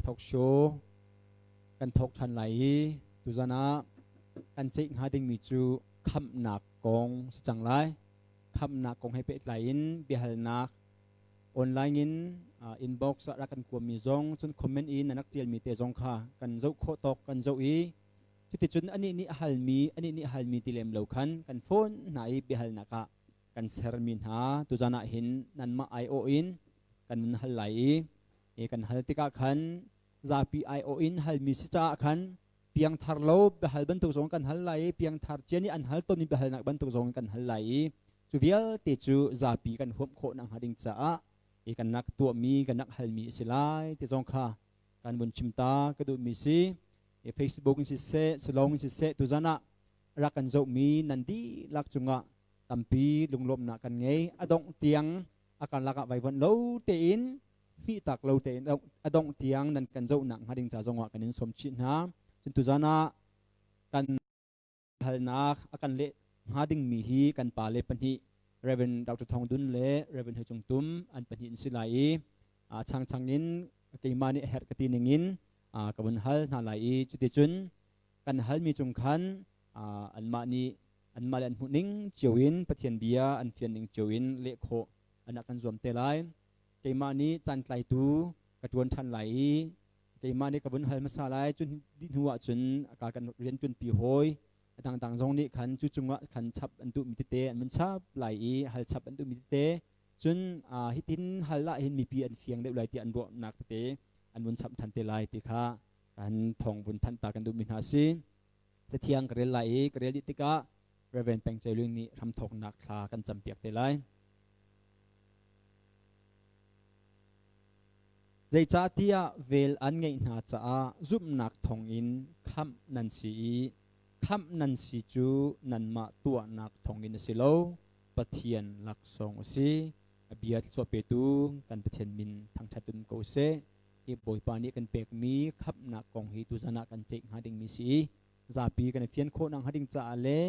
Talk show kan thawk ṭhan lai i tuzan ah kan ceih hnga dingmi cu khamhnak kong si cang lai. Khamhnak kong he pehtlai in biahalnak online in inbox ah rak kan kuammi zong cun comment in nan rak ṭialmi te zong kha kan zoh khawh tawk kan zoh i cuticun anih nih a halmi anih nih a halmi ti lem lo khan kan phone hna i biahalnak ah kan sermi hna tuzan ah hin nanmah aiawh in kan nun hal lai i kan hal tikah khan zapi aiawh in halmi si caah khan piangthar lo biahal bantuk zong kan hal lai i piangthar cia nih an hal tawnmi biahalnak bantuk zong kan hal lai i cu vialte cu zapi kan huam khawh nakhnga ding caah i kan nak tuahmi kan nak halmi a si lai ti zong kha kan vun chim ta ka duhmi si. Facebook in siseh, Salong in siseh, tuzan ah rak kan zohmi nan dihlak cungah tampi lunglawmhnak kan ngei. A dongh tiang a karlak ah vaivuanh lo tein hmihtak lo tein a dongh tiang nan kan zohnak hnga ding ca zongah kan in sawm chih hna. Cun tuzan ah kan halnak a kan leh hnga dingmi hi kan pale pahnih Reverend Dr. Thong Dun le Reverend He Cung Tum an pahnih an si lai i changchang in keimah nih a herh ka ti ning in ka vun hal hna lai i cuticun kan halmi cung khan anmah nih anmah le an hmuh ning cio in Pathian bia an fian ning cio in leh khawh an kan zuam te lai. Keimah nih caan tlaitu ka ṭuan ṭhan lai i keimah nih ka vun hal hmasa lai. Cun dih hnu ah cun ka kan rian ṭuanpi hawi a dangdang zong nih khan cu cungah khan chap an duhmi tete an vun chap lai i hal chap an duhmi tete, cun hitin hal ah hin mipi an fiang deuh lai ti an ruahnak tete an vun chap ṭhan te lai ti kha kan thawng vun thanh ta kan duhmi hna si. Cathiang ka rel lai i ka rel dih tikah Reverend Peng Ceu Ling nih hramthawknak thla kan campiak te lai. Zeicahtiah vel an ngeih hna caah zumhnak thawngin khamh nan si i khamh nan si cu nanmah tuahnak thawngin a si lo, Pathian laksawng a si. A bia thluachuah petu kan Pathian min thangṭhat um ko seh. Hi Bawipa nih kan pekmi khamhnak kong hi tuzan ah kan ceih hnga dingmi si i zapi kan i fian khawh nakhnga ding caah le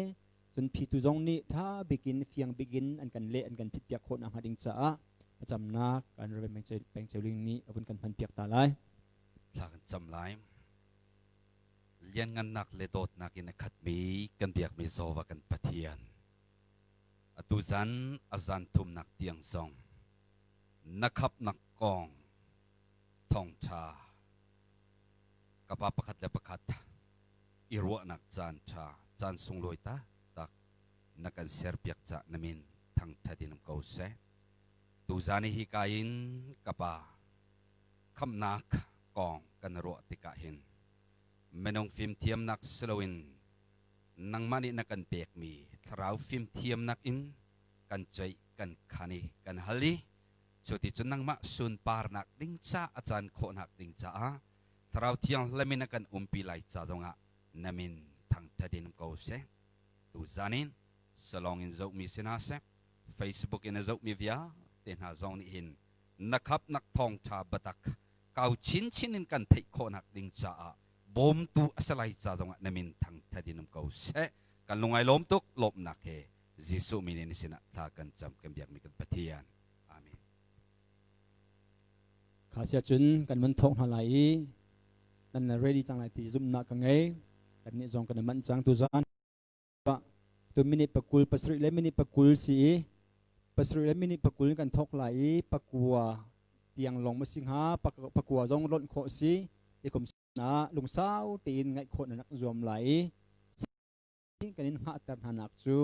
cun phitu zong nih ṭha bikin fiang bikin an kan leh an kan phitpiak khawh nakhnga ding caah thlacamnak kan Reverend Peng Ceu Ling nih a vun kan hmanpiak ta lai. Thla kan cam lai. Lianngannak le dawtnak in a khatmi kan biakmi Jehovah kan Pathian. Atu zan a zan thumnak tiang zong na khapnak kong thawngṭha ka pa pakhat le pakhat i ruahnak caan ṭha caan sunglawi taktak na kan serpiak ca na min thangṭhat in um ko seh. Tuzan i hika in ka pa khamnak kong kan ruah tikah hin minung fimthiamnak si loin nangmah nih na kan pekmi thlarau fimthiamnak in kan ceih kan khan i kan hal i cuti cun nangmah sunparnak ding ca a caan khawhnak ding caah Thlarau Thianghlim in a kan umpi lai ca zongah na min thangṭhat in um ko seh. Tuzan in salong in zohmi si hna seh, Facebook in a zohmi vialte hna zong nih hin na khapnak thawngṭha biatak kau chinchin in kan theih khawhnak ding caah bawmtu a si lai ca zongah na min thangṭhat in um ko seh. Kan lungai lawm tuk lawmhnak he Jesuh min in sinah thla kan cam kan biakmi kan Pathian. Amen. Kha sia cun kan vun thawk hna lai i nan ready cang lai ti zumhnak ka ngei. Kan nih zong kan i manh cang tuzan. Tu minute pakul pasarih le minute pakul si i pasarih le minute pakul kan thawk lai i pakua tiang lawng ma si hnga, pakua zong lonh khawh si i kum na lungsau tein ngaih khawh na rak zuam lai i kan in hngahter hna nak cu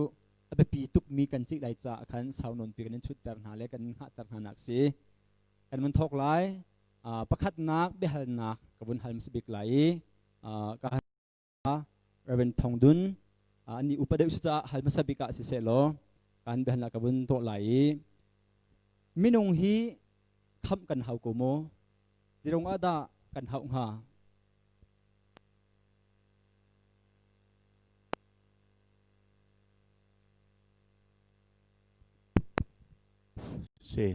a biapi tukmi kan cih lai caah khan sau nawnpi kan in chutter hna le kan in hngahter hna nak si. Kan vun thawk lai. Pakhatnak biahalnak ka vun hal hmasa bik lai i ka Reverend Thong Dun ani upa deuh si caah hal hmasa bik ah siseh law kan biahalnak ka vun tuah lai i minung hi khamh kan hau ko maw? Zirong ah dah kan hauh hnga? Si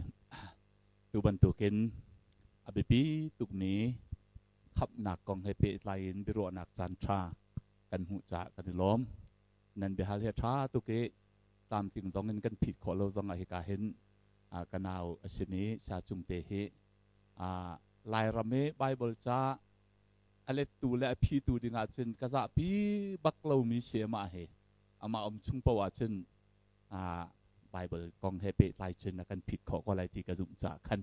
tu bantukin a biapi tukmi khamhnak kong he pehtlai in biaruahnak caan ṭha kan hmuh caah kan i lawm. Nan biahal hi a ṭha tuk i tlamtling zong in kan phit khawh lo zong ah hika hin ka nau a simi Sa Cung te hi. Lairam i Bible ca a lettu le a phitu ding ahcun ka zahpi bak lomi si amah hi. Amah um chung paoh ahcun Bible kong he pehtlai cun a kan phit khawh ko lai ti ka zumh caah khan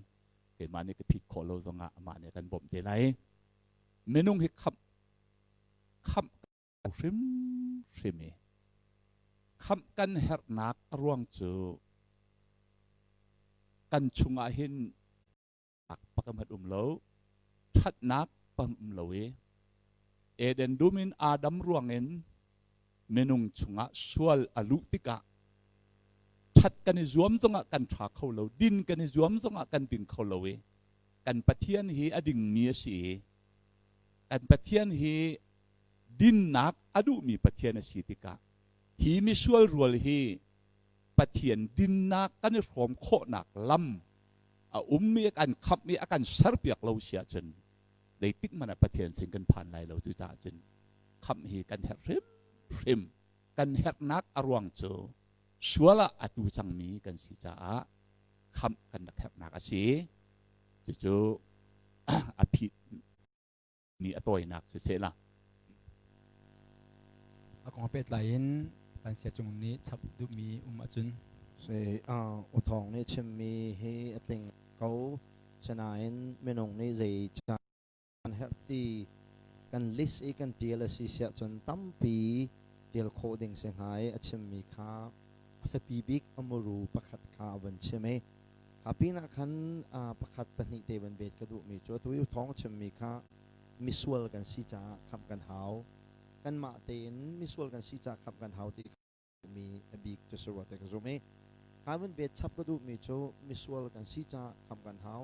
keimah nih ka phit khawh lo zongah amah nih a kan bawmh te lai. Minung hi khamh khamh hrimhrim i khamh kan herhnak a ruang cu kan chungah hin pakhat um lo ṭhatnak pang um lo i Eden dum in Adam ruangin minung chungah sual a luh tikah ṭhat kan i zuam zongah kan ṭha kho lo din kan i zuam zongah kan ding kho lo i kan Pathian hi a dingmi a si i kan Pathian hi dinnak a duhmi Pathian a si tikah hi misual rual hi Pathian dinnak kan i hrawm khawhnak lam a ummi a kan khamh i a kan serpiak lo si ahcun zeitik hmanh ah Pathian sin kan phan lai lo. Cucaah cun khamh hi kan herh hrimhrim. Kan herhnak a ruang cu sual ah a tu cangmi kan si caah khamh kan rak herhnak a si. Cucu a phit mi a tawinak siseh la. A kong pehtlai in kan sia cung nih chap duhmi um ahcun. Si U Thawng nih chimmi hi a tling ko. Sinain minung nih zei kan herh ti kan list i kan tial a si siah cun tampi tial khawh ding si hnga i a chimmi kha a fiapi bik a muru pakhat kha a vun chim i Kha pinah khan pakhat pahnih te van bet ka duhmi cu atu i thawng chimmi kha misual kan si caah khamh kan hau. Kanmah tein misual kan si caah khamh kan hau ti mi a bik cu si rua te ka zum i kha van bet chap ka duhmi cu misual kan si caah khamh kan hau.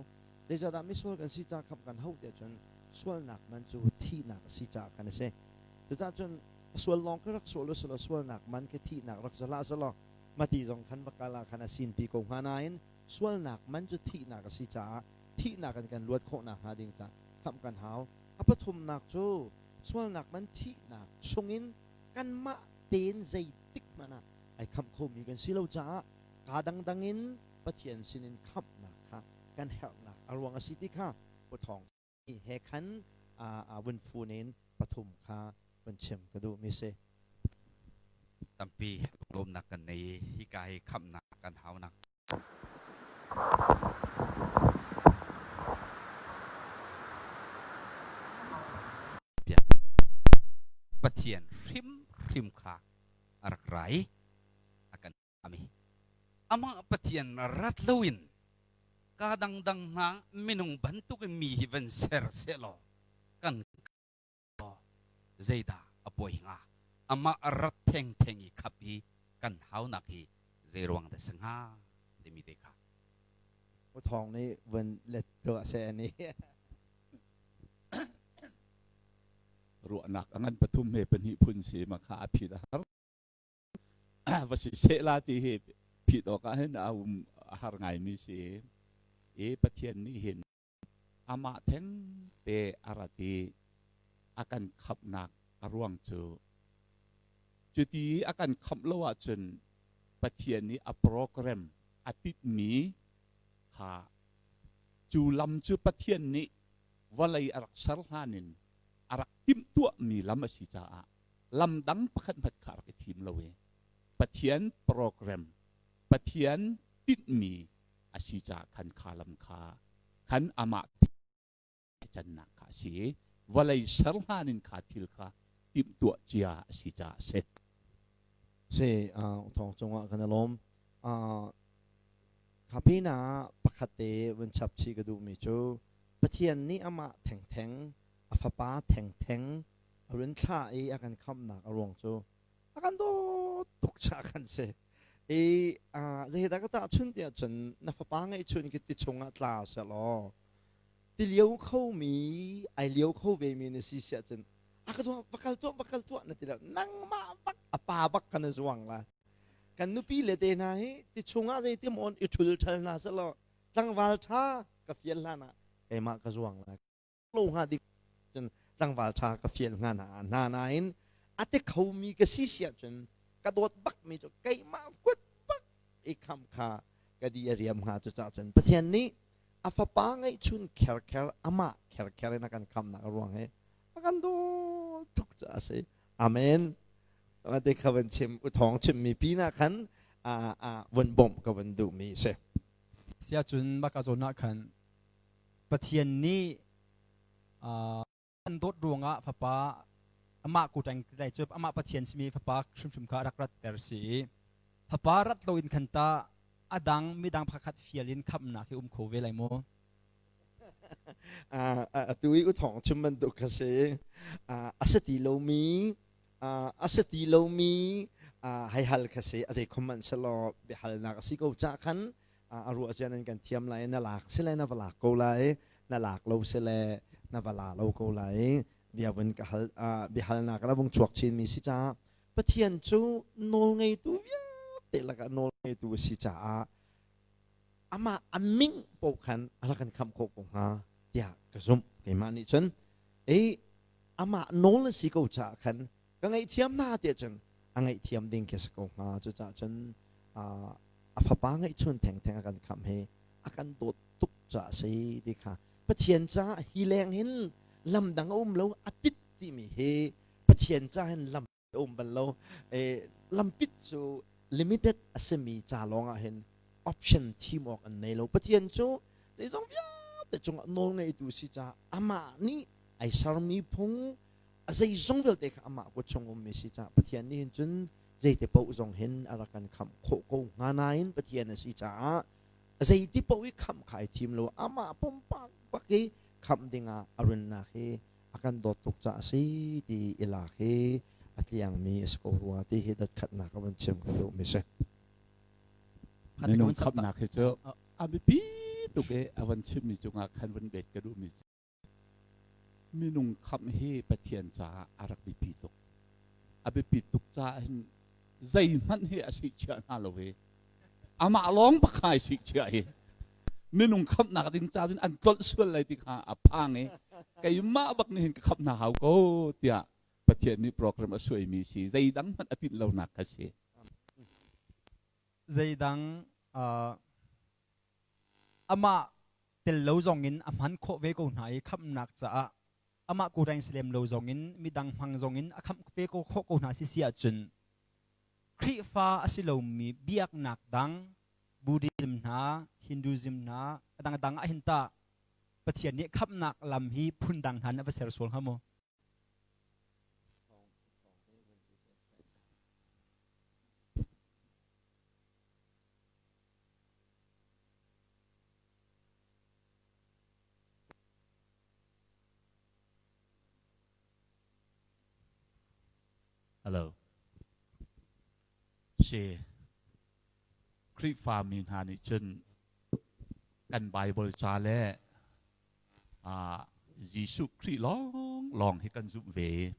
Zeicahdah misual kan si caah khamh kan hau tiah cun sualnak man cu thihnak a si caah khan a si. Cucaah cun sual lawng ka rak sual usulaw sualnak man khi thihnak rak zala selaw mati zong khan va kal ah khan a sinpi ko hnga nain sualnak man cu thihnak a si caah thihnak in kan luat khawh nakhnga ding caah khamh kan hau. A pathumnak cu sualnak man thihnak chungin kanmah tein zeitik hmanh ah ai khamh khomi kan si lo caah kaa dangdang in Pathian sinin khamhnak kha kan herhnak a ruang a si ti kha Pu Thawng he khan vun fun in pathum kha vun chim ka duhmi si. Tampi lawmnak kan nei i hika hi khamhnak kan haunak. Pathian hrimhrim kha a rak ra i a kan ami. Amah Pathian rat loin ka dangdang hna minung bantuk in mi hi van ser sehlaw kan zeidah a poi hnga? Amah rat thengtheng i khap hi kan haunak hi zeiruang dah si hnga timi te kha. U Thawng nih vun let tuah seh ani. Ruahnak a ngan pathum he pahnih phun si ma kha a phit a har. Va si seh la ti hi phit awk ah hin a um a har ngaimi si i Pathian nih hin amah theng te a rat i a kan khamhnak a ruang cu cuti a kan khamh lo ahcun Pathian nih a program a titmi kha cu lam cu Pathian nih vawlei a rak ser hlan in a rak timhtuahmi lam a si caah lam dang pakhat hmanh kha a rak i thim lo i Pathian program Pathian tinhmi a si caah khan kha lam kha khan amah cannak kha a si i vawlei ser hlan in kha thil kha timhtuah cia a si caah a si. Si, thawng cungah kan i lawm. Kha pinah pakhat te vun chap chih ka duhmi cu Pathian nih amah thengtheng a fapa thengtheng a run thlah i a kan khamhnak a ruang cu a kan dawt tuk caah kan si. I zeidah ka tahchun tiah cun na fapa ngeihchun khi ti chungah tla sehlaw ti lio khomi ai lio kho vemi na si siah cun a ka duah va kal tuah va kal tuah na ti lo nangmah bak a pa bak kan i zuang la kan nupi le te hna hi ti chungah zeitim on i ṭhul ṭhal hna sehlaw tlangval ṭha ka fial hlan ah keimah ka zuang lai lo hnga ding cun tlangval ṭha ka fial hnga hna hna nain a ti khomi ka si siah cun ka dawt bakmi cu keimah kut bak i kham kha ka di a riam hnga. Cucaah cun Pathian nih a A fapa ngeihchun kherkher amah kherkher in a kan khamnak a ruang hi a kan dawt tuk caah a si. Amen. Te kha van chim uthawng chimmi pinah khan vun bawmh ka van duhmi a si. Siacun maka zawn ah khan Pathian nih an dawt ruangah fapa amah kutang lai cu amah Pathian simi fapa hrimhrim kha rak ratter si i fapa rat loin khan ta adang midang pakhat fial in khamnak hi um kho ve lai maw? Atu i uthawng chim bantuk kha si. A si ti lomi a si ti lomi hei hal kha si. A zei khom hmanh selaw biahalnak a si ko cah khan a ruah cia nan kan thiam lai na lak si le na va lak ko lai na lak lo si le na va la lo ko lai bia vun ka hal biahalnak na vung chuak chin mi si caah Pathian cu nawl ngeitu vialte lakah nawl ngeitu a si caah amah a ming paoh khan a rak kan khamh khawh ko hnga tiah ka zumh. Keimah nih cun ei amah nawl a si ko caah khan ka ngaihthiam hna tiah cun a ngaihthiam ding khi a si ko hnga. Cucaah cun a fapa ngeihchun thengtheng a kan khamh hi a kan dawt tuk caah a si ti kha Pathian caah hi leng hin lam dang a um lo a pit timi hi Pathian caah hin lam a um bal lo. Lampit cu limited a simi ca lawng ah hin option thim awk an nei lo. Pathian cu zeizong vialte cungah nawl ngeitu si caah amah nih ai sermi phung a zeizong vialte kha amah kut chung ummi si caah Pathian nih hin cun zeite paoh zong hin a rak kan khamh khawh ko hnga nain Pathian a si caah zeiti paoh i khamh kha ai thim lo. Amah pumpak bak i khamh dingah a runnak hi a kan dawt tuk caah a si ti i lak hi a tliangmi a si ko rua ti hi dotkhatnak a van chim ka duhmi si. Minung khamhnak hi cu a biapi tuk i a van chimmi cungah khan vun bet ka duhmi si. Minung khamh hi Pathian caah a rak biapi tuk. A biapi tuk caah hin zeihmanh hi a sihchiah hna lo i amah lawng bak ai sihchiah hi minung khamhnak ding ca cun an tlolh sual lai ti kha a phang i keimah bak nih hin ka khamh hna hau ko tiah Pathian nih program a suaimi si zeidang hmanh a tinh lonak kha si. Zeidang amah tel lo zong in a hman khawh ve ko hna i khamhnak caah amah kureng si lem lo zong in midang hmang zong in a khamh ve ko khawh ko hna si si ahcun Khrihfa a si lomi biaknak dang Buddhism hna, Hinduism hna, a dangdang ah hin tah Pathian nih khamhnak lam hi phundang hna in a va ser sual hnga maw? Hello. Si Khrihfami hna nih cun kan Bible ca le Jesuh Khrih lawng lawng hi kan zumh ve.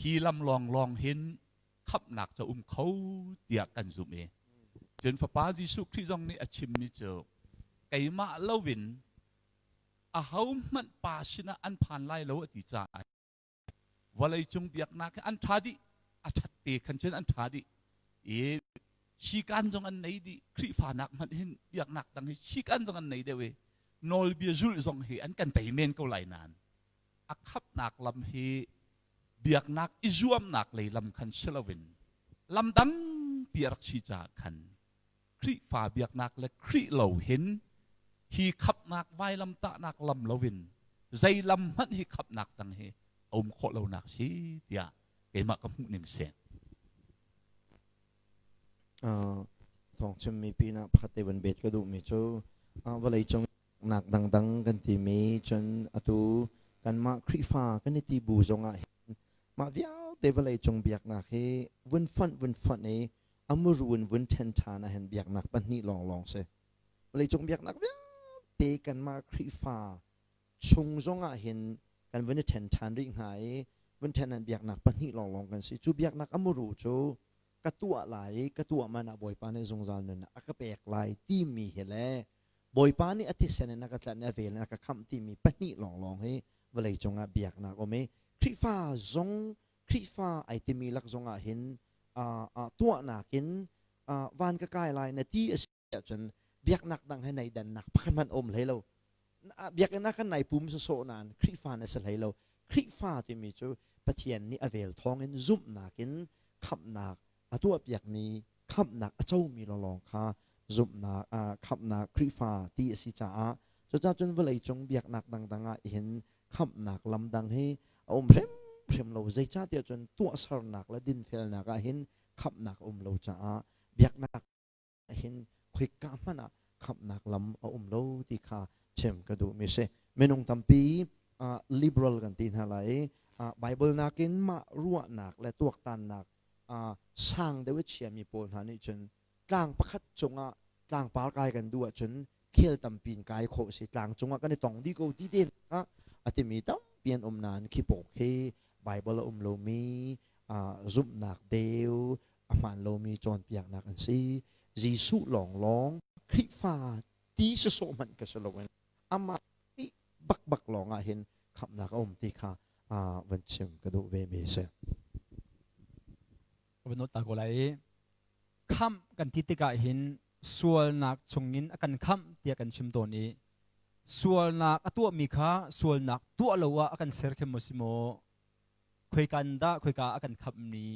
Hi lam lawng lawng hin khamhnak ca um kho tiah kan zumh i cun Fapa Jesuh Khrih zong nih a chimmi cu keimah loin ahohmanh pa sinah an phan lai lo a ti caah vawleicung biaknak hi an ṭha dih a ṭhat te khan cun an ṭha dih i sikan zong an nei dih Khrihfa nak hmanh hin biaknak dang hi sikan zong an nei deuh i nawlbia zulh zong hi an kan tei men ko lai nain a khapnak lam hi biaknak i zuamnak lei lam khan si loin lam dangpi a rak si caah khan Khrihfa biaknak le Khrih lo hin hi khapnak vailam tahnak lam loin zei lam hmanh hi khapnak dang hi a um khawh lonak si tiah keimah ka hmuh ning si. Thawng chimmi pinah pakhat te van bet ka duhmi cu vawlei cung nak dangdang kan timi cun atu kanmah Khrihfa kan i ti bu zongah hin mah vialte vawlei cung biaknak hi vun fonh vun fonh i a muru in vun ṭhen ṭhan ah hin biaknak pahnih lawnglawng si. Vawleicung biaknak vialte kanmah Khrihfa chung zongah hin kan vun i ṭhen ṭhan rih hnga i vun ṭhen an biaknak pahnih lawnglawng kan si. Cu biaknak a muru cu ka tuah lai i ka tuah man ah Bawipa nih zungzal nunnak a ka pek lai timi hi le Bawipa nih a thisen in a ka tlanh i a vel in a ka khamh timi pahnih lawnglawng hi vawleicung ah biaknak um i Khrihfa zong Khrihfa ai timi lak zong ah hin tuahnak in van ka kai lai na ti a si ahcun biaknak dang he nei dannak pakhat hmanh um hlei lo. Biakinn ah khan nai pum sawsawh nain Khrihfa na si hlei lo. Khrihfa timi cu Pathian nih a vel thawngin zumhnak in khamhnak a tuahpiakmi khamhnak a comi lawnglawng kha zumhnak khamhnak Khrihfa ti a si caah cucaah cun vawleicung biaknak dangdang ah hin khamhnak lam dang hi a um hrimhrim lo. Zeicahtiah cun tuahsernak le dinfelnak ah hin khamhnak a um lo caah biaknak hin khoika hmanh ah khamhnak lam a um lo ti kha chim ka duhmi si. Minung tampi liberal kan ti hna lai i Bible nakin mah ruahnak le tuaktannak sang deuh i chiami pawl hna nih cun tlang pakhat cungah tlangpar kai kan duh ahcun khel tampi in kai khawh si tlang cungah kan i tong dih ko ti te ah a timi tampi an um nain khi pawk khi Bible a um lomi zumhnak deu a hmaan lomi cawnpiaknak an si. Jesuh lawnglawng Khrihfa ti sawsawh hmanh ka si loin amah bakbak lawng ah hin khamhnak a um ti kha van chim ka duh ve mi si. Ka van ta ko lai i khamh kan ti tikah hin sualnak chungin a kan khamh tiah kan chim tawn i sualnak a tuahmi kha sualnak tuah lo ah a kan ser khem maw si maw khoika in dah khoika a kan khamh ni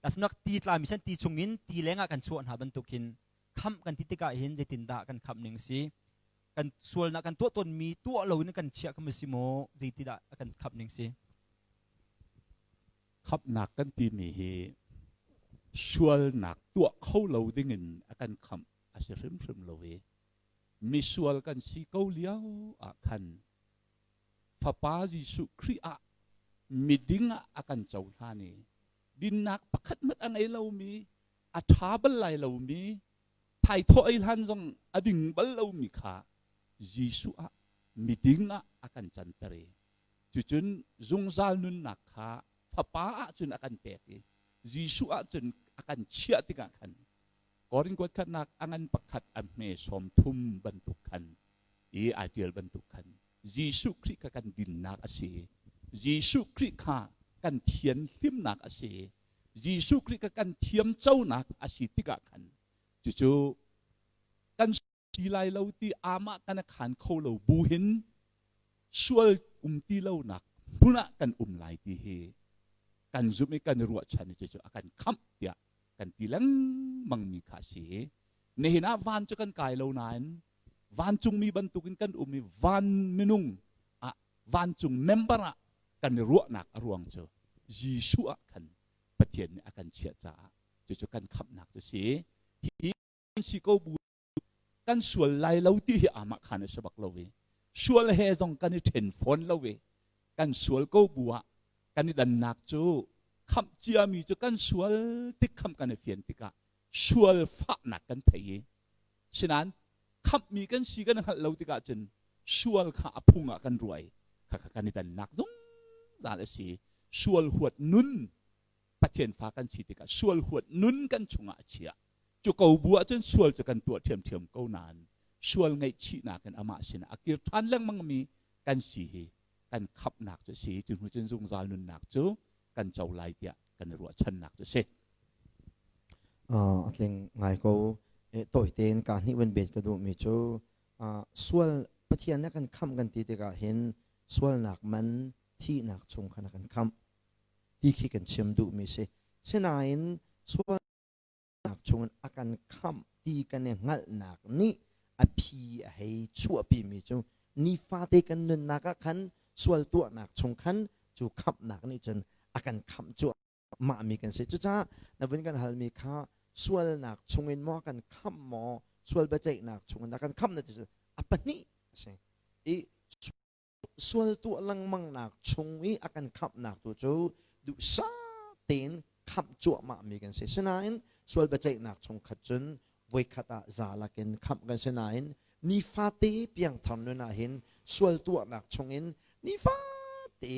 asnak ti tlami san ti chungin ti lengah kan chuah hna bantukin khamh kan ti tikah hin zeitindah kan khamh ning si kan sualnak kan tuah tawnmi tuah lo in kan chiah kha si maw zeitidah a kan khamh ning si? Khamhnak kan timi hi sualnak tuah kho lo dingin a kan khamh a si hrimhrim lo i misual kan si ko lio ah khan Fapa Jesuh Khrih ah miding ah a kan cohlan i dinnak pakhat hmanh a ngei lomi a ṭha bal lai lomi thaithawh ei hlan zong a ding bal lomi kha Jesuh ah miding ah a kan canter i cucun zungzal nunnak kha Fapa ah cun a kan pek i Jesuh ah cun a kan chiah tikah khan Korin kuat khatnak a ngan pakhat a hme 30 bantuk khan i ai ṭial bantuk khan Jesuh Khrih kha kan dinnak a si. Jesuh Khrih kha kan thianhlimnak a si. Jesuh Khrih kha kan thiamconak a si tikah khan cucu kan si lai lo ti amah kan khan kho lo bu hin sual um ti lonak hmun ah kan um lai ti hi kan zumh i kan ruahchan i cucu a kan khamh tiah kan ti lengmang mi kha a si. Nihin ah van cu kan kai lo nain vancungmi bantukin kan um i van minung ah vancung member ah kan i ruahnak a ruang cu Jesuh ah khan Pathian nih a kan chiah caah cucu kan khamhnak cu si. Hi si ko bu kan sual lai lo ti hi amah khan a si bak lo i sual he zong kan i ṭhen fawn lo i kan sual ko bu ah kan i dannak cu khamh ciami cu kan sual tik khamh kan i fian tikah sual fahnak kan thei i sinain khamhmi kan si kan hngalh lo tikah cun sual kha a phung ah kan ruai kha kha kan i dannak zungzal a si. Sual huat nun Pathian fa kan si tikah sual huat nun kan chungah a chiah. Cu ko bu ahcun sual cu kan tuah ṭhiamṭhiam ko nain sual ngaihchihnak in amah sinah a kir ṭhan lengmangmi kan si hi kan khamhnak cu a si. Cu hnu cun zungzal nunnak cu kan co lai tiah kan i ruahchannak cu a si. A tling ngai ko. Tawi tein ka hnih van bet ka duhmi cu sual Pathian nih a kan khamh kan ti tikah hin sualnak man thihnak chung khan a kan khamh ti khi kan chim duhmi si. Sinain sual nak chungin a kan khamh ti kan i hngalhnak nih a phi a hei chuahpimi cu nifate kan nunnak ah khan sual tuahnak chung khan cu khamhnak nih cun a kan khamh cuahmah mi kan si. Cucaah na vun kan halmi kha sualnak chungin maw a kan khamh maw sual biaceihnak chungin a kan khamh na ti cu a pahnih a si i sual tuah lengmangnak chung i a kan khamhnak tu cu duhsah tein khamh cuahmah mi kan si. Sinain sual biaceihnak chung khat cun voikhat ah za lakin khamh kan si nain nifate piangthar nun ah hin sual tuahnak chungin nifate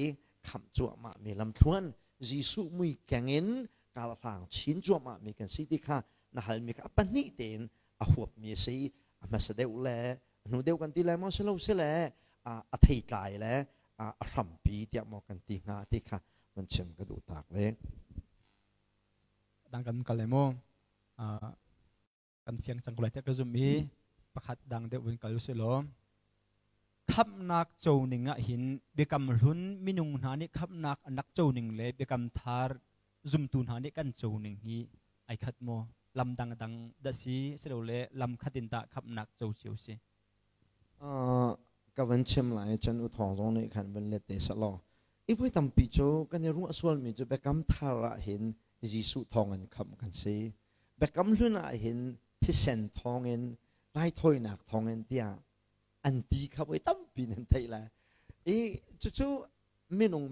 khamh cuahmah mi lamthluan Jesuh mui keng in karhlang chin cuahmah mi kan si ti kha na halmi kha a pahnih tein a huapmi a si. A hmasa deuh le hnu deuh kan ti lai maw si lo si le a theitlai le a hrampi tiah maw kan ti hnga ti kha van chim ka duh tak ve. Dang kan kal mu kan fiang cang ko lai tiah ka zum i pakhat dang deuh vun kal usih law. Khamhnak co ning ah hin biakam hlun minung hna nih khamhnak an rak co ning le biakam thar zumtu hna nih kan co ning hi ai khat maw? Lam dangdang dah si, silole lam khat in dah khamhnak co cio si? Ka van chim lai cun u thawng zong nih khan van let te selaw i voi tampi cu kan i ruah sualmi cu biakam thar ah hin Jesuh thawng in khamh kan si, biakam hlun ah hin thisen thawng in, raithawinak thawng in tiah an ti kha voi tampi nan theih lai i cucu minung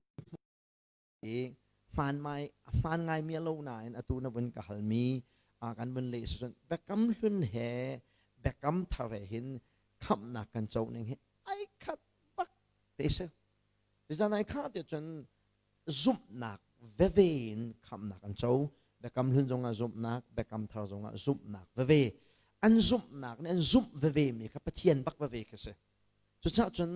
i hmaan mai hmaan ngaimi a lo nain atu na vun ka halmi kan vun leh cun biakam hlun he biakam thar he hin khamhnak kan co ning hi ai khat bak te si. Zan ai kha te cun zumhnak veve in khamhnak an co. Biakam hlun zongah zumhnak, biakam thar zongah zumhnak veve. An zumhnak nih an zumh veve mi kha Pathian bak veve kha si. Cucaah cun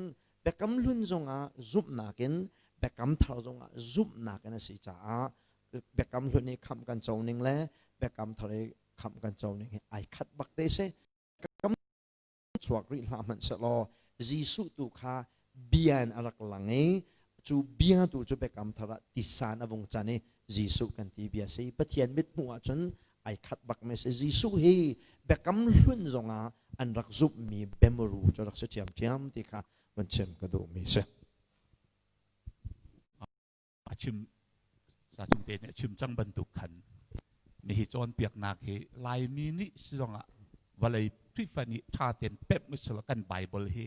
biakam hlun zongah zumhnak in, biakam thar zongah zumhnak in a si caah biakam hlun i khamh kan co ning le biakam thar i khamh kan co ning hi ai khat bak te si. Biakam chuak rih hlah hmanh sehlaw Jesuh tu kha bia in a rak lang i cu bia tu cu biakam thar ah tisan a vung can i Jesuh kan ti bia si. Pathian mithmuh ahcun ai khat bak mi si. Jesuh hi biakam hlun zongah an rak zumhmi biamuru cu rak si ṭhiamṭhiam ti kha van chim ka duhmi si. A chim sa chung te nih a chim cang bantuk khan nihi cawnpiaknak hi Laimi nih si zongah vawlei Khrihfa nih ṭha tein pemh usila kan Bible hi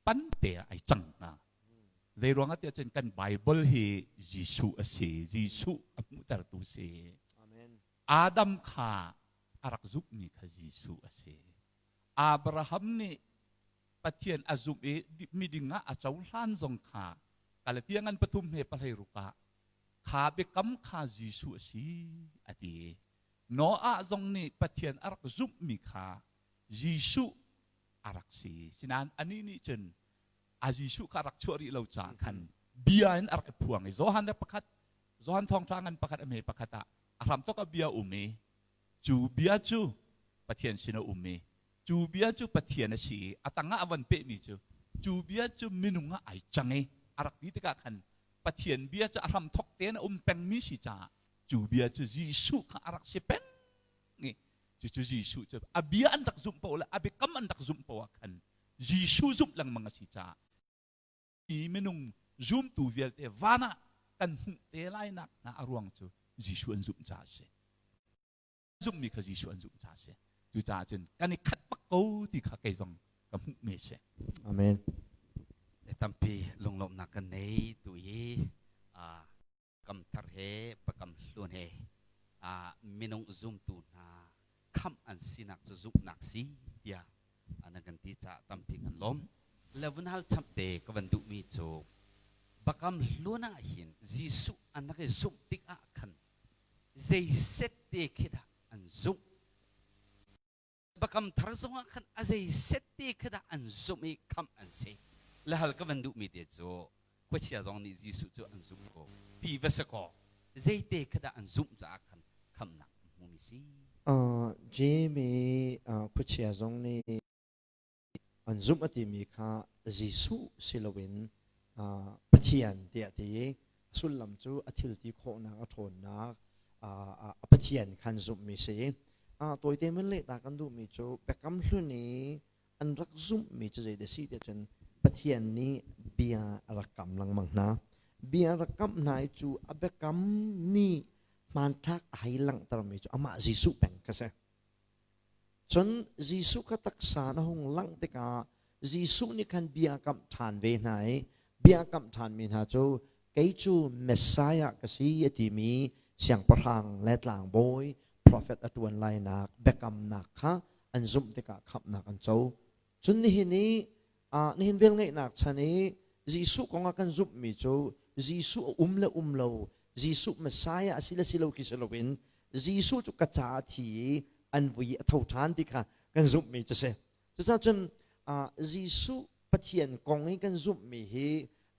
pante ah ai cang hnga. Zei ruangah tiah cun kan Bible hi Jesuh a si, Jesuh a hmuhtertu si. Adam kha a rak zumhmi kha Jesuh a si. Abraham nih Pathian a zumh i miding ah a cohlan zong kha Galatia ngan pathum he pahlei ruk ah kha biakam kha Jesuh a si a ti. Noah zong nih Pathian a rak zumhmi kha Jesuh a rak si. Sinain anih nih cun a Jesuh kha a rak chuah rih lo caah khan bia in a rak i phuang i Johan le pakhat Johan thawngṭha ngan pakhat a hme pakhat ah a hramthawk ah bia um i cu bia cu Pathian sin a um i cu bia cu Pathian a si i a tangah a van pehmi cu cu bia cu minung ah ai cang i a rak ti tikah khan Pathian bia cu a hramthawk tein a um pengmi si caah cu bia cu Jesuh kha a rak si peng i cucu Jesuh cu a bia an rak zumh paoh le a biakam an rak zumh paoh ah khan Jesuh zumh lengmang a si caah mi minung zumtu vialte van ah kan hmuh te lai nak hna a ruang cu Jesuh an zumh caah a si. Zumhmi kha Jesuh an zumh caah a si. Cucaah cun kan i khat bak ko ti kha kei zong ka hmuhmi a si. Amen. Tampi lunglawmhnak kan nei tu hi kam thar he pakam hlun he minung zumtu hna khamh an sinak cu zumhnak si tiah nan kan ti caah tampi kan lawm. Le vun hal chap te ka van duhmi cu bakam hlun ah hin Jesuh an rak i zumh tikah khan zei set te khi dah an zumh? Bakam thar zongah khan a zei set te kha dah an zumh i khamh an si? Le hal ka van duhmi te cu khuachia zong nih Jesuh cu an zumh ko ti va si kaw zei te kha dah an zumh caah khan khamhnak an hmumi si? Jamie, khuachia zong nih an zumh a timi kha Jesuh si loin Pathian tiah ti i sullam cu a thil ti khawhnak, a ṭhawnnak, a Pathian khan zumhmi si. Tawite mun leh ta kan duhmi cu Biakam Hlun i an rak zumhmi cu zeidah si tiah cun Pathian nih bia a rak kam lengmang hna. Bia a rak kamh hna i cu a biakam nih hmanthlak a hei langhtermi cu amah Jesuh peng kha si. Cun Jesuh kha taksa na hung langh tikah Jesuh nih khan bia a kamh ṭhan ve hna i bia a kamh ṭhanmi hna cu kei cu Messiah ka si a timi siangpahrang le tlangbawi profet a ṭuan lainak biakamnak kha an zumh tikah khamhnak an co. Cun nihin i nihin velngeihnak chan i Jesuh kong ah kan zumhmi cu Jesuh a um le um lo, Jesuh Messiah a si le si lo khi si loin Jesuh cu ka caah a thi i an vui i a tho ṭhan ti kha kan zumhmi cu si. Cucaah cun Jesuh Pathian kong i kan zumhmi hi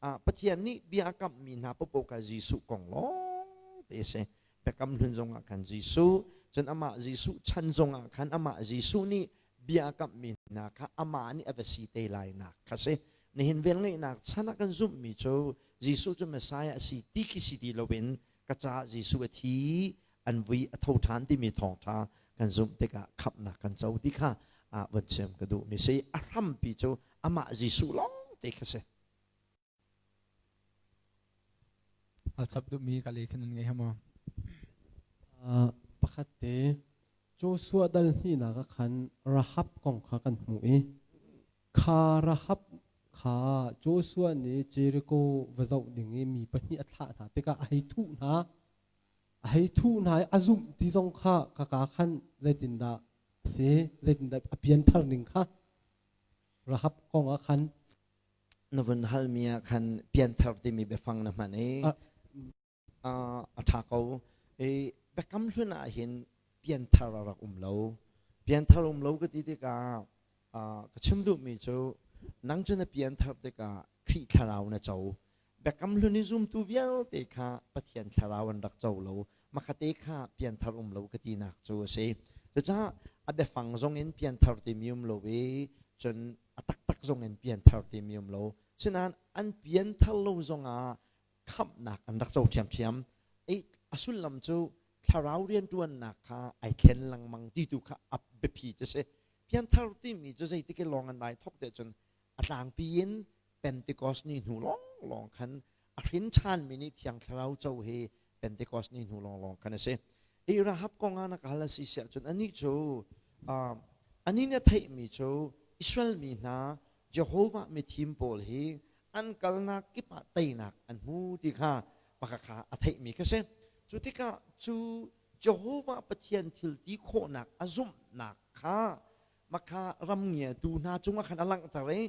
Pathian nih bia a kamhmi hna paohpaoh kha Jesuh kong lawng te a si. Biakam Hlun zongah khan Jesuh, cun amah Jesuh chan zongah khan amah Jesuh nih bia a kamhmi hna kha amah nih a va si te lai nak kha si. Nihin velngeihnak chan ah kan zumhmi cu Jesuh cu Messiah a si ti khi si ti loin ka caah Jesuh a thi, an vui a tho ṭhan timi thawngṭha kan zumh tikah khamhnak kan co ti kha von chim ka duhmi si. A hrampi cu amah Jesuh lawng te kha si. Hal chap duhmi ka le khin nan ngei hama. Pakhat te Joshua dal hnihnak ah khan Rahab kong kha kan hmuh i kha Rahab kha Joshua nih Jericho va zoh ding i mi pahnih a thlah hna tikah a hei thuh hna. A hei thuh hna i a zumh ti zong kha kaka khan zeitindah a si, zeitindah a pianthar ning kha Rahab kong ah khan Na vun halmi ah khan pianthar timi biafang na hman i a ṭha ko. I biakam hlun ah hin pianthar a rak um lo. Pianthar um lo ka ti tikah ka chim duhmi cu nang cu na pianthar tikah Khrih thlarau na co. Biakam hlun i zumtu vialte kha Pathian thlarau an rak co lo. Makhate kha pianthar um lo ka tinak cu a si. Cucaah a biafang zong in pianthar timi um lo i cun a taktak zong in pianthar timi um lo. Sinain an pianthar lo zongah khamhnak an rak co ṭhiamṭhiam. I a sullam cu thlarau rianṭuannak kha ai thlen lengmang ti tu kha a biapi cu si. Pianthar timi cu zeitik i lawng an ai thawk te cun a tlangpi in Pentecost ni hnu lawnglawng khan a hrin ṭhanmi nih Thiang Thlarau co hi Pentecost ni hnu lawnglawng khan a si. I Rahab kong ah na ka hal a si siah cun anih cu anih nih a theihmi cu Israel mi hna Jehovah mithim pawl hi an kalnak kip ah teinak an hmu ti kha pakhat kha a theihmi kha si. Cu tikah cu Jehovah Pathian thil ti khawhnak a zumhnak kha makha ram ngiatu hna cungah khan a langhter i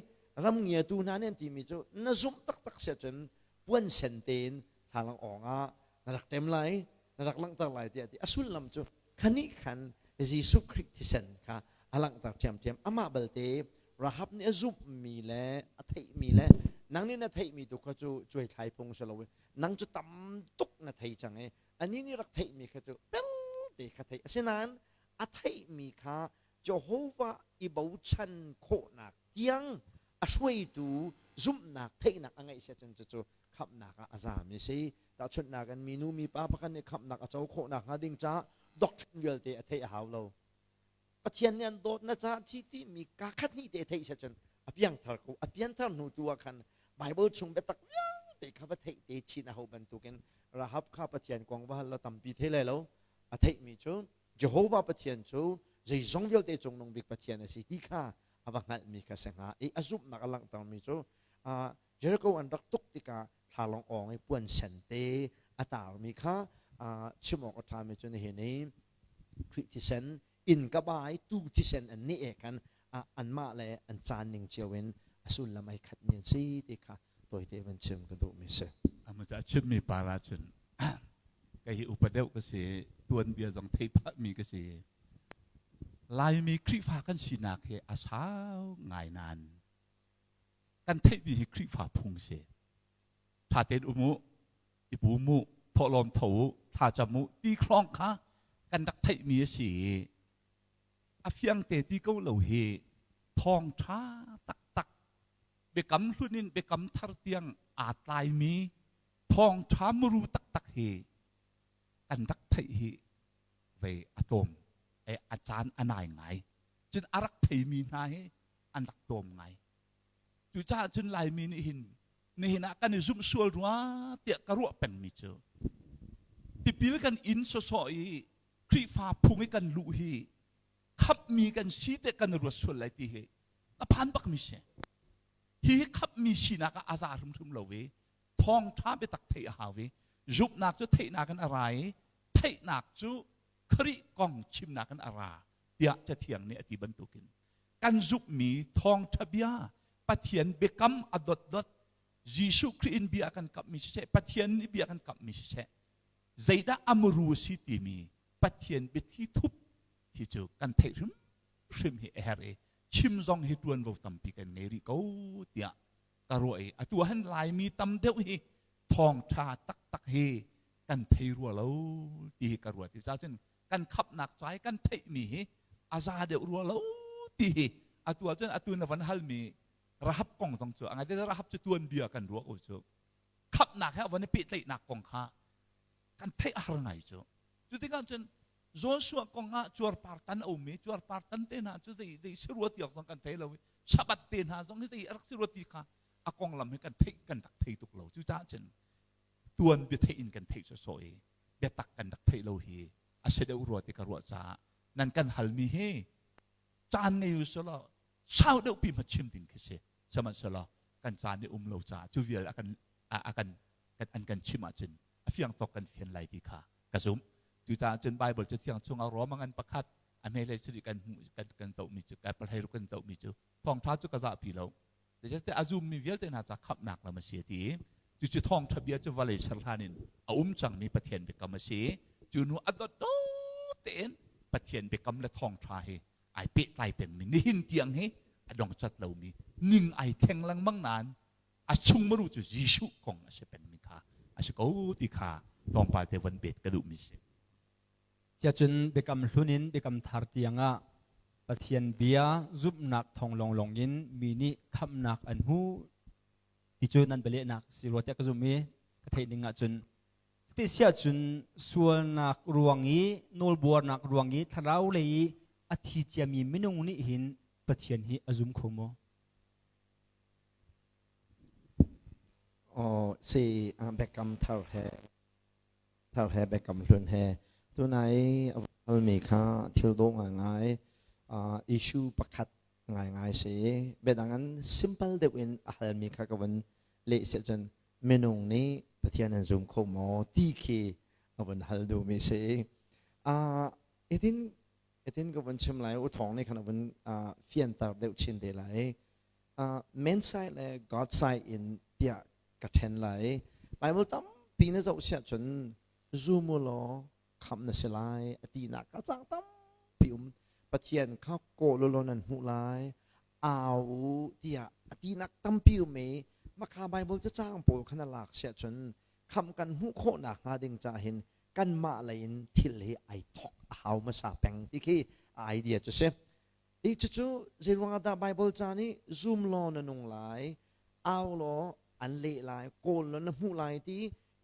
ram ngiatu hna nih an timi cu na zumh taktak si ahcun puan sen tein thlalang awng ah na rak ṭem lai na rak langhter lai tiah a ti. A sullam cu khanih khan Jesuh Khrih thisen kha a langhter ṭhiamṭhiam. Amah balte Rahab nih a zumhmi le a theihmi le nang nih na theihmi tu kha cu cuaithlai phung si lo nang cu tam tuk na thei cang i anih nih rak theihmi kha cu pelte kha theih. Asinain a theihmi kha Jehovah i bochan khawhnak tiang a hruaitu zumhnak theihnak a ngeih siah cun cucu khamhnak ah a zami a si. Tahchunhnak in minu mipa pakhat nih khamhnak a co khawhnak hnga ding caah doctrine vialte a theih a hau lo. Pathian nih an dawt na caah thi timi kaa khat hnih te theih siah cun a piangthar ko. A pianthar hnu tu ah khan Bible chung biatak vialte kha va theih te chin a hau bantukin Rahab kha Pathian kong va hal law tampi thei lai lo. A theihmi cu Jehovah Pathian cu zeizong vialte cungnung bik Pathian a si ti kha a va hngalhmi kha si hnga i a zumhnak a langhtermi cu Jericho an rak tuk tikah thlalawng awng i puan sen te a tarmi kha chim awk a ṭhami cu nihin i Khrih thisen inn ka ba i tuu thisen an nih e khan anmah le an caan ning cio in a sullam ai khatmi an si ti kha tawite van chim ka duhmi si. Amu ca chimmi para cun kei hi upa deuh ka si tuanbia zong thei phahmi ka si. Laimi Khrihfa kan sinak hi a sau ngai nain kan theihmi hi Khrihfa phung si. Ṭha tein um u, i pum u, thawhlawm tho u, thlacam u ti khrong kha kan rak theihmi a si i a fiangte ti ko lo hi thawngṭha taktak biakam hlun in biakam thar tiang aa tlaimi thawngṭha muru taktak hi kan rak theih hi vei a tlawm a caan a nai ngai cun a rak theimi hna hi an rak tlawm ngai cucaah cun Laimi nih hin nihin ah kan i zumh sual rua tiah ka ruah pengmi cu tipil kan in sawsawh i Khrihfa phung i kan luh hi khamhmi kan si te kan ruat sual lai ti hi ka phan bakmi si. Hi hi khamhmi sinak ah a za hrimhrim lo i thawngṭha biatak theih a hau i zumhnak cu theihnak in a ra i theihnak cu Khrih kong chimnak in a ra tiah Cathiang nih a ti bantukin kan zumhmi thawngṭha bia Pathian biakam a dotdot Jesuh Khrih in bia kan kamhmi siseh Pathian nih bia kan kamhmi siseh zeidah a muru a si timi Pathian biathi thup hi cu kan theih hrimhrim hi a herh i chim zong hi ṭuanvo tampi kan ngei rih ko tiah ka ruah i atu han Laimi tam deuh hi thawngṭha taktak hi kan thei rua lo ti hi ka ruat i cun kan khapnak cai kan theihmi hi a za deuh rua lo ti hi atu ahcun atu na van halmi. Rahab kong zong cu a ngai Rahab cu tuanbia kan ruah ko cu. Khamhnak he a von i pehtlaihnak kong kha kan theih a har ngai cu. Cu tikah cun Joshua kong ah cuarpar tan a um i cuarpar tan te hna cu zei zei si rua ti awk zong kan thei lo i Sabbath te hna zong hi zei a rak si rua ti kha a konglam hi kan theih kan rak thei tuk lo. Cucaah cun tuan bia theih in kan theih sawsawh i biatak kan rak theih lo hi a si deuh rua ti ka ruah caah nan kan halmi hi caan ngei u selaw sau deuh pi ma chim ding khi si. Sihmanhsehlaw kan caan i um lo caah cu vial a kan a kan an kan chim ahcun a fiang tawk kan fian lai ti kha ka zumh. Cucaah cun Bible cu thiang chungah Roma ngan pakhat a hmeilei suri kan hmuh kan kan zohmi cu palhei kan zohmi cu thawngṭha cu ka zahpi lo. Zeicahtiah a zummi vialte hna ca khamhnak lam a si a ti. Cucu thawngṭha bia cu vawlei ser hlan in a um cangmi Pathian biakam a si. Cu hnu a dotdot tein Pathian biakam le thawngṭha hi ai pehtlai pengmi nihin tiang hi a dongcat lomi ning ai thleng lengmang nain a chungmaru cu Jesuh kong a si pengmi kha a si ko ti kha tlawmpal te von bet ka duhmi si. Siacun biakam hlun in biakam thar tiangah Pathian bia zumhnak thawng lawnglawng in mi nih khamhnak an hmu ti cu nan bialehnak si rua tiah ka zumh i ka theih ning ahcun cuti siahcun sualnak ruang i nawlbuarnak ruang i thlarau lei i a thi ciami minung nih hin Pathian hi a zum kho maw? Aw si biakam thar he thar he biakam hlun he tunai a halmi kha thil dawh ngaingai issue pakhat ngaingai si biadang an simple deuh in a halmi kha ka vun leh si cun minung nih Pathian an zum kho maw ti khi a vun hal duhmi si. Itin itin ka vun chim lai u thawng nih khan a vun fianter deuh chin te lai. Man side le God side in tiah ka ṭhen lai. Bible tampi na zoh siah cun zum u law khamh na si lai a tinak kha cang tampi um. Pathian kha kawl u law nan hmuh lai. Au u tiah a tinak tampi um i makha Bible cacang pawl kha na lak siah cun khamh kan hmuh khawhnak hnga ding ca hin kanmah lei in thil hi ai thok a hau hmasa peng ti khi a idea cu si. I cucu zeiruangah dah Bible ca nih zum law na nung lai, au law an leh lai, kawl law na hmuh lai ti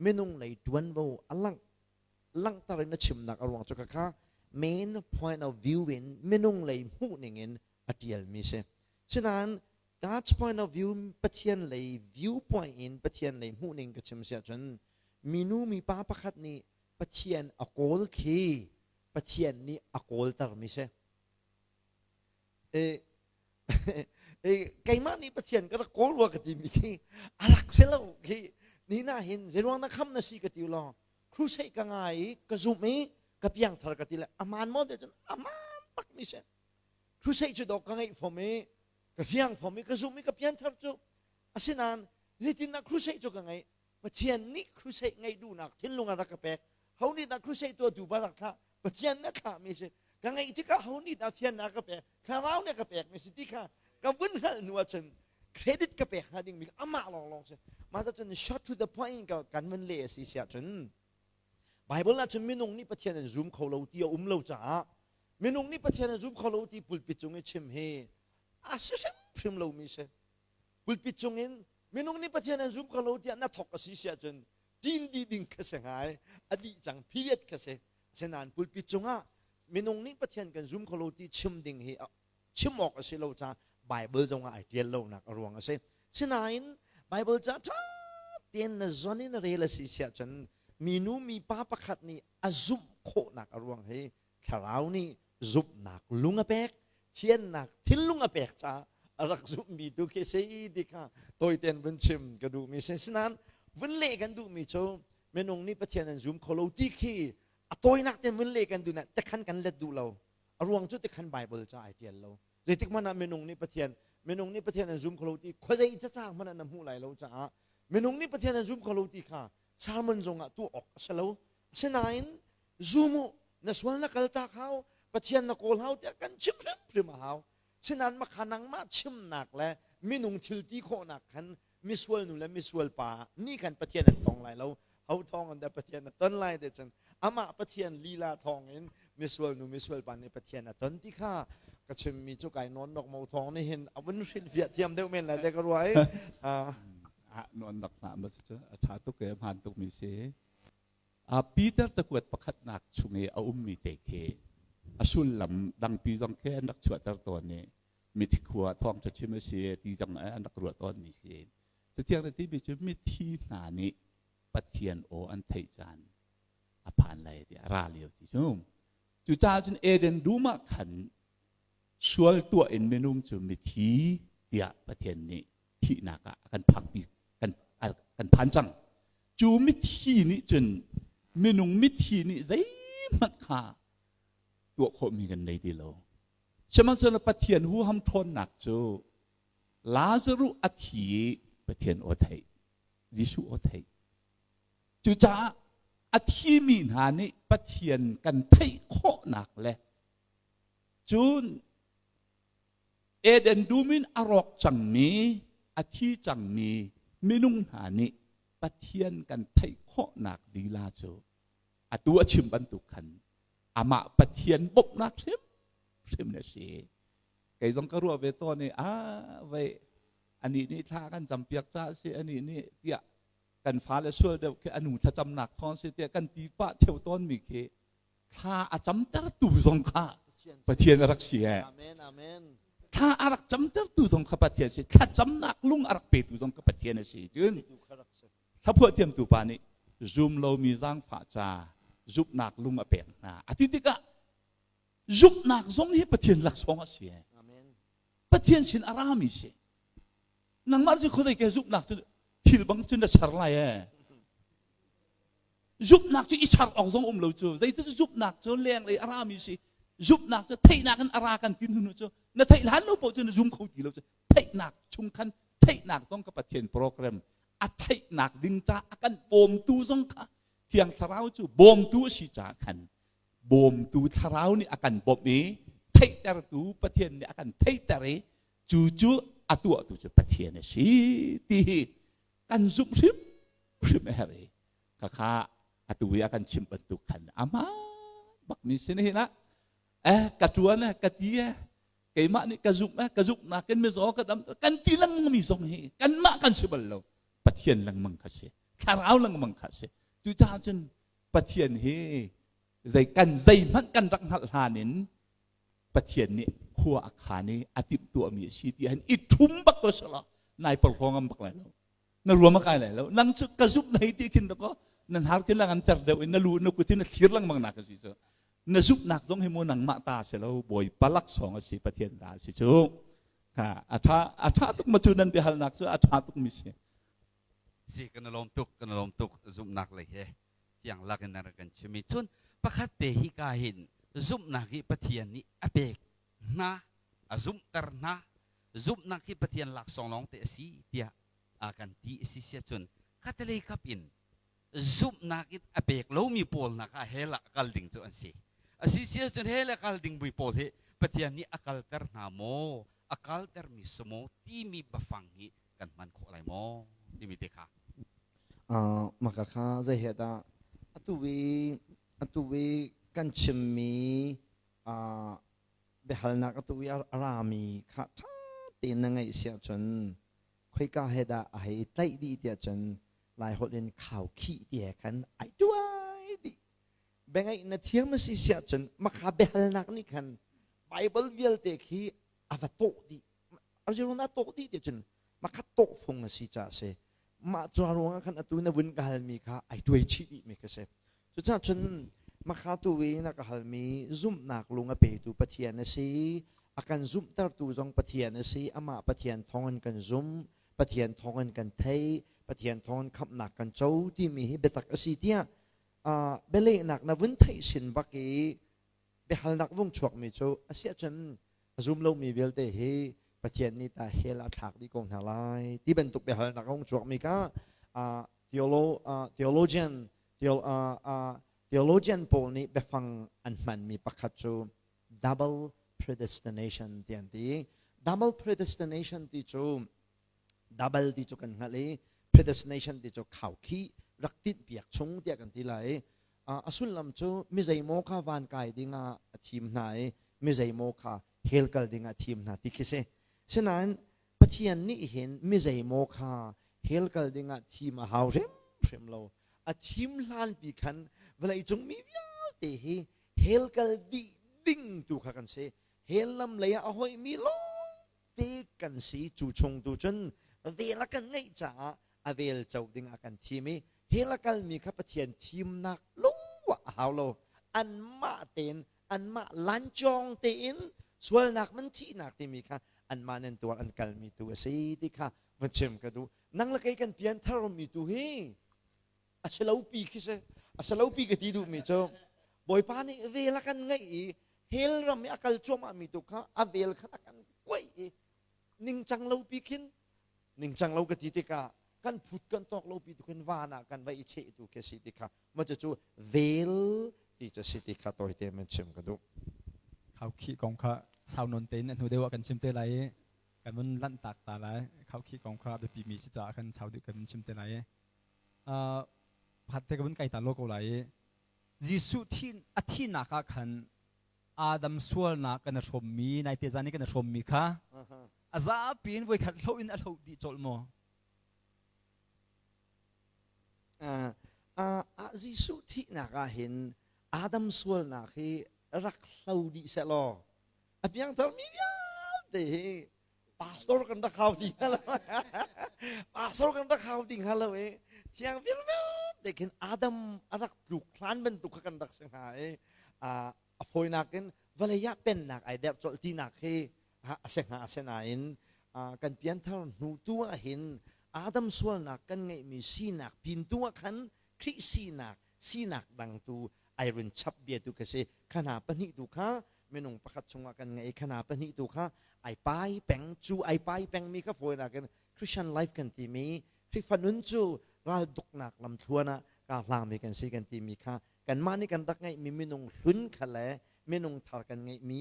minung lei ṭuanvo a langh langhter in a chimnak a ruang cu khakha main point of view in minung lei hmuh ning in a ṭialmi si. Sinain God's point of view Pathian lei viewpoint in Pathian lei hmuh ning ka chim si ahcun minu mipa pakhat nih Pathian a kawl khi Pathian nih a kawltermi si. Keimah nih Pathian ka rak kawl rua ka timi khi a rak si lo khi ni na hin zeiruang na kham na si ka ti law crusade ka ngai i ka zumh i ka piangthar ka ti le aman maw te cun aman bak mi si crusade cu dawk ka ngeih fom i ka fiang fom i ka zumh i ka pianthar cu asinain zeitin dah crusade cu ka ngeih Pathian nih crusade ngeih duhnak thinlung a rak ka pek. Ho nih dah crusade tuahtu ba rak thlah? Pathian nih a thlahmi si. Ka ngeih tikah ho nih dah fiannak ka pek? Thlarau nih a ka pekmi si ti kha ka vun hngalh hnu ahcun credit ka pek hnga dingmi amah lawnglawng si. Mah cun short to the point ka kan vun leh a si siah cun Bible ah cun minung nih Pathian an zum kho lo ti a um lo caah minung nih Pathian an zum kho lo ti pulpit cung i chim hi a si hrimhrim lomi si. Pulpit cungin minung nih Pathian an zum kho lo tiah na thok a si si ahcun ṭin dih ding kha si ngai a dih cang period kha si asinain pulpit cungah minung nih Pathian kan zum kho lo ti chim ding hi chim awk a si lo caah Bible zongah ai ṭial lonak a ruang a si sinain Bible ca ṭha tein na zon in rel a si si ahcun minu mipa pakhat nih a zumh khawhnak a ruang hi Thlarau nih zumhnak lung a pek, thiannak thinlung a pek caah a rak zumhmi tu khi si ti kha tawitein vun chim ka duhmi si. Sinain vun leh kan duhmi cu minung nih Pathian an zum kho lo ti khi a tawinak tein vun leh kan duh na tekhan kan let duh lo. A ruang cu tikhan Bible ca ai tial lo. Zeitik hmanh ah minung nih Pathian minung nih Pathian an zum kho lo ti khuazei cacang hmanh ah na hmuh lai lo caah minung nih Pathian an zum kho lo ti kha sermon zong ah tuah awk a si lo. Asinain zum u na sual na kaltak hau Pathian na kawl hau tiah kan chim hrimhrim a hau sinain makha nangmah chimnak le minung thil ti khawhnak khan misual nu le misual pa nih khan Pathian an tong lai lo ho thawng in dah Pathian a ton lai te cun amah Pathian lila thawng in misual nu misual pa nih Pathian a ton ti kha. Ka chimmi cu kai nawn nok mo thawng nih hin a vun hrilhfiah thiam deuh men lai te ka ruah i. Ah nawn nak hna ma cu a ṭha tuk e hmaan tuk mi si. A Peter cakuat pakhatnak chung i a ummi te khi a sullam dangpi zong khi an rak chuahter tawn i mithi khua thawngṭha chim a si ti zong an rak ruah tawnmi si. Cathiang na timi cu mithi hna nih Pathian aw an theih caan a phan lai tiah a ra lio ti cu. Cucaah cun Eden dum ah khan sual tuah in minung cu mithi tiah Pathian nih thihnak ah a kan phakpi kan kan phan cang. Cu mithi nih cun minung mithi nih zeihmanh kha tuah khawhmi kan nei ti lo. Sihmanhsehlaw Pathian huham ṭhawnnak cu Lazaruh a thi i Pathian aw theih, Jesuh aw theih. Cucaah a thimi hna nih Pathian kan theih khawhnak le cun Eden dum in a rawk cangmi, a thi cangmi minung hna nih Pathian kan theih khawhnak lila cu atu a chim bantuk khan amah Pathian bawmhnak hrimhrim a si. Kei zong ka ruah ve tawn i a vei anih nih thla kan campiak caah si anih nih tiah kan fale sual deuh khi anu thlacamnak thawng si tiah kan ti pah theu tawnmi khi thla a camtertu zong kha Pathian a rak si ee. Amen, amen. Thla a rak camtertu zong kha Pathian si. Thlacamnak lung a rak petu zong kha Pathian a si. Cun thlaphuah thiamtu pa nih zum lomi zaangfah ca zumhnak lung a pek hna. A ti tikah zumhnak zong hi Pathian laksawng a si. Amen. Pathian sin a rami si. Nangmah cu khuazei ke zumhnak cu thil bang cun na char lai ee. Zumhnak cu i char awk zong um lo cu. Zeitin zumhnak cu lenglei a rami si. Zumhnak cu theihnak in a ra kan ti hnu cu na theih hlan lo paoh cu na zum kho ti lo cu. Theihnak chung khan theihnak zong ka Pathian program a theihnak ding ca a kan bawmtu zong kha Thiang Thlarau cu bawmtu a si caah khan bawmtu thlarau nih a kan bawmh i theihtertu Pathian nih a kan theihter i cu cu a tuahtu cu Pathian a si ti hi kan zumh hrimhrim a herh i khakha atu i a kan chimh bantuk khan amah bakmi sin hin ah eh ka tuan eh ka ti eh keimah nih ka zumh eh ka zumhnak in mizaw ka dam kan ti lengmang mi zong hi kanmah kan si bal lo Pathian lengmang kha si thlarau lengmang kha si cucaah cun Pathian hi zei kan zeihmanh kan rak hngalh hlan in Pathian nih khua a khan i a timhtuahmi a si ti han i ṭhum bak ko selaw nai porhlaw ngam bak lai lo na ruam a kai lai lo nang cu ka zumh na hei ti khin dakaw nan har khin lang an ter deuh in na lu na kut in na thlir lengmang nak a si cu na zumhnak zong hi mu nangmah ta si lo Bawipa laksawng a si Pathian ta a si cu ha a ṭha a ṭha tuk ma cu nan biahalnak cu a ṭha tuk mi si si kan lawm tuk kan lawm tuk zumhnak lei he fiang lak in rak kan chim i cun pakhat te hi ka hin zumhnak hi Pathian nih a pek hna a zumhter hna zumhnak hi Pathian laksawng lawng te a si tiah a kan ti a si sia cun khatalei kap in zumhnak in a pek lomi pawl hna kha hell ah a kal ding cu an si a si sia cun hell a kal ding mi pawl hi Pathian nih a kalter hna maw a kalter mi si maw timi biafang hi kan hman khawh lai maw timi te kha Maka kha zei he dah atu i atu i kan chimmi biahalnak atu i a rami kha ṭha tein na ngaih si ahcun khoika he dah a hei tlaih dih tiah cun Laiholh in khaukhih ti he khan ai tuai dih. Biangaih na thiam a si si ahcun makha biahalnak nih khan Bible vialte khi a va tawh dih. Arjuna tawh dih ti cun makhat tawh fung a si caah a si. Mah cu ruangah khan atu na vun ka halmi kha ai tuai chih dihmi ka si. Cucaah cun makha tu i na ka halmi zumhnak lung a petu Pathian a si. A kan zumhtertu zong Pathian a si. Amah Pathian thawngin kan zum, Pathian thawngin kan thei, Pathian thawngin khamhnak kan co timi hi biatak a si tiah uh, bialehnak na vun theih sin bak i biahalnak vung chuakmi cu a si ahcun a zum lomi vialte hi Pathian nih ta hell a thlak dih ko hna lai ti bantuk biahalnak a hung chuakmi kha theologian theologian pawl nih biafang an hmanmi pakhat cu double predestination ti an ti. Double predestination ti cu double ti cu kan hngalh i predestination ti cu khaukhih rak tinhpiak chung tiah kan ti lai. A sullam cu mi zeimaw kha van kai dingah a thim hna i mi zeimaw kha Hell kal ding ah thim hna ti khi si. Sinain Pathian nih hin mi zeimaw kha hell kal ding ah thim a hau hrimhrim lo. A thim hlan pi khan vawlei cung mi vialte hi hell kal dih ding tu kha kan si. Hell lam lei ah a hoih mi lawng te kan si. Cu chung tu cun vel a kan ngeih caah a vel co ding ah kan thim i hell a kalmi kha Pathian thimnak lungwah a hau lo. Anmah tein anmah lancawng tein sualnak man thihnak timi kha anmah nan tuar an kalmi tu a si ti kha va chim ka duh. Nang le kei kan pian tharmi tu hi a si lo pi khi si a si lo pi ka ti duhmi cu Bawipa nih vel a kan ngeih i hell ram i a kal cuahmah mi tu kha a vel khan a kan kuaih i ningcang lo pi khin ningcang lo ka ti tikah kan phut kan tawk lo pi tu khin van ah kan va i cheh tu khi si ti kha ma cu vel ti cu si ti kha tawite man chim ka duh. Khau khi kong kha sau non tein a hnu deuh ah kan chim te lai i kan vun lanh tak ta lai. Khau khi kong kha biapi mi si caah khan sau deuh kan vun chim te lai i pakhat te ka vun kai ta lo ko lai i Jesuh thi a thihnak ah khan Adam sualnak kan i hrawmmi naite zan i kan i hrawmmi kha a zapi in voikhat hloh in a hloh dih colh maw? Ah Jesuh thihnak ah hin Adam sualnak hi rak hlo dih seh law a piangthar mi vialte hi pastor kan rak hau ti hnga lo, pastor kan rak hau ti hnga lo i thiang vialte khin Adam a rak tluk hlan bantuk kha kan rak si hnga i a fawinak in vawlei ah pennak ai derh colh tinak hi a si hnga. Asinain kan pianthar hnu tu ah hin Adam sualnak kan ngeihmi sinak pin tu ah khan Khrih sinak sinak dang tu ai run chap bia tu kha si. Khana pahnih tu kha minung pakhat chungah kan ngei, khana pahnih tu kha ai pai peng. Cu ai pai peng mi kha fawinak in Christian life kan timi Khrihfa nun cu ral duknak lamthluan ah ka hlangmi kan si kan timi kha kanmah nih kan rak ngeihmi minung hlun kha le minung thar kan ngeihmi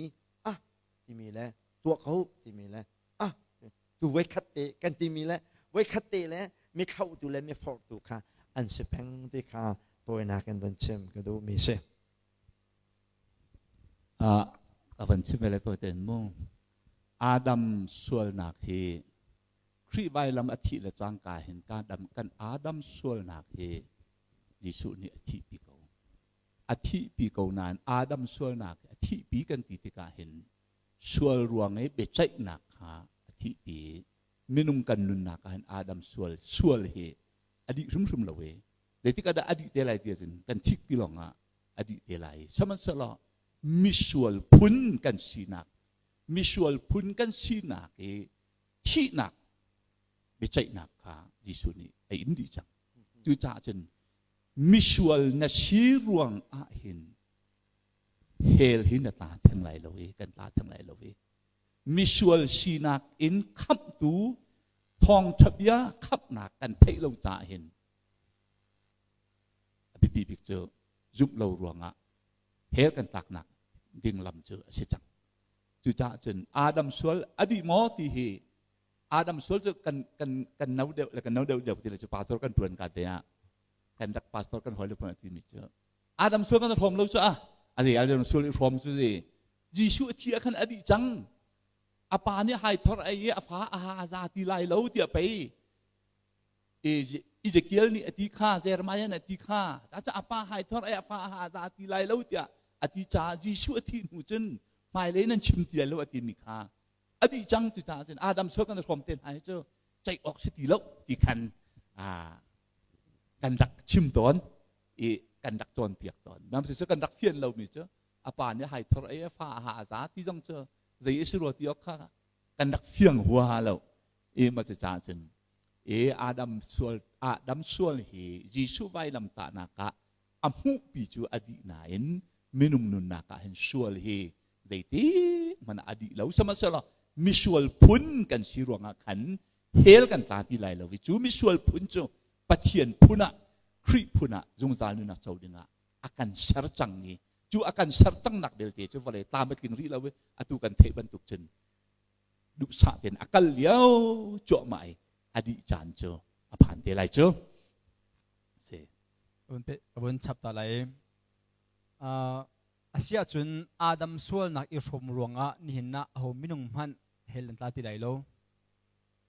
ah timi le tuah ko timi le ah tu voikhat te kan timi le voikhat te le mi thlauhtu le mi forhtu kha an si peng ti kha tawinak in van chim ka duhmi si. Ah, ka van chim le to ten mu. Adam sualnak hi Khrih vailam a thih le cangka hin kan Adam kan Adam sualnak hi Jesuh nih a thihpi ko. A thihpi ko nain Adam sualnak hi a thihpi kan ti tikah hin sual ruang i biaceihnak kha a thihpi. Minung kan nunnak ah hin Adam sual sual hi a dih hrimhrim lo i zeitik ah dah a dih te lai ti ahcun kan thik ti lawng ah a dih te lai. Sihmanhsehlaw misual phun kan sinak misual phun kan sinak i thihnak biaceihnak kha Jesuh nih a in dih cang. Cucaah cun misual na si ruang ah hin hell hi na tla theng lai lo i kan tla theng lai lo i misual sinak in khamhtu thawngṭha bia khamhnak kan theih lo caah hin a biapi bik cu zumh lo ruangah hell kan tlaknak ding lam cu a si cang. Cucaah cun Adam sual a dih maw ti hi Adam sual cu kan kan kan no deuh le kan no deuh deuh ti le cu pastor kan tuan ka te ah kan rak pastor kan hawi le ti mi cu Adam sual kan hrawm lo cu a a zei Adam sual i hrawm cu zi Jesuh a thi ah khan a dih cang. A pa nih hai thor ai i a fa a ha a za ti lai lo tiah pei Ezekiel nih a ti kha, Jeremiah nih a ti kha. Ca a pa hai thor ai a fa a ha za ti lai lo tiah a ti caah Jesuh a thih hnu cun hmailei nan chim ti lai lo a timi kha a dih cang. Cu caah cun Adam sual kan hrawm te hna hi cu ceih awk si ti lo ti khan kan rak chim tawn i kan rak cawnpiak tawn. Nam si cu kan rak fian lomi cu a pa nih hai thor ei a fa a ha a za ti zong cu zei a si rua ti awk kha kan rak fiang huaha lo i ma cu caah cun i Adam sual Adam sual hi Jesuh vailam tahnak ah a hmuhpi cu a dih nain minung nunnak ah hin sual hi zeiti hmanh a dih lo. Sihmanhsehlaw misual phun kan si ruangah khan hell kan tla ti lai lo i cu misual phun cu Pathian phun ah Khrih phun ah zungzal nunnak co dingah a kan ser cang i cu a kan ser cangnak belte cu vawlei tlam a tling rih lo i atu kan theih bantuk cun duhsah tein a kal lio cuahmah i a dih caan cu a phan te lai cu si. A vun chap ta lai. Asiahcun Adam sualnak i hrawm ruangah nihin ah aho minung hmanh hell an tla ti lai lo.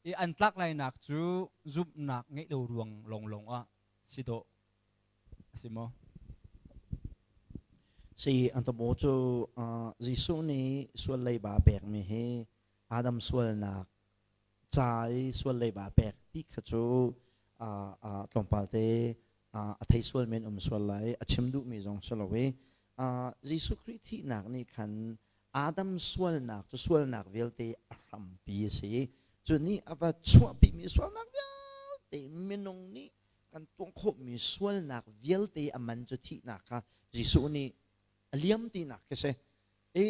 I an tlak lainak cu zumhnak ngeih lo ruang lawnglawng ah si dawh a si maw? Si an tabo cu Jesuh nih sual leiba pekmi hi Adam sualnak ca i sual leiba pek ti kha cu tlawmpal te a thei sual men um sual lai a chim duhmi zong si lo i Jesuh Khrih thihnak nih khan Adam sualnak cu sualnak vialte a hrampi a si. Cu nih a va chuahpimi sualnak vialte minung nih kan tuah khawhmi sualnak vialte a man cu thihnak kha Jesuh nih a liam tinak khi si. I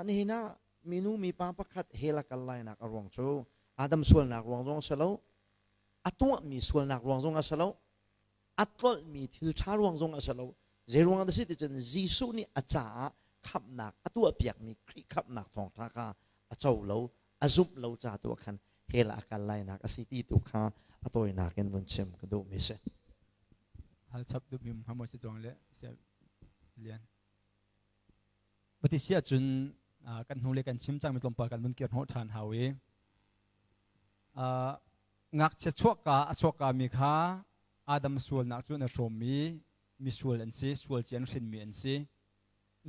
nihin ah minu mipa pakhat hell a kal lainak a ruang cu Adam sualnak ruang zong a si lo, a tuahmi sualnak ruang zong a si lo, a tlolhmi thil ṭha ruang zong a si lo. Zei ruang dah si ti cun Jesuh nih a caah khamhnak a tuahpiakmi Khrih khamhnak thawngṭha kha a co lo, a zumh lo ca tu ah khan hell ah a kal lainak a si ti tu kha a tawinak in vun chim ka duhmi a si. Hal chap duhmi um hnga maw si chuang le lian. Pati si ahcun kan hnu le kan chim cangmi tlawmpal kan vun kir hnawh ṭhan hau i ngakchia chuakka a chuakka mi kha Adam sualnak cu an hrawmmi misual an si, sual ci an hrinmi an si.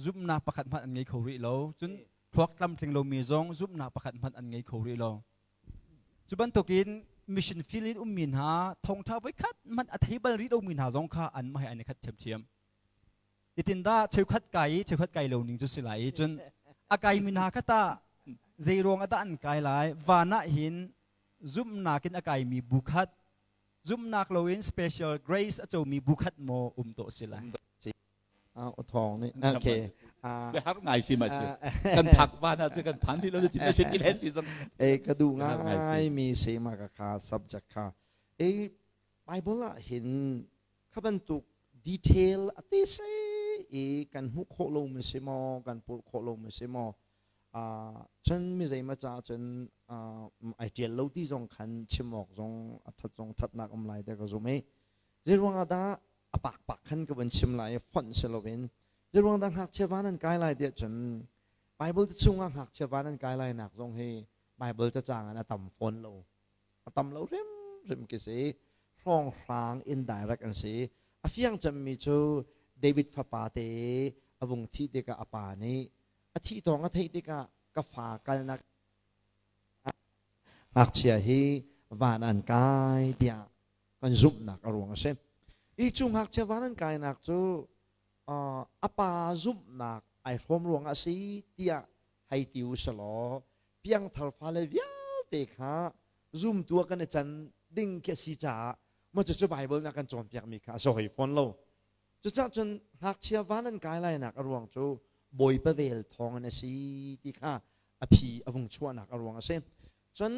Zumhnak pakhat hmanh an ngei kho rih lo. Cun thluak tlamtling lomi zong zumhnak pakhat hmanh an ngei kho rih lo. Cu bantukin mission field in ummi hna thawngṭha voikhat hmanh a thei bal rih lomi hna zong kha anmah he an i khat ṭhiamṭhiam. Itindah cheukhat kai i cheukhat kai lo ning cu si lai i cun a kaimi hna kha tah zei ruang ah dah an kai lai? Van ah hin zumhnak in a kaimi bu khat, zumhnak loin special grace a comi bu khat maw um tawh si lai? Thawng nih okay Biahar ngai si ma si kan phak van ah cu kan phan ti lo ti na ti len ti zong e ka du ngai mi se ma ka kha subject kha e Bible ah hin kha bantuk detail a te se i kan hmuh khawh lo mi si maw kan purh khawh lo mi si maw cun mi zeima ca cun ai tial lo ti zong khan chim awk zong a that zong thatnak um lai te ka zum i zeiruang ah dah a pak pak khan ka vun chim lai i fonh si loin zeiruang dah ngakchia van an kai lai tiah cun Bible chungah ngakchia van an kai lai nak zong hi Bible cacang an a tam fawn lo a tam lo hrimhrim khi si hrawnghrang indirect an si a fiang cemmi cu David fapa te a vung thih tikah a pa nih a thih thawng a theih tikah ka fa kalnak ngakchia hi van an kai tiah kan zumhnak a ruang a si i cu ngakchia van an kainak cu a pa zumhnak ai hrawm ruangah a si tiah hei ti u selaw piangthar fale vialte kha zumtu ah kan i can ding khi a si caah maw cucu Bible nih a kan cawnpiakmi kha a si hoi fawn lo. Cucaah cun ngakchia van an kai lainak a ruang cu Bawipa vel thawng in a si ti kha a phi a vung chuahnak a ruang a si. Cun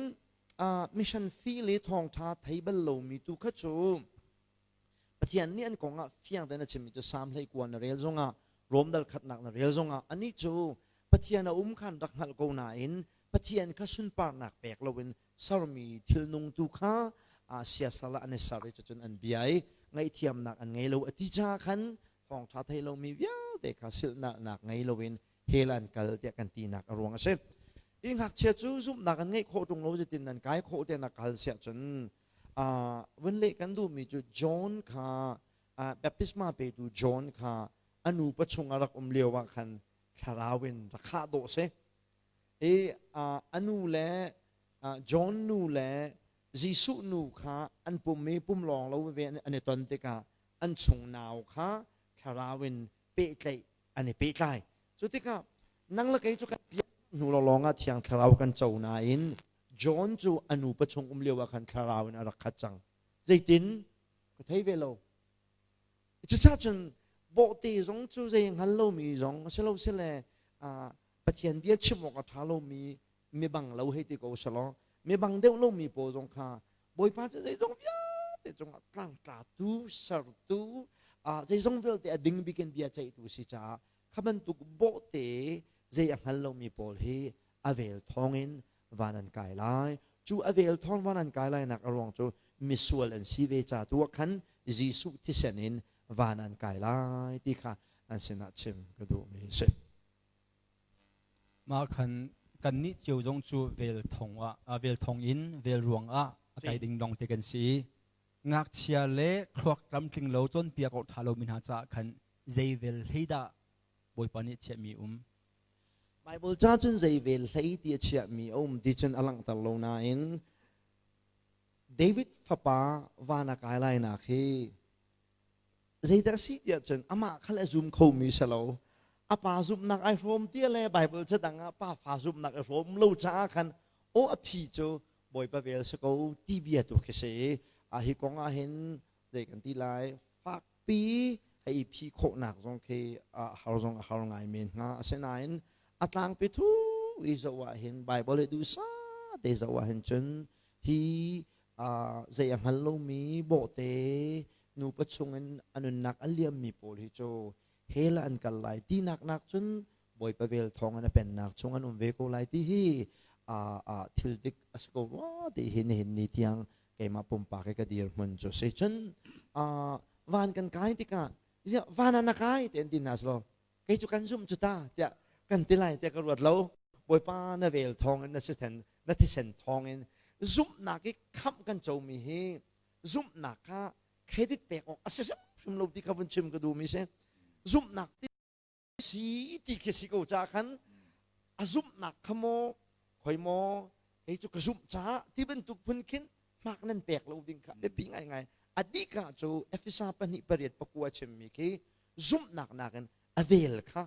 mission fee le thawngṭha thei bal lomi tu kha cu Pathian nih an kong ah fiang tein a chimmi cu Salm 19 na rel zongah Rom dal khatnak na rel zongah anih cu Pathian a um khan rak hngalh ko nain Pathian kha sunparnak pek loin sermi thilnung tu kha siasal ah an i ser i cucun an bia i ngaihthiamnak an ngei lo a ti caah khan thawngṭha thei lomi vialte kha silhnalhnak ngei loin hell an kal tiah kan tinak a ruang a si. Hi ngakchia cu zumhnak an ngeih khawh ṭung lo zeitin nan kai khawh tiah na kal siah cun vun leh kan duhmi cu John kha baptisma petu John kha a nu pachung a rak um lio ah khan thlarau in rak khah dawh si. I a nu le John nu le Jesuh nu kha an pum i pum lawng lo ve an i ton tikah an chung nau kha thlarau in pehtlaih an i pehtlai. Cu tikah nang le kei cu kan piak hnu lawng ah thiang thlarau kan co nain John cu a nu pachung um lio ah khan thlarau in a rak khat cang. Zeitin? Ka thei ve lo. Cucaah cun bawhte zong cu zei hngal lomi zong a si lo sile Pathian bia chim awk a ṭha lomi mibang lo hei ti ko selaw mibang deuh lomi pawl zong kha Bawipa cu zeizong vialte cungah tlangtlatu sertu zeizong vialte a ding bik in bia ceihtu si caah kha bantuk bawhte zei a hngal lomi pawl hi a vel thawngin van an kai lai. Cu a vel thawng van an kai lainak a ruang cu misual an si ve ca tu ah khan Jesuh thisen in van an kai lai ti kha. an sinah chim ka duhmi a si. Mah khan kannih cio zong cu vel thong ah vel thong in vel ruang ah a kai ding lawng te kan si. Ngakchia le thluak tlamtling lo cawnpiak awk ṭha lomi hna caah khan zei vel hlei dah Bawipa nih chiahmi um? Bible ca cun zei vel hlei ti a chiahmi a um ti cun a langhter lo nain David fapa van a kai lainak hi zeidah a si tiah cun amah kha le zum khomi si lo. A pa zumhnak ai hrawm tia le Bible ca dang ah pa fa zumhnak i hrawm lo caah khan aw a phi cu Bawipa vel si ko ti bia tu khi si. A hi kong ah hin zei kan ti lai fakpi hei phi khawhnak zong khi a har zong a har ngai men hnga. Asinain a tlangpi thu i zoh ah hin Bible i duhsa te zoh ah hin cun hi zei a hngal lomi bawhte nupa chungin a nunnak a liammi pawl hi cu hell ah an kal lai tinak nak cun Bawipa vel thawng in a pennak chung an um ve ko lai ti hi thil dik a si ko rua ti hi nihin ni tiang keimah pumpak i ka dirhmun cu si. Cun van kan kai tikah van ah na kai ti an ti hna selaw kei cu kan zumh cu ta tiah kan ti lai tiah ka ruat lo. Bawipa na vel thawng in na sithen na thisen thawng in zumhnak i khamh kan comi hi zumhnak kha credit pek awk a si hrimhrim lo ti kha vun chim ka duhmi si. Zumhnak ti si ti khi si ko ca khan a zumhnak kha maw khoi maw kei cu ka zumh caah ti bantuk phun khin hmak nan pek lo ding kha biapi ngaingai. A dika cu Efesa 2 8 pakua chimmi khi zumhnak nakin a vel kha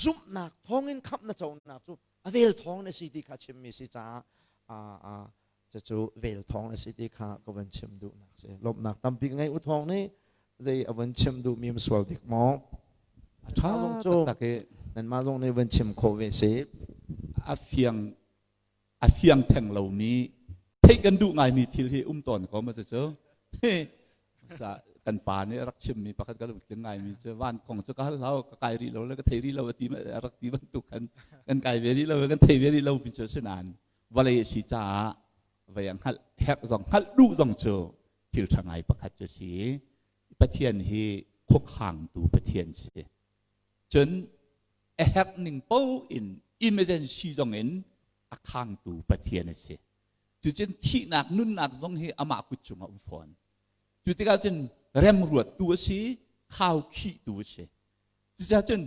zumhnak thawngin khamh na conak cu a vel thawng na si ti kha chimmi si caah cucu vel thawng na si ti kha ka van chim duhnak si. Lawmhnak tampi ka ngei. U thawng nih zei a van chim duhmi um sual dik maw? A ṭha taktak i nanmah zong nih van chim khawh ve si. A fiang a fiang theng lomi theih kan duh ngaimi thil hi um tawn ko ma cu kan pa nih a rak chimmi pakhat ka lungtling ngaimi cu van kong cu ka hal hlau ka kai rih lo le ka thei rih lo a ti a rak ti bantuk khan kan kai ve rih lo kan thei ve rih lo mi cu si nain vawlei a si caah vei a hngalh herh zong hngalh duh zong cu thil ṭha ngai pakhat cu si. Pathian hi khuakhangtu Pathian si. Cun a herh ning paoh in emergency zong in a khangtu Pathian a si. Cucun thihnak nunnak zong hi amah kut cungah um fawn. Cu tikah cun remruattu a si, khaukhihtu a si. Cucaah cun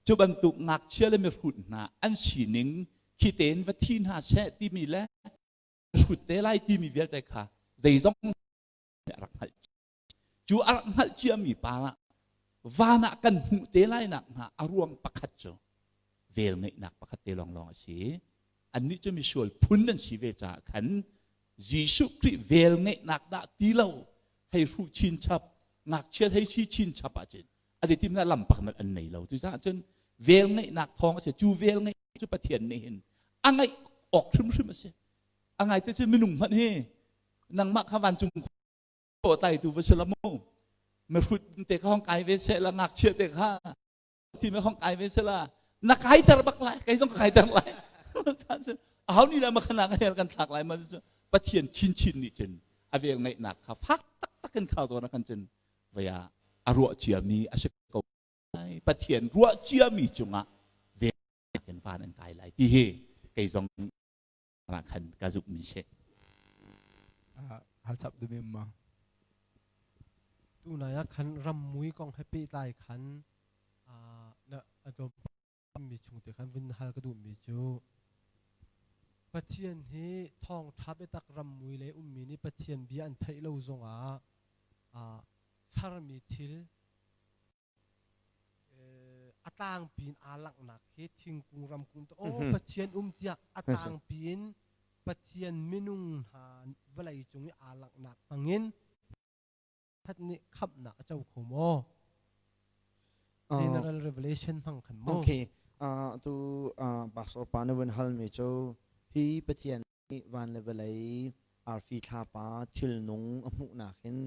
cu bantuk ngakchia le mihrut hna an sining khi tein va thi hna seh timi le hrut te lai timi vialte kha zeizong a rak hngalh. Cu a rak hngalh ciami pa ah van ah kan hmuh te lai nak hnga a ruang pakhat cu vel ngeihnak pakhat te lawnglawng a si. Annih cu misual phun an si ve caah khan Jesuh Khrih vel ngeihnak dah ti lo hei hruh chinchap ngakchia hei si chinchap ahcun a zeitin lam pakhat an nei lo. Cucaah cun vel ngeihnak thawng a si. Cu vel ngeih cu Pathian nih hin a ngeih awk hrimhrim a si. A ngaite cu minung hmanh hi nangmah kha vancung tlaitu va si la mu mihrut te kha hong kai ve seh la ngakchia te kha thi me hong kai ve seh la na kaiter bak lai kei zong ka kaiter lai aho ni la makhana ka hel kan thlak lai ma cu Pathian chinchin nih cun a vel ngeihnak kha fak taktak in kha zawn kan cun vaya a ruah ciami a si ko Pathian ruah ciami cungah vel in van an kai lai ti hi kei zong khan ka zumh mi si. Hal chap dumi ma. Tu nai ah khan rammui kong he pehtlai khan na mi chung te khan vun hal ka duh mi cu Pathian hi thawngṭha biatak rammui le ummi nih Pathian bia an theih lo zongah sermi thil a tlangpi in aa langhnak hi thingkung ramkung te aw Pathian um tiah a tlangpi in Pathian minung hna vawlei cung i aa langhnak hmangin that nih khamhnak a co kho maw? General Revelation hmang khan maw? Okay. Tu pastor pa na vun halmi cu hi Pathian nih van le vawlei arfi thlapa thilnung a hmuhnak in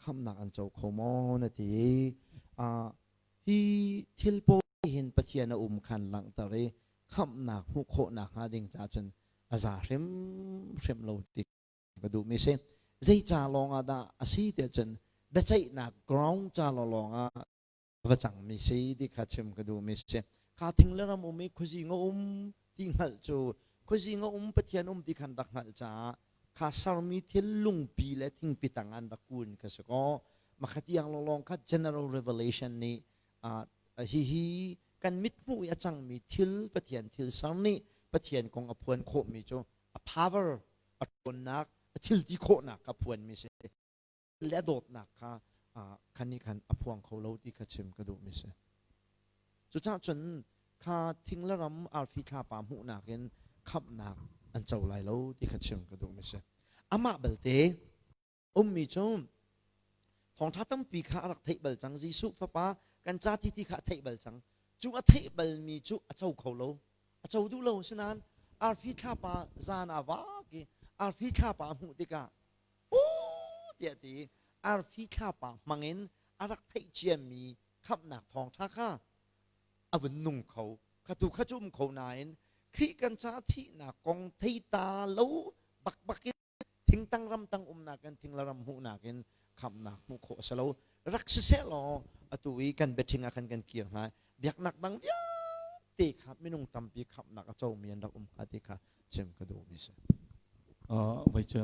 khamhnak an co kho maw na ti. Hi thil pawl hin Pathian a um khan langhter i khamhnak hmuh khawhnak hnga ding ca cun a za hrimhrim lo ti ka duhmi si. Zei ca lawng ah dah a si tiah cun biaceihnak ground ca lawng ah. va cangmi si ti kha chim ka duhmi si. Kha thing le ram um i khuazing a um ti hngalh cu khuazing a um Pathian um ti khan rak hngalh caah kha sermi thil lungpi le thingpi tang an rak kun ka si kaw makhatiang lawnglawng kha general revelation nih hihi kan mithmuh i a cangmi thil Pathian thil ser nih Pathian kong a phuan khawhmi cu a power a ṭhawnnak a thil ti khawhnak kha phuanmi si le a dawtnak kha khan nih khan a phuang kho lo ti kha chim ka duhmi si. Cucaah cun kha thing le ram arfi thlapa hmuhnak in khamhnak an co lai lo ti kha chim ka duhmi si. Amah belte ummi cu thawngṭha tampi kha a rak theih bal cang Jesuh fapa kan ca ti ti kha a theih bal cang. Cu a theih balmi cu a co kho lo. A co duh lo asinain arfi thlapa zan ah vak i arfi thlapa a hmuh tikah tiah ti arfi thlapa hmangin a rak theih ciami khamhnak thawngṭha kha a vun nung kho kha tu kha cu um kho nain Khrih kan ca thihnak kong thei ta lo bakbak in thingtang ramtang umnak in thing le ram hmuhnak in khamhnak hmuh khawh a si lo rak siseh law atu i kan biaṭhing ah khan kan kir hna biaknak dang vialte kha minung tampi khamhnak a comi an rak um hnga ti kha chim ka duhmi si. Voi cu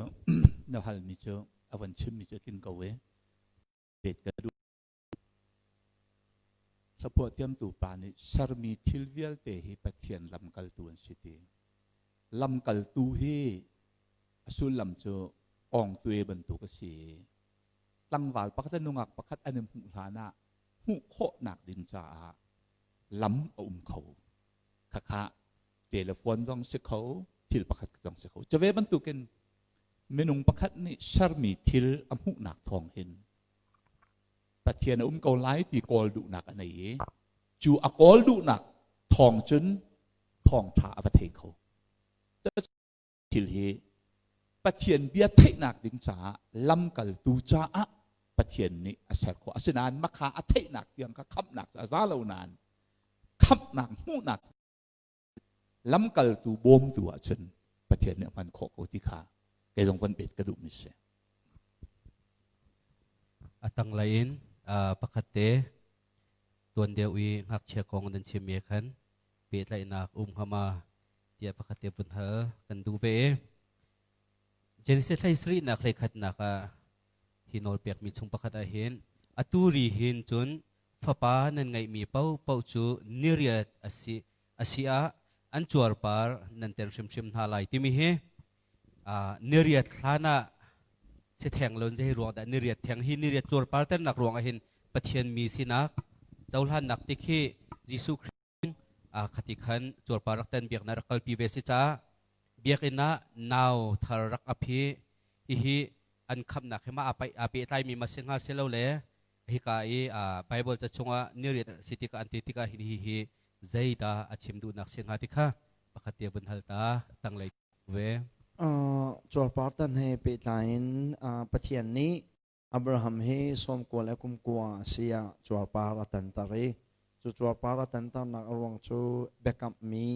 na halmi cu a van chimmi cu a tling ko e. Pet ka duh. Hlaphuah thiamtu pa nih sermi thil vialte hi Pathian lamkaltu an si ti. Lamkaltu hi a sullam cu awngtue bantuk a si. Tlangval pakhat le nungak pakhat an i hmuh hlan ah hmuh khawhnak ding caah lam a um kho. Khakha telephone zong si kho, thil pakhat zong si kho. Cu ve bantukin minung pakhat nih sermi thil a hmuhnak thawng hin Pathian a um ko lai ti kawl duhnak a nei i cu a kawl duhnak thawng cun thawngṭha a va thei kho. Thil hi Pathian bia theihnak ding caah lamkaltu caah Pathian nih a ser khawh. Asinain makha a theihnak tiang kha khamhnak cu a za lo nain khamhnak hmuhnak lamkaltu bawmtu ahcun Pathian nih a hman khawh ko ti kha kei zong von pet ka duhmi si. A tanglei in pakhat te tuan deuh i ngakchia kong nan chim i khan pehtlaihnak um hnga ma tiah pakhat te vun hal kan duh ve i Genesis hlei sarihnak hlei khatnak ah hi nawl pekmi chung pakhat ah hin atu ri hin cun fapa nan ngeihmi paohpaoh cu niriat a si a si ah an cuarpar nan ten hrimhrim hna lai timi hi niriat hlan ah si theng lo zei ruang dah niriat theng hi niriat cuarpar ternak ruang ah hin Pathian mi sinak cohlannak ti khi Jesuh Khrih khati khan cuarpar rak ten biaknak rak kalpi ve si caah biakinn ah nau thar rak ap hi hihi an khamnak hi ma a pehtlai mi ma si hnga si lo le hika i Bible ca chungah niriat si tikah an ti tikah hin hi hi zeidah a chim duhnak si hnga ti kha pakhat te vun hal ta tanglei ve. Cuarpar tan he pehtlai in Pathian nih Abraham hi sawmkua le kum kua a si ah cuarpar a tanter i cu cuarpar a tanternak a ruang cu biakamhmi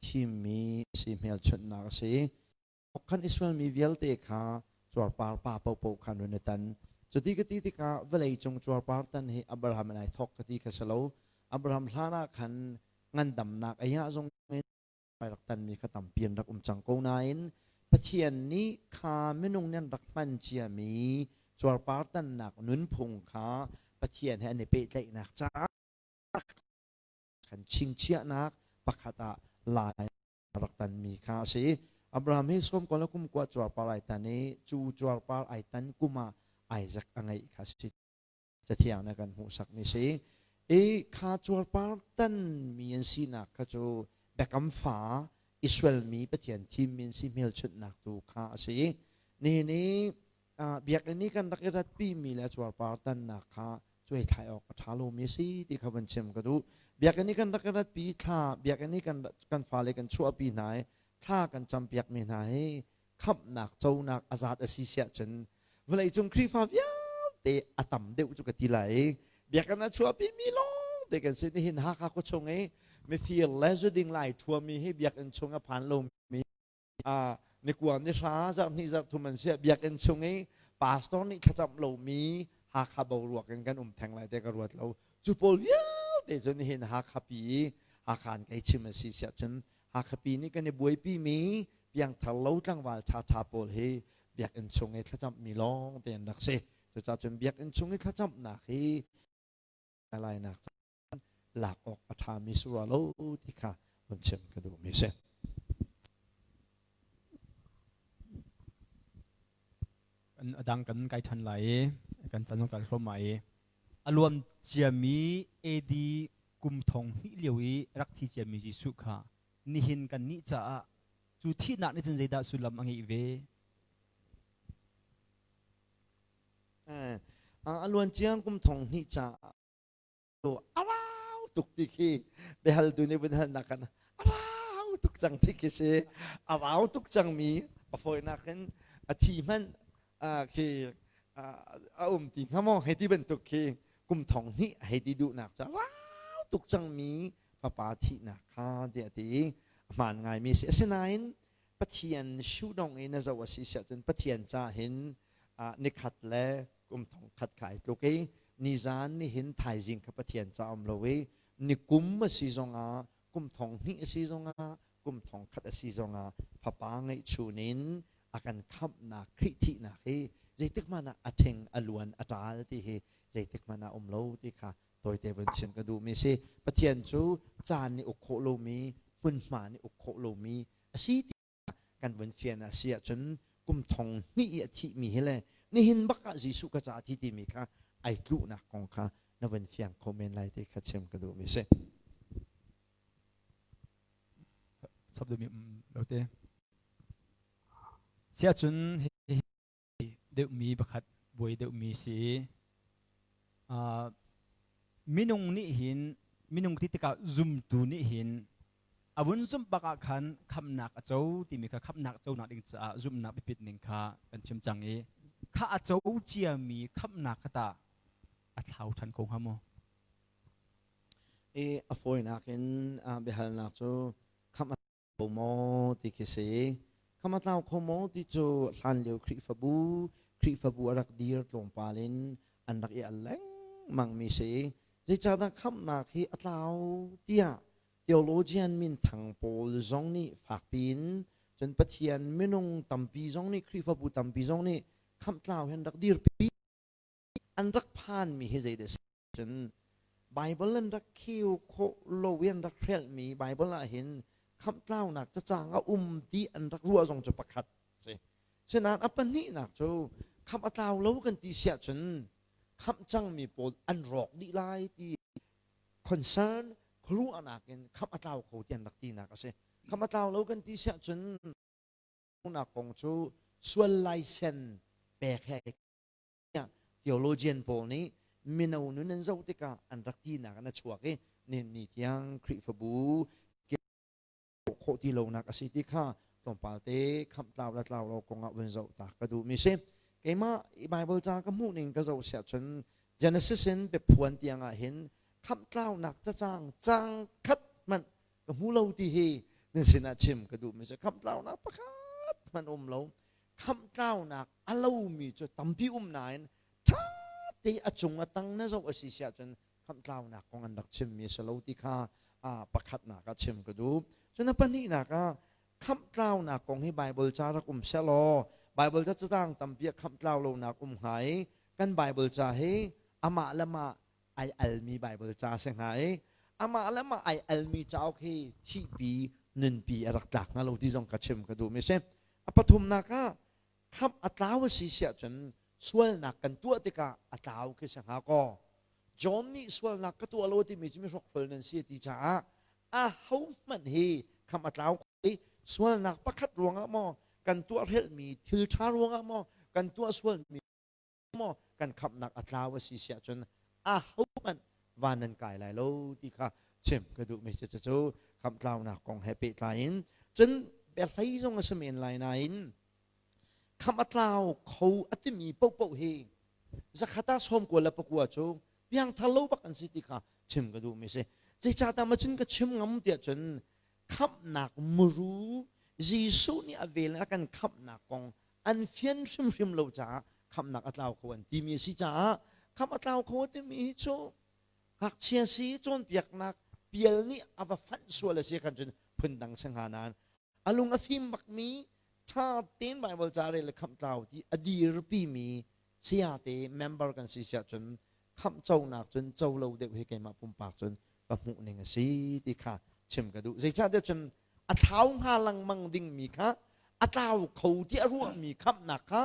thimmi si hmelchunhnak a si. Khan Israel mi vialte kha cuarpar pa paohpaoh khan run i tan. Cuti ka ti tikah vawlei cung cuarpar tan hi Abraham in ai thawk ka ti kha si lo. Abraham hlan ah khan ngandamnak ei ah zong in rak tanmi kha tampi an rak um cang ko nain Pathian nih kha minung nih an rak hman ciami cuarpar tannak nunphung kha Pathian he an i pehtlaihnak caah kan chingchiahnak pakhat ah lai rak tanmi kha a si. Abraham hi sawm kol kum kua cuarpar ai tan i cu cuarpar ai tan kum ah Isaac a ngeih kha si. Cathiang na kan hmuhsakmi si. I kha cuarpar tanmi an sinak kha cu biakam fa Israel mi Pathian thimmi an si hmelchunhnak tu kha a si. Nihin i biakinn i kan rak i ratpimi le cuarpar tannak kha cuaithlai awk a ṭha lomi a si ti kha van chim ka duh. Biakinn i kan rak i ratpi thla biakinn i kan kan fale kan chuahpi hna i thla kan campiakmi hna hi khamhnak conak a zat a si siah cun vawleicung Khrihfa vialte a tam deuh cu ka ti lai i biakinn a chuahpi mi lawng te kan si nihin Hakha khuachung i mifir le zuding lai ṭhuami hi biakinn chung a phan lomi ni kua ni hra zarh hnih zarh thum an si biakinn chung i pastor nih thlacam lomi Hakha boruak in kan um theng lai te ka ruat lo. Cu pawl vialte cu nihin Hakha pi i Hakha in kei chim a si siah cun Hakha pi nih kan i buaipi mi piangthar lo tlangval ṭhaṭha pawl hi biakinn chung i thlacammi lawng te an rak si. Cucaah cun biakinn chung i thlacamnak hi lainak lak awk a ṭhami si rua lo ti kha vun chim ka duhmi si. A dang kan kai ṭhan lai i kan can kan hrawm mai i a luam ciami AD kum thong hnih lio i rak thi ciami Jesuh kha nihin kan nih caah cu thihnak nih cun zeidah sullam a ngeih ve? A luan ciang kum thong hnih caah a rau tuk ti khi biahaltu nih vun halnak kan a rau tuk cang ti khi si. A rau tuk cangmi a fawinak in a thi hmanh khi a um ti hnga maw hei ti bantuk khi kum thong hnih hei ti duhnak cu a rau tuk cangmi fapa thihnak kha tiah a ti i a hmaan ngaimi si. Asinain Pathian shudong in a zoh a si siah cun Pathian ca hin nikhat le kum thong khat kha ai tluk i nizan nihin thaizing kha Pathian ca um lo i nikum a si zongah kum thong hnih a si zongah kum thong khat a si zongah fapa ngeihchun in a kan khamhnak Khrih thihnak hi zeitik hmanh ah a ṭhing a luan a ṭal ti hi zeitik hmanh ah um lo ti kha tawite vun chim ka duhmi si. Pathian cu caan nih uk khawh lomi hmunhma nih uk khawh lomi a si ti kan vun fian a si ahcun kum thong hnih i a thihmi hi le nihin bak ah Jesuh ka ca a thi timi kha ai tluhnak kong kha na vun fiang kho men lai ti kha chim ka duhmi si. Sap duhmi lo te. Siahcun deuhmi pakhat buai deuhmi si. Minung nih hin minung ti tikah zumtu nih hin a vun zumh bak ah khan khamnak a co timi kha khamnak conak ding caah zumhnak biapit ning kha kan chim cang i kha a co ciami khamnak kha tah a thlau ṭhan ko hnga maw? I a fawinak in biahalnak cu khamh kho maw ti khi si. Kham a tlau kho maw ti cu hlanlio Khrihfabu, Khrihfabu a rak dir tlawmpal in an rak i al lengmang mi si. Zeicahdah khamhnak hi a tlau tiah theologian minthang pawl zong nih fakpi in cun Pathian minung tampi zong nih Khrihfabu tampi zong nih khamh tlau hi an rak dirpi an rak phanmi hi zeidah si cun Bible an rak kheu khawh lo i an rak hrelhmi Bible ah hin khamhtlaunak cacang a um ti an rak ruah zong cu pakhat si. Sinain a pahnihnak cu khamh a tlau lo kan ti siah cun khamh cangmi pawl an rawk dih lai ti concern khuaruahnak in khamh a tlau kho ti an rak tinak a si. Khamh a tlau lo kan ti siah cun nak kong cu sual laisen pek he theologian pawl nih mino nun an zoh tikah an rak tinak an a chuak i nihin ni tiang Khrihfabu khawh ti lonak a si ti kha tlawmpal te khamh tlau le tlau lo kongah vun zoh ta ka duhmi si. Keimah Bible ca ka hmuh ning ka zoh siah cun Genesis in biaphuan tiang ah hin khamh tlaunak cacang cang khat hmanh ka hmu lo ti hi nan sinah chim ka duhmi si. Khamh tlaunak pakhat hmanh um lo. Khamhtlaunak a lomi cu tampi um nain ṭha te a cung a tang na zoh a si siah cun khamhtlaunak kong an rak chimmi a si lo ti kha pakhatnak ah chim ka duh. Cun a pahnihnak ah khamhtlaunak kong hi Baibal ca rak um sehlaw Baibal ca catang tampi ah khamhtlau lonak um hnga i kan Baibal ca hi amah le mah ai almi Baibal ca a si hnga i amah le mah ai almi cauk hi thihpi nunpi a rak tlak hnga lo ti zong ka chim ka duhmi si. A pathumnak ah khamh a tlau a si siah cun sualnak kan tuah tikah a tlau khi si hnga kaw. John nih sualnak ka tuah lo timi cu mihrokhrol nan si ti caah a ho hmanh hi khamh a tlau i sualnak pakhat ruangah maw kan tuah hrelhmi thil ṭha ruangah maw kan tuah sualmi maw kan khamhnak a tlau a si siah cun a hohmanh van nan kai lai lo ti kha chim ka duhmi cu cu khamh tlaunak kong he pehtlai in cun biahlei zong a si men lai nain khamh a tlau kho a timi paohpaoh hi zakhat ah 99 cu piangthar lo bak an si ti kha chim ka duhmi si. Zeicahtiah ma cun ka chim ngam tiah cun khamhnak muru Jesuh nih a vel a kan khamhnak kong an fian hrimhrim lo caah khamhnak a tlau kho an timi a si caah khamh a tlau kho a timi hi cu. Ngakchia si cawnpiaknak pial nih a va fanh sual a si khan cun phundang si hnga nain a lung a fim bakmi ṭha tein Bible ca rel le khamh tlau ti a dirpi mi saya te member kan si siah cun khamh conak cun co lo deuh hi keimah pumpak cun ka hmuh ning a si ti kha chim ka duh. Zeicahtiah cun a thlau hnga lengmang dingmi kha a tlau kho ti a ruahmi khamhnak kha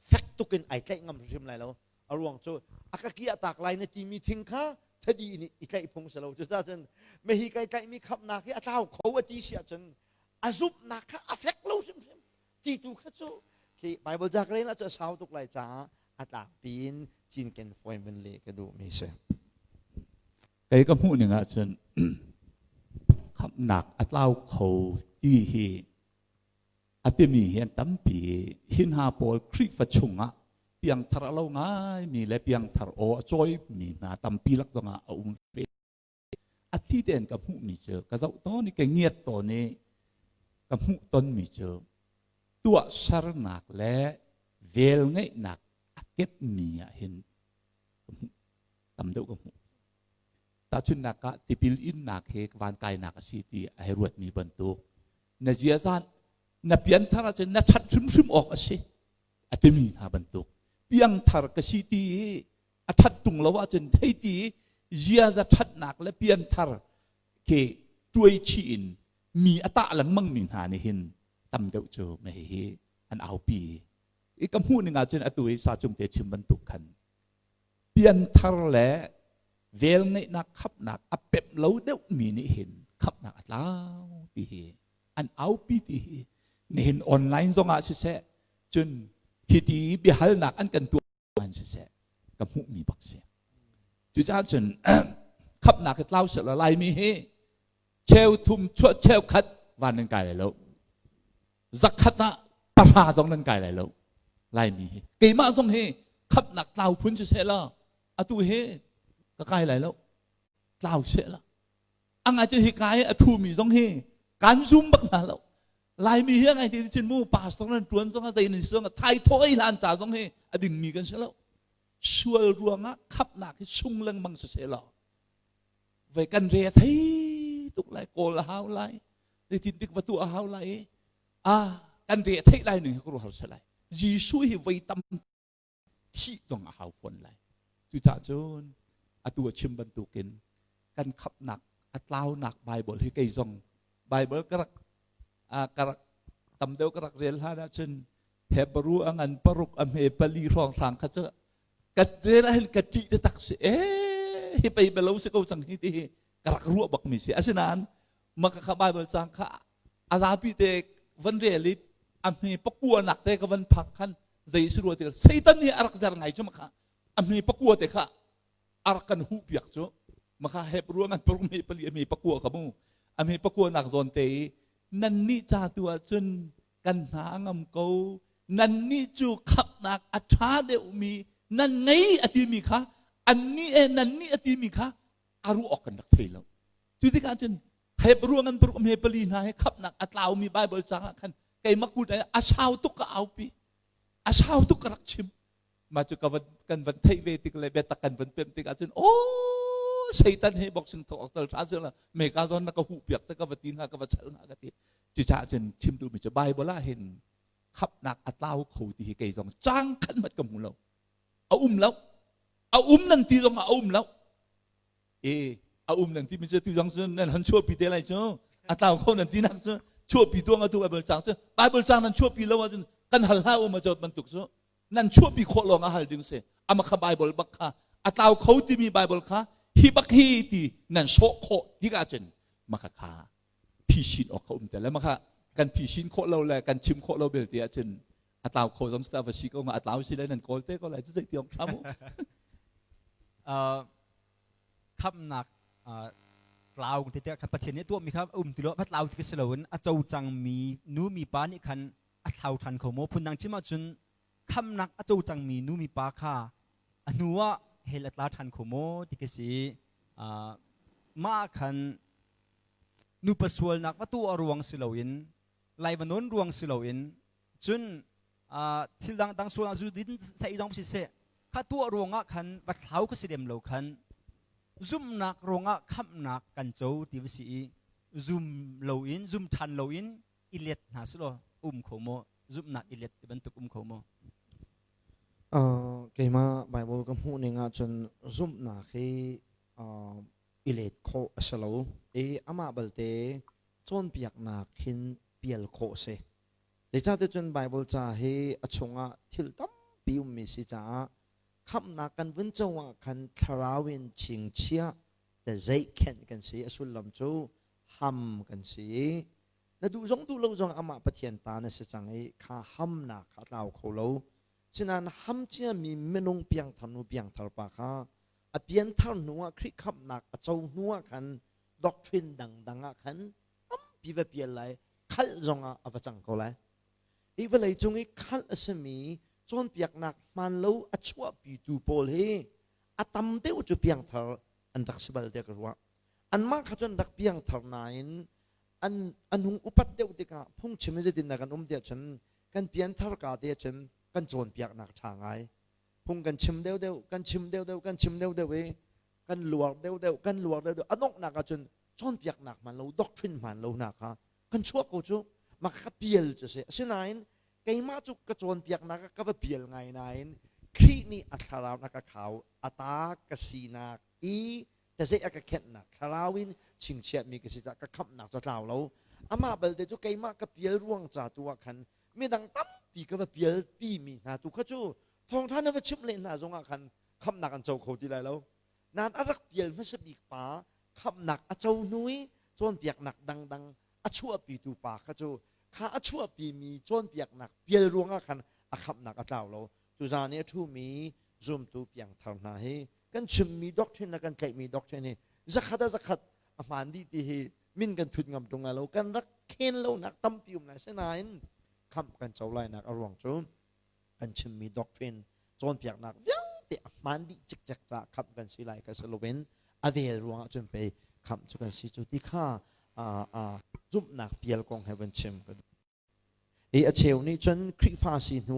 fek tuk in ai tlaih ngam hrim lai lo. A ruang cu a ka kiah tak lai na timi thing kha thadi nih i tlaih phung si lo. Cucaah cun mehi kai tlaihmi khamhnak hi a tlau kho a ti si ahcun a zumhnak kha a fek lo hrimhrim ti tu kha cu khi Bible ca ka rel ahcun a sau tuk lai caah a tlangpi in cinken fawi vun leh ka duhmi si. Kei ka hmuh ning ahcun khamhnak a tlau kho ti hi a timi hi an tampi. Hi hna pawl Khrihfa chungah piangthar a lo ngaimi le piangthar aw a cawimi hna tampi lak zongah a um ve. A thi tein ka hmuhmi cu ka zoh tawn i ka ngiat tawn i ka hmuh tonmi cu tuahsernak le velngeihnak a kepmi ah hin ka hmuh tam deuh ka hmuh. Tahchunhnak ah tipil innak he van kainak a si ti a hei ruatmi bantuk na ziazan na pianthar ahcun na ṭhat hrimhrim awk a si a timi hna bantuk piangthar ka si ti i a ṭhat ṭung lo ahcun hei ti i ziaza ṭhatnak le pianthar ke tuai chih in mi a tah lengmang mi hna nih hin tam deuh cu mei hi an aupi i ka hmuh ning ahcun atu i sa cung te chim bantuk khan pianthar le velngeihnak khapnak a pemh lo deuhmi nih hin khapnak a tlau ti hi an aupi ti hi nihin online zongah siseh cun hiti biahalnak an kan tuah an siseh ka hmuhmi bak si. Cucaah cun khapnak hi tlau seh law Laimi hi cheu thum chuah cheu khat van nan kai lai lo, zakhat ah pahra zong nan kai lai lo Laimi hi. Keimah zong hi khapnak tlau phun si seh law atu hi ka kai lai lo, tlau seh law. A ngai cun hi kai a thumi zong hi kan zum bak hna lo. Laimi hi a ngai ti cun mu pastor nan tuan zong a zei nan si zong a thai thoi hlan ca zong hi a dingmi kan si lo. Sual ruangah khapnak hi sung lengmang si seh law voi kan re a thei tuk lai, kawl a hau lai, zeitin dik va tuah a hau lai i a kan re a theih lai ning hi ka ruah har lai. Jesuh hi voi tam thih zong a hau fawn lai. Cucaah cun atu a chim bantukin kan khapnak a tlaunak Bible hi kei zong Bible ka rak ka rak tam deuh ka rak rel hlan ahcun Hebrew a ngan paruk a hme pali hrawng hrang kha cu ka rel ahhin ka ṭih taktak si ee hi pei belo si ko cang hi ti hi ka rak ruah bak mi si. Asinain maka kha Bible cang kha a zapi te van rel i a hme pakua nak te ka van phak khan zei si rua ti Satan nih a rak zer ngai cu maka a hme pakua te kha a rak kan huh piak cu maka Hebrew ngan paruk hme pali a hme pakua ka mu a hme pakua nak zawn te i nan nih ca tu ah cun kan hna a ngam ko, nannih cu khamhnak a ṭha deuhmi nan ngei a timi kha annih e nannih a timi kha a ruah awk kan rak thei lo. Cu tikah cun Hebrew ngan paruk hme pali hna he khamhnak a tlaumi Bible cang ah khan keimah kut a sau tuk ka aupi, a sau tuk ka rak chim. Mah cu ka van kan van theih ve tik le biatak kan van pemh tik ahcun aw Satan he boxing thok awk tal ṭha seh la meka zawn na ka huh piak te ka va ti hna ka va chal hna ka ti. Cucaah cun chim duhmi cu Bible ah hin khapnak a tlau kho ti hi kei zong cang khat mat ka hmu lo. A um lo. A um nan ti zong ah a um lo. E a um nan ti mi cu tu zong cun nan han chuahpi te lai cu a tlau kho nan ti nak cu chuahpi tuang atu Bible cang cu Bible cang nan chuahpi lo ahcun kan hal hlah um a bantuk cu nan chuahpi khawh lawng ah hal ding si. Ama kha Bible bak kha a tlau kho timi Bible kha hi bak hi ti nan sawh khawh tikah cun maka kha phisin awk kha um te le maka kan phisin khawh lo le kan chim khawh lo belte ahcun a tlau kho zong sta va si ko nga a tlau si le nan kawl te ko lai cu zei tiong tha mu. Khamnak tlau te te khan Pathian nih tuahmi kha um ti lo va tlau ti si loin a co cangmi nu mi pa nih khan a thlau ṭhan kho maw? Phundang chim ahcun khamnak a co cangmi nu mi pa kha a hnu ah hell a tla ṭhan kho maw ti khi si. Mah khan nupa sualnak va tuah ruang si loin lai va nawn ruang si loin cun thil dangdang sualnak zu din sai zong siseh kha tuah ruangah khan va thlau ka si lem lo khan. Zumhnak ruangah khamhnak kan co ti va si i zum loin zum ṭhan loin i let hna selaw um kho maw? Zumhnak i let ti bantuk um kho maw? Uh, keimah Bible ka hmuh ning ahcun zumhnak hi uh, i let khawh a si lo i amah balte cawnpiaknak hin pial khawh a si. Zeicahtiah cun Bible ca hi a chungah thil tampi ummi si caah khamhnak kan vun co ah khan thlarau in chingchiah te zeihkhenh kan si. A sullam cu ham kan si i na duh zong duh lo zong amah Pathian ta na si cang i kha hamnak kha a tlau kho lo. Sinain ham ciami minung piangthar nu piangthar pa kha a pianthar hnu ah Khrih khamhnak a co hnu ah khan doctrine dangdang ah khan tampi va pial lai khalh zongah a va cang ko lai. Hi vawlei cung i khalh a simi cawnpiaknak hmaan lo a chuahpitu pawl hi a tam deuh cu piangthar an rak si bal tiah ka ruah. Anmah kha cu an rak piangthar nain an an hung upat deuh tikah phungchim hi zeitindah kan um tiah cun kan pianthar ka te cun kan cawnpiaknak ṭha ngai. Phung kan chim deuhdeuh, kan chim deuhdeuh, kan chim deuhdeuh i kan luar deuhdeuh, kan luar deuhdeuh. A donghnak ahcun cawnpiaknak hmaan lo, doctrine hmaan lo hna kha kan chuah ko cu mah ka pial cu si asinain keimah cu ka cawnpiaknak ah ka va pial ngai nain Khrih nih a thlarau na ka khau a ta ka sinak i tazeih a ka khenhnak thlarau in chingchiahmi ka si caah ka khamhnak cu a tlau lo amah balte cu keimah ka pial ruang ca tu ah khan midang tampi ka va pial pimi hna tu kha cu thawngṭha na va chimh leh hna zongah khan khamhnak an co kho ti lai lo Nain a rak pial hmasa bik pa khamhnak a co hnu i cawnpiaknak dangdang a chuahpitu pa kha cu kha a chuahpimi cawnpiaknak pial ruangah khan a khamhnak a tlau lo. Tuzaan i a ṭhumi zumtu piangthar hna hi kan chimmi doctrine le kan tlaihmi doctrine hi zakhat ah zakhat a hmaan dih ti hi min kan thut ngam ṭung lai lo. Kan rak khen lonak tampi um lai. Sinain khamh kan co lainak a ruang cu kan chimmi doctrine cawnpiaknak vialte a hmaan dih cikcek caah khamh kan si lai ka si loin a vel ruangah cun pei khamh cu kan si cu ti kha zumhnak pial kong he van chim ka duh. I a cheu nih cun Khrihfa si hnu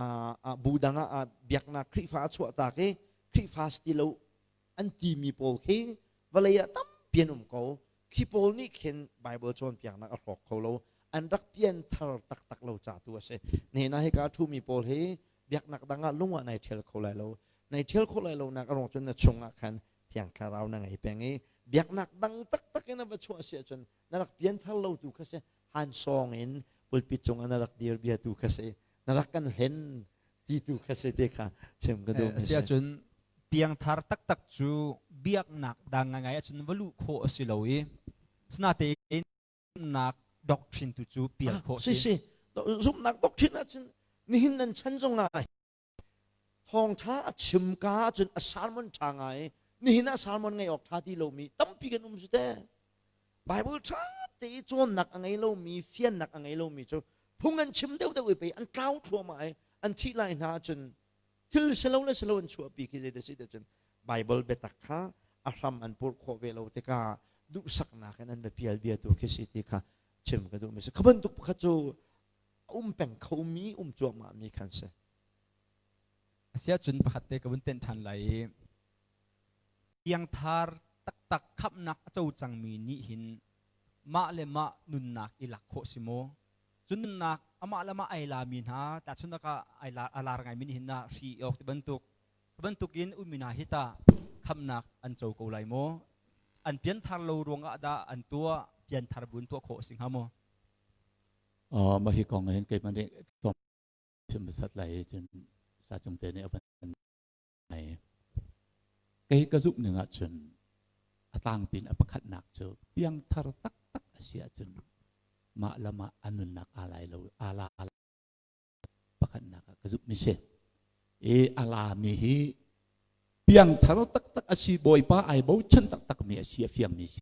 ah bu dang ah biaknak Khrihfa a chuah tak i Khrihfa si ti lo an timi pawl khi vawlei ah tampi an um ko. Khi pawl nih khin Bible cawnpiaknak a hrawk kho lo. An rak pianthar taktak lo ca tu a si. Nehna hika a ṭhumi pawl hi biaknak dang ah lung ah nai ṭhial kho lai lo. Nai ṭhial khawh lai lo nak a ruang cun na chung ah khan Thiang Thlarau na ngei peng i biaknak dang taktak in a va chuah si ahcun na rak pianthar lo tu kha si. Han sawng in pulpit cung ah na rak dir bia tu kha si. Na rak kan hlen ti tu kha si te kha chim ka duh. Si ahcun piangthar taktak cu biaknak dang ngaingai ahcun va luh khawh a si lo i sinatein zumhnak doctrine tu cu pial khawh si. Si zumhnak doctrine ahcun nihin nan chan zong ah thawngtha a chim ka ahcun a sermon ṭha ngai nihin ah sermon ngei awk ṭha ti lomi tampi kan um si te. Bible ṭha te i cawnnak a ngei lomi, fiannak a ngei lomi cu phung an chim deuhdeuh i pei an tlau thluahmah i an thih lai hna ahcun thil si lo le si lo an chuahpi khi zei si cun Bible biatak kha a hram an purh khawh ve lo tikah duhsaknak in an va pial bia tu khi si ti kha chim ka duhmi si. Kha bantuk pakhat cu a um peng khomi um cuahmah mi khan si. Asiahcun pakhat te ka vun tenh ṭhan lai i Piangthar taktak khamhnak a co cangmi nih hin mah le mah nunnak i lak khawh si maw? Cu nunnak amah le mah ai lami hna, tahchunhnak ah ai la, a lar ngaimi nih hin na hri i awk ti bantuk, bantuk in ummi hna hi tah khamhnak an co ko lai maw? An pianthar lo ruangah dah an tuah, pianthar bu in tuah khawh a si hnga maw? Uh, mah hi kong hin keimah nih chim hmasat lai cun sa cung te nih a van Kei ka zumh ning ahcun a tlangpi in a pakhatnak cu piangthar taktak a si ahcun mah le mah a nunnak aa lai lo aa la pakhatnak ah ka zumh mi si. I a lami hi piangthar taktak a si Bawipa ai bochan taktak mi a si a fiangmi si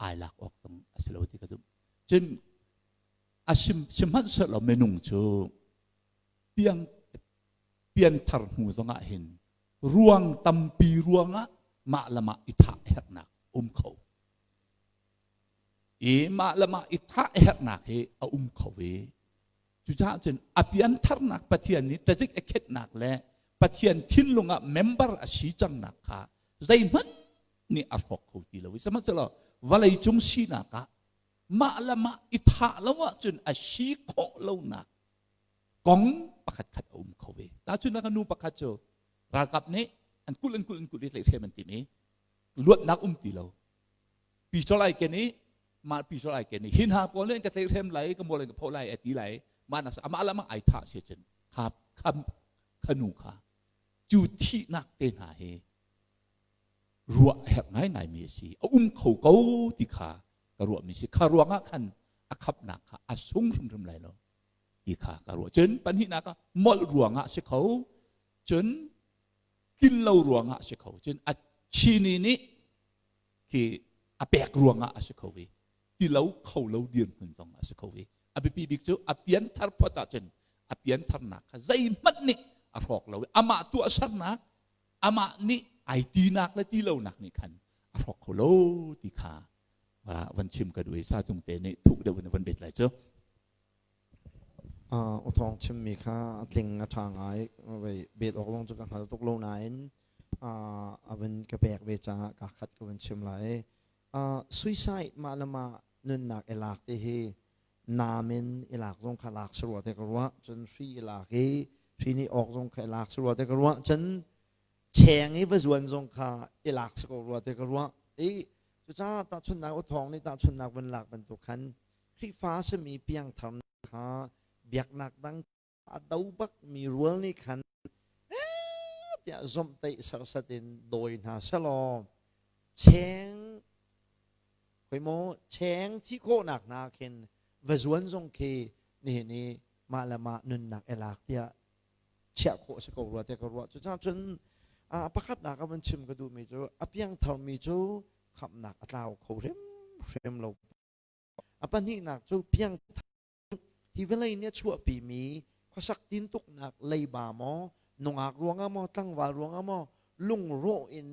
ai lak awk zong a si lo ti ka zumh. Cun a sim sihmanhsehlaw minung cu piang pianthar hnu zongah hin ruang tampi ruangah mah le mah i thah herhnak um kho. I mah le mah i thah herhnak hi a um kho i cucaah cun a piantharnak Pathian nih ṭazik a khenhnak le Pathian thinlung ah member a si cangnak kha Zeihmanh nih a hrawk kho ti lo i sihmanhsehlaw vawlei cung sinak ah mah le mah i thah lo ahcun a si khawh lonak kong pakhat khat a um kho ve. Tahchunhnak ah nu pakhat cu ralkap nih an kulh an kulh an kulh i tlaihhrem an timh i luatnak um ti lo. Pistol ai ken i mah pistol ai ken i hi hna pawl nih an ka tlaihhrem lai ka mual an ka phoh lai a ti lai mah nak amah le amah ai thah si cun kha kha kha nu kha cu thihnak te hna hi ruah a herh ngaingaimi a si. A um kho ko ti kha ka ruahmi si. Kha ruangah khan a khamhnak kha a sung hrimhrim lai lo ti kha ka ruah. Cun pahnihnak ah molh ruangah si kho, cun tlin lo ruangah si kho, cun a chini nih khi a pek ruangah a si kho i ti lo kho lo dirhmun zong a si kho i a biapi bik cu a pianthar phot ahcun a piantharnak kha zeihmanh nih a hrawk lo i amah tuahsernak amah nih ai tinak le ti lonak nih khan a hrawk kho lo ti kha van chim ka duh i sa cung te nih thuk deuh in van bet lai cu. Uthawng chimmi kha a tling a ṭha ngai vei bet awk lawng cu ka hngal tuk lo nain a van ka pek ve caah ka khat ka van chim lai. Suicide mah le mah nunnak i lak ti hi naam in i lak zong kha lak si rua te ka ruah cun hri i lak i hri nih awk zong kha i lak si rua te ka ruah cun cheng i va zuan zong kha i lak si ko rua te ka ruah i cucaah tahchunhnak uthawng nih tahchunhnak van lak bantuk khan Khrihfa simi piangthar kha biaknak dang a do bak mi rual nih khan tiah zomhtaih sersat in dawi hna selaw cheng khoi maw cheng thi khawhnak hna khin va zuan zong khi nihin i mah le mah nunnak i lak tiah chiah khawh si ko rua tiah ka ruah. Cucaah cun pakhatnak a van chim ka duhmi cu a piangtharmi cu khamhnak a tlau kho hrimhrim lo. A pahnihnak cu piangthar hi vawlei nih a chuahpimi khuasak tintuknak leiba maw nungak ruangah maw tlangval ruangah maw lungrawh in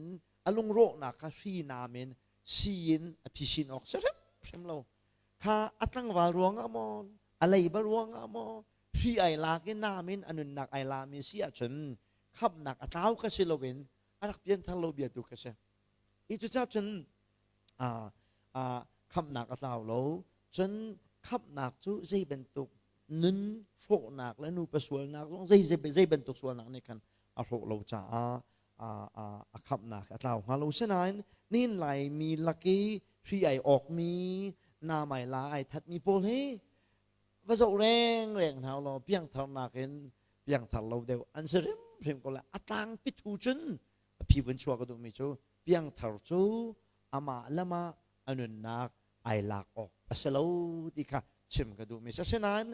a lungrawhnak kha hri nam in si in a phisin awk si hrimhrim lo kha a tlangval ruangah maw a leiba ruangah maw hri ai lak i nam in a nunnak ai lami si ahcun khamhnak a tlau ka si loin a rak pianthar lo bia tu ka si i cucaah cun khamhnak a tlau lo. Cun khamhnak cu zei bantuk nun hrawhnak le nupa sualnak zong zei zei bantuk sualnak nih khan a hrawh lo caah a khamhnak a tlau hnga lo. Sinain nihin Laimi lak i hri ai awkmi, namai la ai thatmi pawl hi va zoh rengreng hna law piangtharnak in piangthar lo deuh an si hrimhrim ko lai. A tlangpi thu cun a phi vun chuah ka duhmi cu piangthar cu amah le mah a nunnak ai lak awk a si lo ti kha chim ka duhmi si. Asinain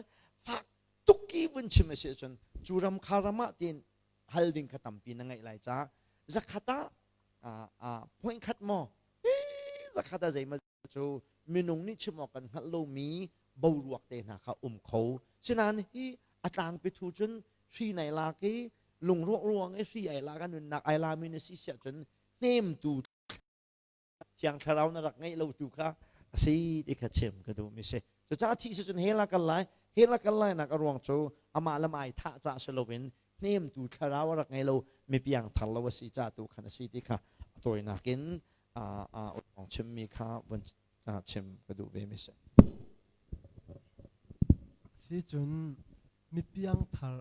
fak tuk i vun chim a si ahcun cu ram kha ram ah tiin hal ding kha tampi na ngeih lai caah zakhat ah point khat maw zakhat ah zeimaw cu minung nih chim awk kan hngalh lomi boruak te hna kha um kho. Sinain hi a tlangpi thu cun hri nai lak i lungruak ruang i hri ai lak a nunnak ai lami na si siah cun hnemtu Thiang Thlarau na rak ngeih lo tu kha a si ti kha chim ka duhmi si. Cucaah thih si cun hell ah kal lai. Hell ah kal lai nak a ruang cu amah le mah ai thah caah si loin hnemtu thlarau a rak ngei lo mi piangthar lo a si ca tu khan a si ti kha a tawinak in a chimmi kha vun chim ka duh ve mi si. Si cun mi piangthar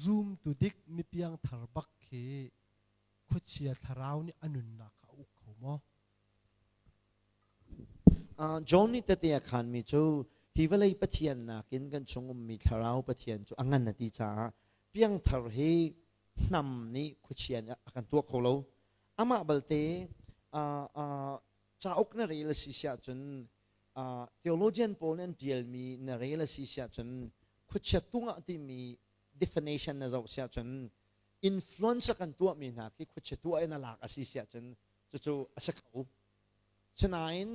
zumtu dik mi piangthar bak khi khuachia thlarau nih a nunnak kha a uk kho maw? John nih tete a khanmi cu hi vawlei Pathian nakin kan chung ummi thlarau Pathian cu a ngan a ti caah piangthar hi hnam nih khuachia nih a kan tuah kho lo. Amah balte cauk na rel a si siah cun theologian pawl nih an ṭialmi na rel a si siah cun khuachia tungah timi definition na zoh siah cun influence a kan tuahmi hna khi khuachia tuah in a lak a si siah cun cucu a si kho. Sinain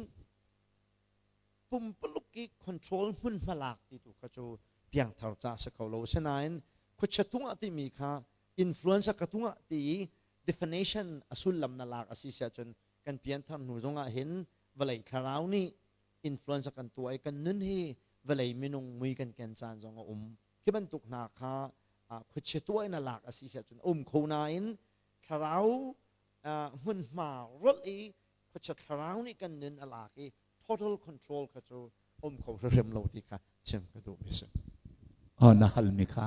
pumpuluk i control hmunhma lak ti tu kha cu piangthar ca a si kho lo. Sinain khuachia tungah timi kha influence ka tungah ti i definition a sullam na lak a si siah cun kan pianthar hnu zongah hin vawlei thlarau nih influence a kan tuah i kan nun hi vawlei minung mui kan ken caan zong a um. Khi bantuk hna kha khuachia tuah in a lak a si siah cun a um kho nain thlarau Hmunhma rolh i khuachia thlarau nih kan nun a lak i total control kha cu um kho hrimhrim lo ti kha chim ka duhmi a si. Na halmi kha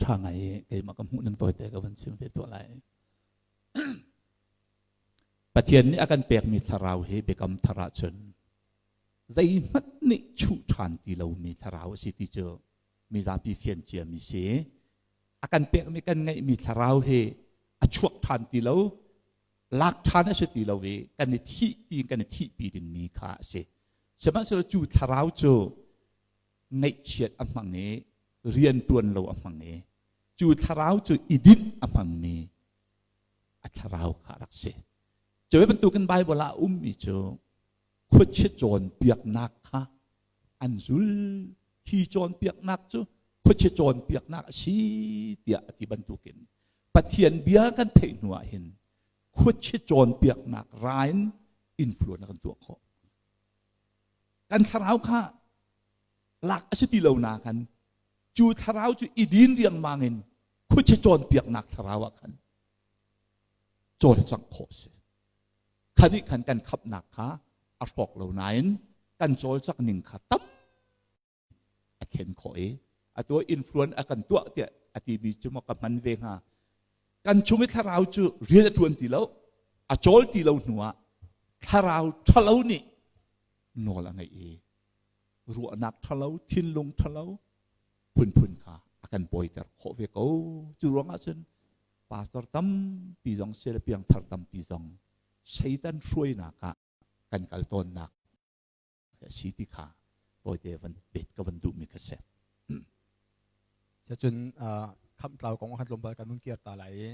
ṭha ngai i keimah ka hmuh ning tawite ka van chim ve tuah lai. Pathian nih a kan pekmi thlarau hi biakam thar ahcun zeihmanh nih chuh ṭhan ti lomi thlarau a si ti cu mizapi fian ciami si. A kan pekmi kan ngeihmi thlarau hi a chuak ṭhan ti lo, lak ṭhan a si ti lo i kan i thih ti kan i thihpi dingmi kha a si. Sihmanhsehlaw cu thlarau cu ngaihchiat a hmang i rian ṭuan lo a hmang i cu thlarau cu i dinh a hmangmi a thlarau kha a rak si. Cu bantukin Baibal ah a ummi cu khuachia cawnpiaknak kha an zul. Hi cawnpiaknak cu khuachia cawnpiaknak a si tiah a ti bantukin Pathian bia kan theih hnu ah hin khuachia cawnpiaknak ra in influence kan tuah khawh. Kan thlarau kha lak a si ti lo na khan cu thlarau cu i din riangmang in khuachia cawnpiaknak thlarau ah khan cawlcangh khawh si. Kha nih khan kan khamhnak kha a hrawk lo nain kan cawlcangh ning kha tam a thlen khawh i atu influence a kan tuah tiah a timi cu maw ka hman ve hnga. Kan chung i thlarau cu rian a ṭuan ti lo, a cawl ti lo hnu ah thlarau ṭhalo nih nawl a ngeih i ruahnak ṭhalo, thinlung ṭhalo phunphun kha a kan bawiter khawh ve ko. Cu ruangah cun pastor tampi zong sel piangthar tampi zong Satan hruainak ah kan kal tawnnak a si ti kha tawite van pet ka van duhmi kha si. Cun khamh tlau kong khan tlawmpal kan hun kir ta lai i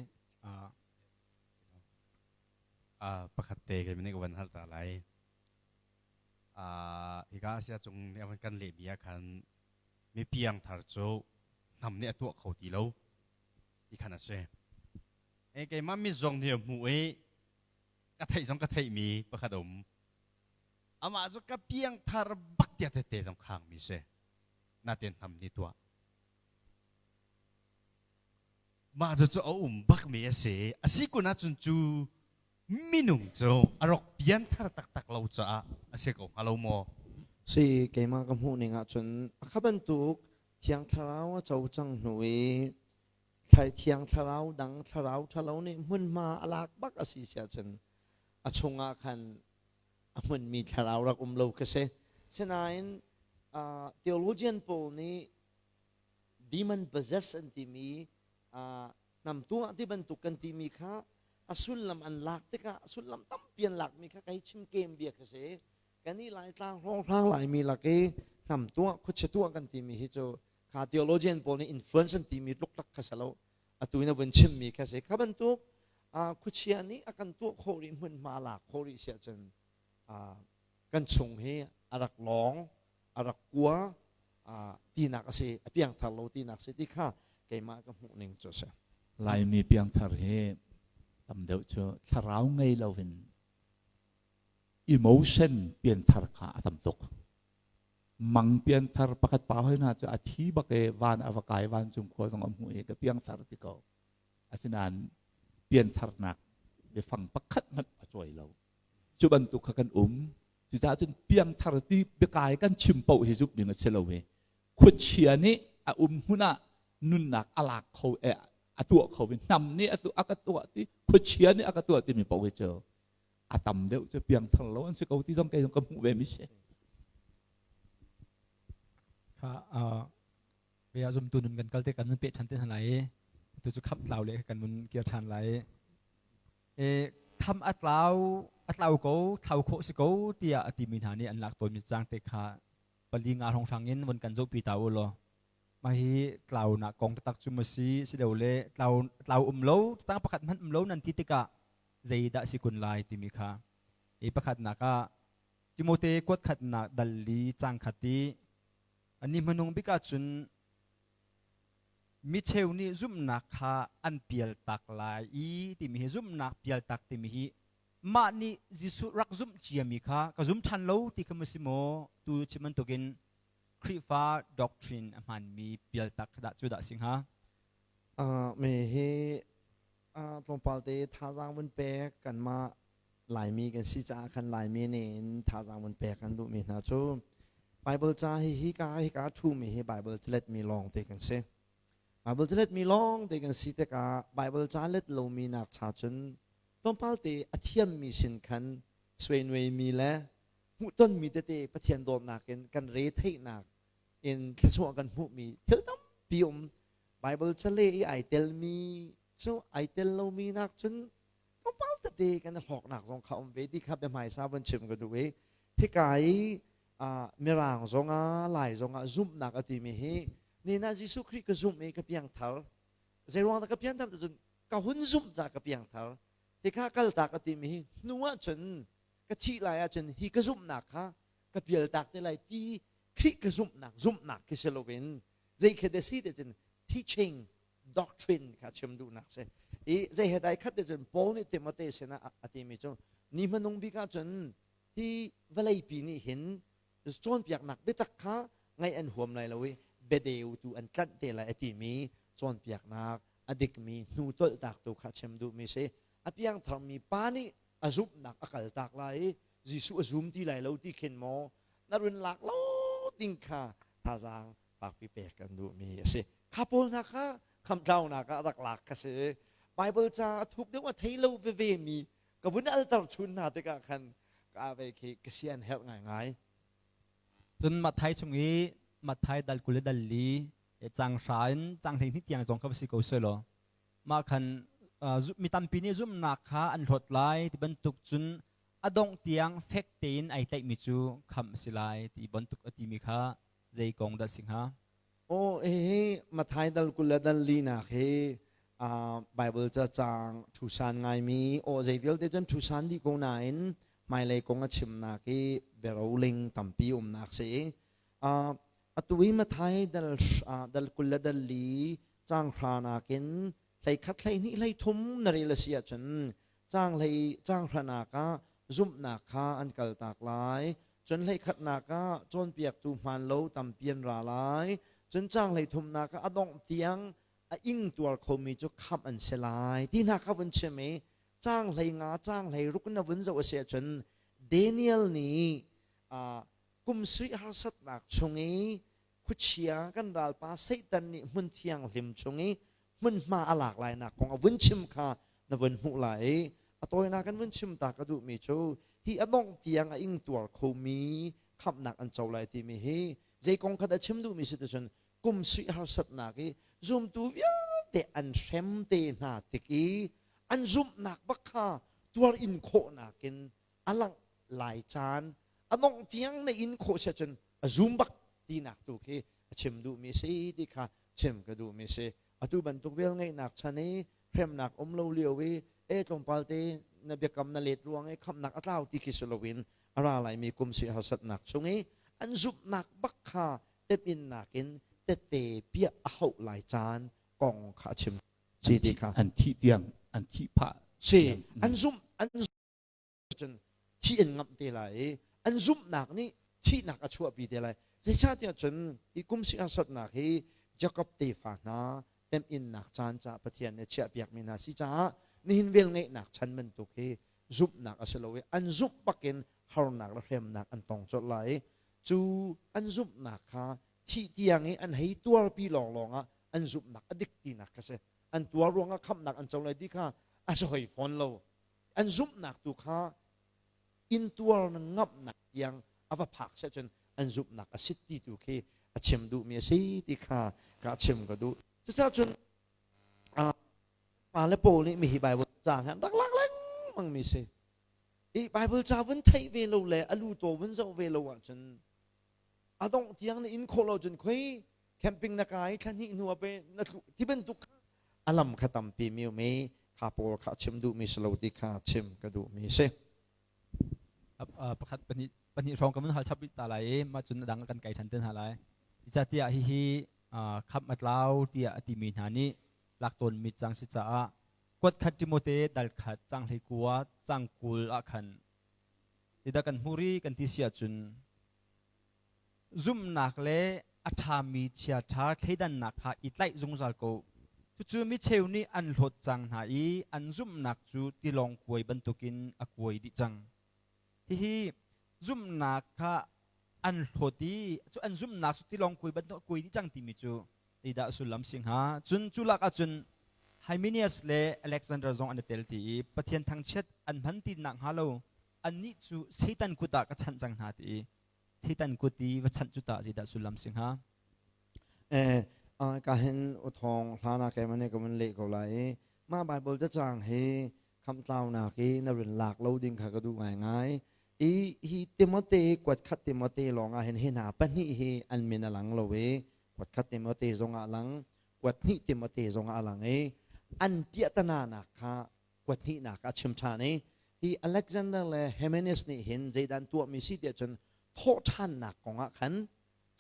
Pakhat te kei nih ka van hal ta lai. Hika Asia cung nih a van kan lehmi ah khan mi piangthar cu hnam nih a tuah kho ti lo ti khan a si. E keimah mi zong nih a hmuh i ka theih zong ka theihmi pakhat a um. Amah cu ka piangthar bak tiah tete zong khangmi si. Natin hnam nih tuah. Mah cu a um bakmi a si. A si kun ahcun cu minung cu a rak pianthar taktak lo caah a si ko hnga lo maw? Si, keimah ka hmuh ning ahcun a kha bantuk Thiang Thlarau a co cang hnu i Thiang Thlarau dang thlarau ṭhalo nih hmunhma a lak bak a si si ahcun a chungah khan a hmunmi thlarau rak um lo ka si. Sinain uh, theologian pawl nih demon possess an timi uh, hnam tuah ti bantuk kan timi kha a sullam an lak tikah a sullam tampi an lakmi kha kai chim kem bia kha si kan i laitlang hrawnghrang laimi lak i hnam tuah khuachia tuah kan timi hi cu kha theologian pawl nih influence an timi tluk kha salo atu in a vun chimmi kha si kha bantuk khuachia nih a kan tuah khawh rih hmunhma lak khawh rih si ahcun kan chung hi a rak lawng a rak kua tinak a si a piangthar lo tinak si ti kha keimah ka hmuh ning cu a si. Laimi piangthar hi tam deuh cu thlarau ngei loin emotion pianthar kha a tam tuk. Mang pianthar pakhat pa hoi hna cu a thi bak i van a va kai vancung khua zong a hmuh i ka piangthar ti ko. Asinain piantharnak biafang pakhat hmanh a cawi lo. Cu bantuk kha kan um. Cucaah cun piangthar ti biakai kan chim paoh hi zumh ding a si lo i khuachia nih a um hmun ah nunnak a lak kho eh a tuah kho i hnam nih a tuah a ka tuah ti khuachia nih a ka tuah timi paoh hi cu a tam deuh cu piangthar lo an si ko ti zong kei zong ka hmuh ve mi si. Kha bia zumtu nun kan kal te kan nun pe ṭhan te hna lai i tu cu khamh tlau le kan nun kir ṭhan lai. E kham a tlau a tlau ko thlau khawh si ko tiah a timi hna nih an lak tawnmi cang te kha pali nga hrawnghrang in von kan zohpi ta u law mah hi tlaunak kong taktak cu ma si si lo le tlau tlau um lo cang pakhat hmanh um lo nan ti tikah zeidah si kun lai timi kha i pakhatnak ah Timote kuat khatnak dal li cang khat i ani hmanung bik ah cun Mi cheu nih zumhnak kha an pialtak lai i timi hi zumhnak pialtak timi hi mah nih Jesuh rak zumh ciami kha ka zum ṭhan lo ti kha maw si maw tu chim bantukin Khrihfa doctrine a hmaanmi pialtak dah cu dah si hnga? Mi hi Tlawmpal te thazaang vun pek kanmah Laimi kan si caah khan Laimi nih in thazaang vun pek kan duhmi hna cu Bible ca hi hika hika ṭhumi hi Bible caletmi lawng te kan si. Bible caletmi lawng te kan si tikah Bible ca let lomi nak cha cun tlawmpal te a thiammi sin khan suainuaimi le hmuhtonmi tete Pathian dawtnak in kan re theihnak in thluachuah kan hmuhmi thil tampi um. Bible cale i ai telmi cu ai tel lomi nak cun tlawmpal tete kan i hlawknak zong kha um ve ti kha biahmaisa vun chim ka duh i hika i mirang zongah lai zongah zumhnak a timi hi nina Jesuh Khrih ka zumh i ka piangthar. Zeiruang dah ka piangthar ti cun ka hun zumh ca ka piangthar. Hika kaltak a timi hi hnu ah cun ka thih lai ahcun hi ka zumhnak kha ka pialtak te lai ti Khrih ka zumhnak zumhnak khi si loin zei khi da si te cun teaching doctrine kha chim duhnak si. I zei he dai khat te cun Paul nih Timote sinah a timi cu ni hmanung bik ahcun hi vawleipi nih hin cawnpiaknak biatak kha ngaih an huam lai lo i biadeu tu an tlanh te lai a timi cawnpiaknak a dikmi hnu tolhtak tu kha chim duhmi si. A piangtharmi pa nih a zumhnak a kaltak lai i Jesuh a zum ti lai lo ti khin maw na run lak lo ding kha thazaang fakpi pek kan duhmi a si. Kha pawl hna kha khamtlaunak ah rak lak ka si. Bible ca a thuk deuh a thei lo veve mi ka vun alter chun hna tikah khan ka ve khi ka sian herh ngaingai. Cun Matthai chung i Matthai dal 20 le dal li cang hra in cang 12 tiang zong kha va si ko selaw mah khan mi tampi nih zumhnak kha an hlawt lai ti bantuk cun a dongh tiang fek tein ai tlaihmi cu khamh a si lai ti bantuk a timi kha zei kong dah si hnga? Aw hihi Matthai dal 20 le dal linak hi Bible ca caang ṭhusan ngaimi aw zei vialte cun ṭhusan dih ko nain hmailei kong a chimnak i biaroling tampi umnak si. Atu i Matthai dal dal 20 le dal li caang hra nakin 11 12 13 na rel a si ahcun caang hlei caang hranak ah zumhnak kha an kaltak lai. Cun hleikhatnak ah cawnpiaktu hmaan lo tampi an ra lai. Cun caang hleithumnak ah a dongh tiang a ing tuar khomi cu khamh an si lai ti hna kha vun chim i caang 15 caang 16 na vun zoh a si ahcun Daniel nih kum sarih harsatnak chung i khuachia kan ralpa Satan nih hmun thianghlim chung i hmunhma a lak lainak kong a vun chim kha na vun hmuh lai i a tawinak kan vun chim ta ka duhmi cu hi a dongh tiang a ingtuar khomi khamhnak an co lai timi hi zei kong kha dah chim duhmi si ticun kum sarih harsatnak i zumtu vialte an hrem te hna tik i an zumhnak bak kha tuar in khawhnak in a langh lai caan a dongh tiang na in khawh si ahcun a zum bak tinak tu khi a chim duhmi si ti kha chim ka duhmi si. Atu bantuk vel ngeihnak chan i hremnak um lo lio i e tlawmpal te na biakam na let ruang i khamnak a tlau ti khi si loin a ra laimi kum si harsatnak chung i an zumhnak bak kha temhinnak in tette piah a hauh lai caan kong kha a chim si ti kha. An thih tiang an thih phah si an zumh an cun thih an ngamh te lai i an zumhnak nih thihnak a chuahpi te lai. Zeicahtiah cun hi kum si harsatnak hi Jakob tefa hna temhinnak caan caah Pathian nih chiahpiakmi hna si caah nihin vel ngeihnak chan bantuk hi zumhnak a si lo i an zumh bakin harnak le hremnak an tong colh lai i cu an zumhnak kha thih tiang i an hei tuarpi lawnglawng ah an zumhnak a dik tinak kha si. An tuar ruangah khamhnak an co lai ti kha a si hoi fawn lo. An zumhnak tu kha intuar na ngamhnak tiang a va phak seh cun an zumhnak a sit ti tu khi a chim duhmi a si ti kha ka chim ka duh. Cucaah cun pa le pawl nih mihi Bible ca han rak lak lengmang mi si. I Bible ca vun theih ve lo le a lu taw vun zoh ve lo ahcun a dongh tiang na in khawh lo cun khoi camping na kai thla hnih hnu ah pe na tlu ti bantuk a lam kha tampi mi um i kha pawl kha chim duhmi si lo ti kha chim ka duhmi si. Pakhat pahnih pahnih hrawng ka mun hal chap ta lai i mah cun a dang kan kai ṭhan te hna lai. Zeicahtiah hihi khamh a tlau tiah a timi hna nih lak tawnmi cang si caah kuat khat Timote dal khat cang 19 cang 20 ah khan tidah kan hmu ri kan ti si ahcun zumhnak le a ṭhami chiaṭha thleidannak kha i tlaih zungzal ko. Cucu micheu nih an hlawt cang hna i an zumhnak cu tilawng kuai bantukin a kuai dih cang. Hihi zumhnak kha an hlawt i cu an zumhnak cu tilawng kuai bantuk a kuai dih cang timi cu zeidah sullam si hnga? Cun cu lak ahcun Hymenius le Alexander zong an i tel ti i Pathian thangchiat an hman ti nak hnga lo annih cu Satan kut ah ka chanh cang hna ti i Satan kut i va chanh cu tah zeidah sullam si hnga? Eh, ka hin uthong hlana ke mane ka mun le ko lai i mah Bible cacang hi khamtlaunak i na rin lak lo ding kha ka duh ngaingai. I hi Timote kuat khat Timote lawng ah hin hi hna pahnih hi an min a lang lo i kuat khat Timote zong ah lang kuat hnih Timote zong ah a lang i an piahtana nak kha kuat hnihnak a chim ṭhan i hi Alexander le Hymenaeus nih hin zeidah an tuahmi si tiah cun thawhṭhannak kong ah khan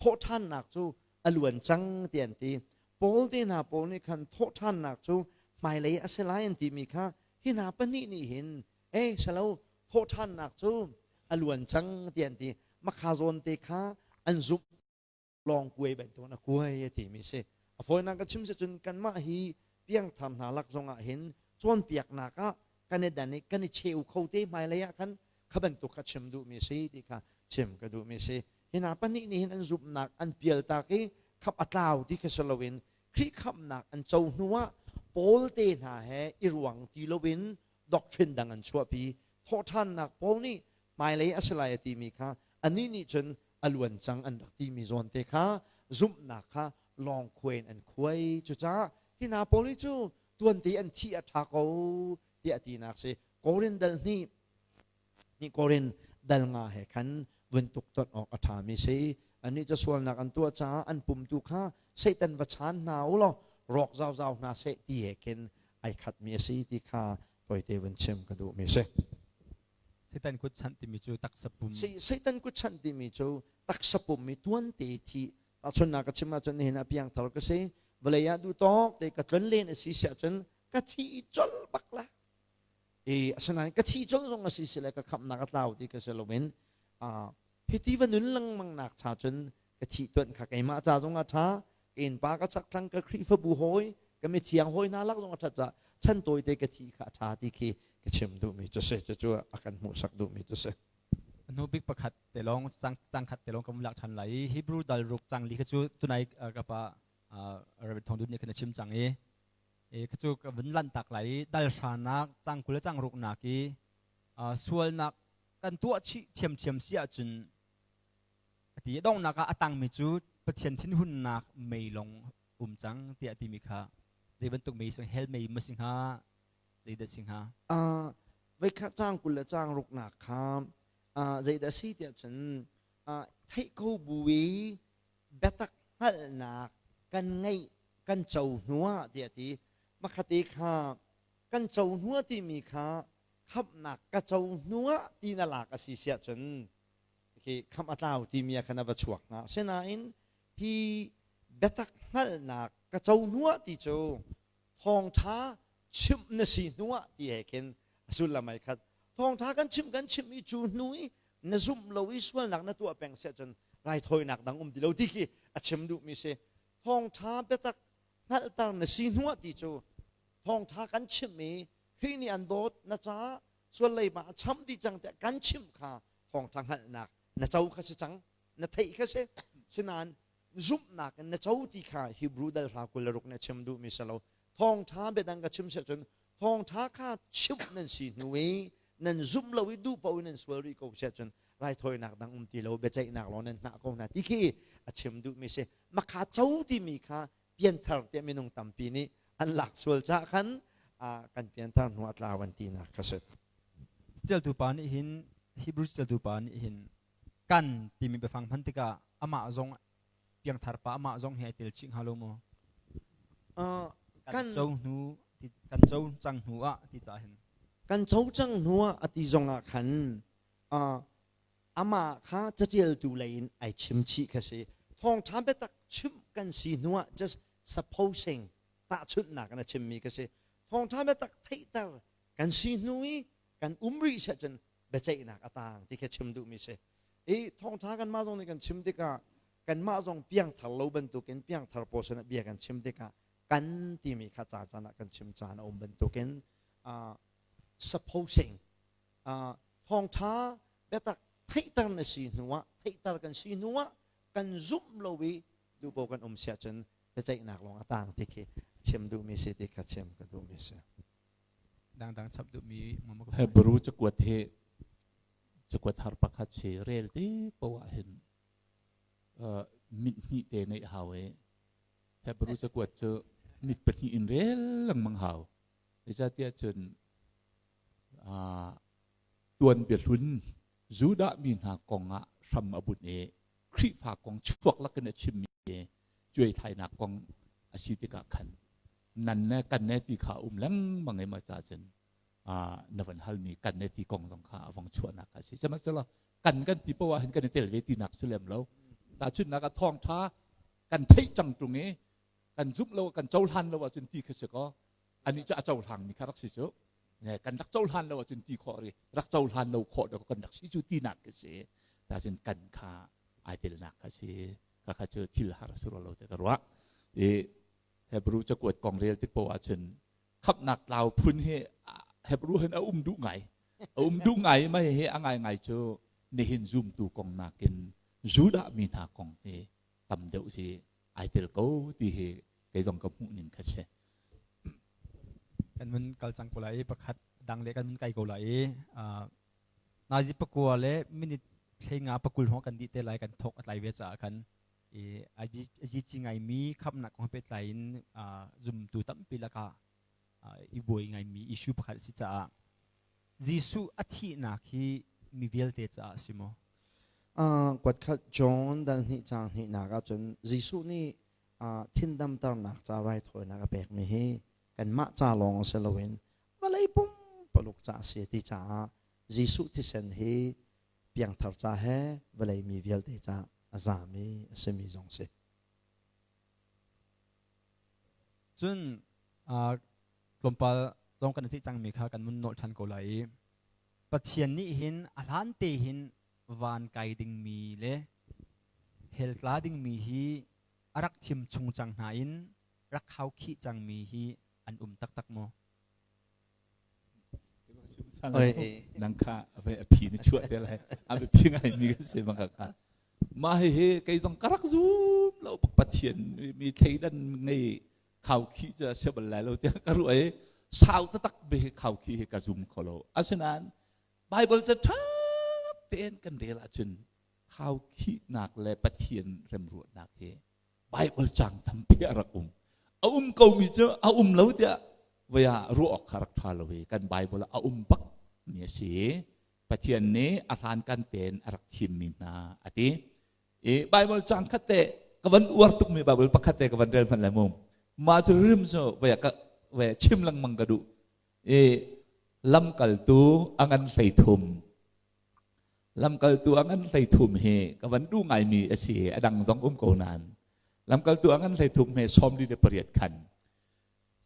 thawhṭhannak cu a luan cang ti an ti. Paul te hna pawl nih khan thawhṭhannak cu hmailei a si lai an timi kha hi hna pahnih nih hin e salo thawhṭhannak cu a luan cang ti an ti. Makha zawn te kha an zumh lawng kuai bantukin a kuai a timi si. A fawinak ka chim si cun kanmah hi piangthar hna lak zongah hin cawnpiaknak ah kan i dan i kan i cheu kho te hmailei ah khan kha bantuk kha chim duhmi si ti kha chim ka duhmi si. Hi hna pahnih nih hin an zumhnak an pialtak i khamh a tlau ti kha si loin Khrih khamhnak an co hnu ah Paul te hna he i ruang ti loin doctrine dang an chuahpi. Thawhṭhannak Paul nih hmailei a si lai a timi kha anih nih cun a luan cang an rak timi zawn te kha zumhnak kha lawng khuai in an khuai. Cucaah hi hna pawl hi cu tuante an thih a ṭha ko tiah tinak si. Korin dal hnih nih Korin dal nga he khan vun tuk ton awk a ṭhami si. Annih cu sualnak an tuah caah an pum tu kha Satan va chaan hna u law rawk zauzau hna seh ti he khin ai khatmi a si ti kha tawite vun chim ka duhmi si. Satan kut chanh timi cu taksa pum. Satan kut chanh timi cu taksa pum i tuante thi tahchunhnak ka chim ahcun nihin ah piangthar ka si vawlei ah duh tawk te ka tlon len a si si ahcun ka thi colh bak la i asinain ka thi colh zong a si si le ka khamhnak a tlau ti ka si loin hiti va nun lengmang nak cha cun ka thih tuan kha keimah ca zong a ṭha ka innpa ka chakthlang ka Khrihfabu hawi ka mithiang hawi hna lak zong a ṭhat ca chan tawite ka thi kha a ṭha ti khi ka chim duhmi cu si cucu a kan hmuhsak duhmi cu si. Hnu bik pakhat te lawng cang khat te lawng ka lak ṭhan lai i Hebrew dal ruk cang li kha cu tunai ka pa Reverend Thong Dun nih khan a chim cang i kha cu ka vun lanh tak lai i dal hranak cang 20 cang ruknak i sualnak kan tuah chih ṭhiamṭhiam si ahcun a ti. Donghnak ah a tangmi cu Pathian thinhunnak mei lawng um cang tiah timi kha zei bantuk mei si hell mei ma si hnga zeidah si hnga? Voikhat caang 20 le caang ruknak kha zeidah si tiah cun theih ko bu i biatak hngalhnak kan ngeih kan co hnuah tiah ti makhate kha kan co hnuah timi kha khamhnak ka co hnuah ti na lak a si siah cun khi khamh a tlau timi ah khan a va chuak hnga. Asinain hi biatak hngalhnak ka co hnuah ti cu thawngṭha chimh na si hnuah ti he khin a sullam ai khat. Thawngṭha kan chimh kan chimh i cu hnu i na zumh lo i sualnak na tuah peng siah cun raithawinak dang um ti lo ti khi a chim duhmi si. Thawngṭha biatak hngalhter na si hnuah ti cu thawngṭha kan chimh i Khrih nih an dawt na caah sual leiba a cham dih cang tiah kan chimh kha thawngṭha hngalhnak na co kha si cang na theih kha si sinain zumhnak in na co ti kha Hebrew dal hra 26 nih a chim duhmi si lo thawngṭha biadang ka chim siah cun thawngṭha kha chimh nan si hnu i nan zumh lo i duh paoh in nan sual rih ko siah cun raithawinak dang um ti lo biaceihnak lawng nan hngah ko hna ti khi a chim duhmi si makha co timi kha pianthar tiah minung tampi nih an lak sual cah khan kan pianthar hnu a tlau an tinak kha si. Caṭialtu pa nih hin Hebrew caṭialtu pa nih hin kan timi biafang hman tikah amah zong piangthar pa amah zong hi ai tel chih hnga lo maw? Kan co hnu kan co cang hnu ah ti cah hin kan co cang hnu ah a ti zong ah khan amah kha caṭialtu lei in ai chim chih kha si. Thawngṭha biatak chimh kan si hnuah just supposing tahchunhnak in a chimmi kha si. Thawngṭha biatak theihter kan si hnu i kan um rih siah cun biaceihnak a taang ti kha chim duhmi si. I thawngṭha kanmah zong nih kan chim tikah kanmah zong piangthar lo bantukin piangthar pawl sinah bia kan chim tikah Kan timi kha ca caan ah kan chim caan a um bantukin supposing thawngtha biatak theihter na si hnuah theihter kan si hnuah kan zumh lo i duhpo kan um siah cun biaceihnak lawng a tang ti khi chim duhmi si ti kha chim ka duhmi si. Dangdang chap duhmi Hebrew cakuat hi cakuat har pakhat si rel ti poah hin mit hnih te neih hau i Hebrew cakuat cu mit pahnih in rel lengmang hau. Zeicahtiah cun tuan biahlun Judah mi hna kong ah hram a bunh i Khrihfa kong chuak lakin a chimmi cuaithainak kong a si tikah khan nan le kan ne ti kha um lengmang i ma ca cun na van halmi kan ne ti kong zong kha a vong chuahnak a si. Sihmanhsehlaw kan kan ti poah hin kan i tel ve tinak si lem lo. Tahchunhnak ah thawngṭha kan theih cang ṭung i kan zumh lo kan cohlan lo ahcun ti kha si kaw anih cu a cohlangmi kha rak si cu kan rak cohlan lo ahcun ti khawh ri rak cohlan lo khawh dawk kan rak si cu tinak khi si tacun kan kha ai telnak kha si ka kha cu thil har si lo te ka ruah i Hebrew cakuat kong rel tik poah ahcun khamhnak tlau phun hi Hebrew hin a um duh ngai a um duh ngai mai hi a ngai ngai cu nihin zumtu kong nakin Judah mi hna kong hi tam deuh hi ai tel ko ti hi kei zong ka hmuh ning kha si. Kan mun kal cang ko lai i pakhat dang le kan mun kai ko lai i nazi pakua le minute thlei nga pakul hong kan dih te lai kan thok atlai ve caah khan i azi ci ngai mi khamnak kong pehtlai in zumtu tampi lakah i buai ngai mi issue pakhat si caah Jesuh a thihnak hi mi vialte caah a si maw? Kuatkhat John dal hnih caang hnihnak ahcun Jesuh nih thindamternak ca raithawinak a pekmi hi kanmah ca lawng si loin vawlei pumpaluk ca a si ti caah Jesuh thisen hi piangthar ca he vawlei mi vialte ca a zami a simi zong si. Cun tlawmpal zong kan i cangmi kha kan mun nolh ṭhan ko lai i Pathian nih hin a hlan te hin van kai dingmi le hell tla dingmi hi a rak thim chung cang hna in rak khaukhih cangmi hi an um taktak maw? Nang kha a phi na chuah te lai a phi ngai mi kan si bang kha mah hi hi kei zong ka rak zum lo bak Pathian mi thleidan ngei khaukhih cu a si bal lai lo tiah ka ruah i sau taktak be hi khaukhih hi ka zum kho lo asinain Bible ca ṭha tein kan rel ahcun khaukhihnak le Pathian remruatnak hi Bible cang tampi a rak um a um komi cu a um lo tiah voi ah ruah awk kha rak ṭha lo i kan Bible ah a um bak mi a si Pathian nih a hlan kan tein a rak thimmi hna a ti I Bible cang khat te ka van uar tukmi Bible pakhat te ka van rel hmanh lai mu. Mah cu rim cu vai ka vai chim lengmang ka duh. I lamkaltu a ngan 13 lamkaltu a ngan 13 hi ka van duh ngaimi a si a dang zong um ko nain lamkaltu a ngan 13 he 48 khan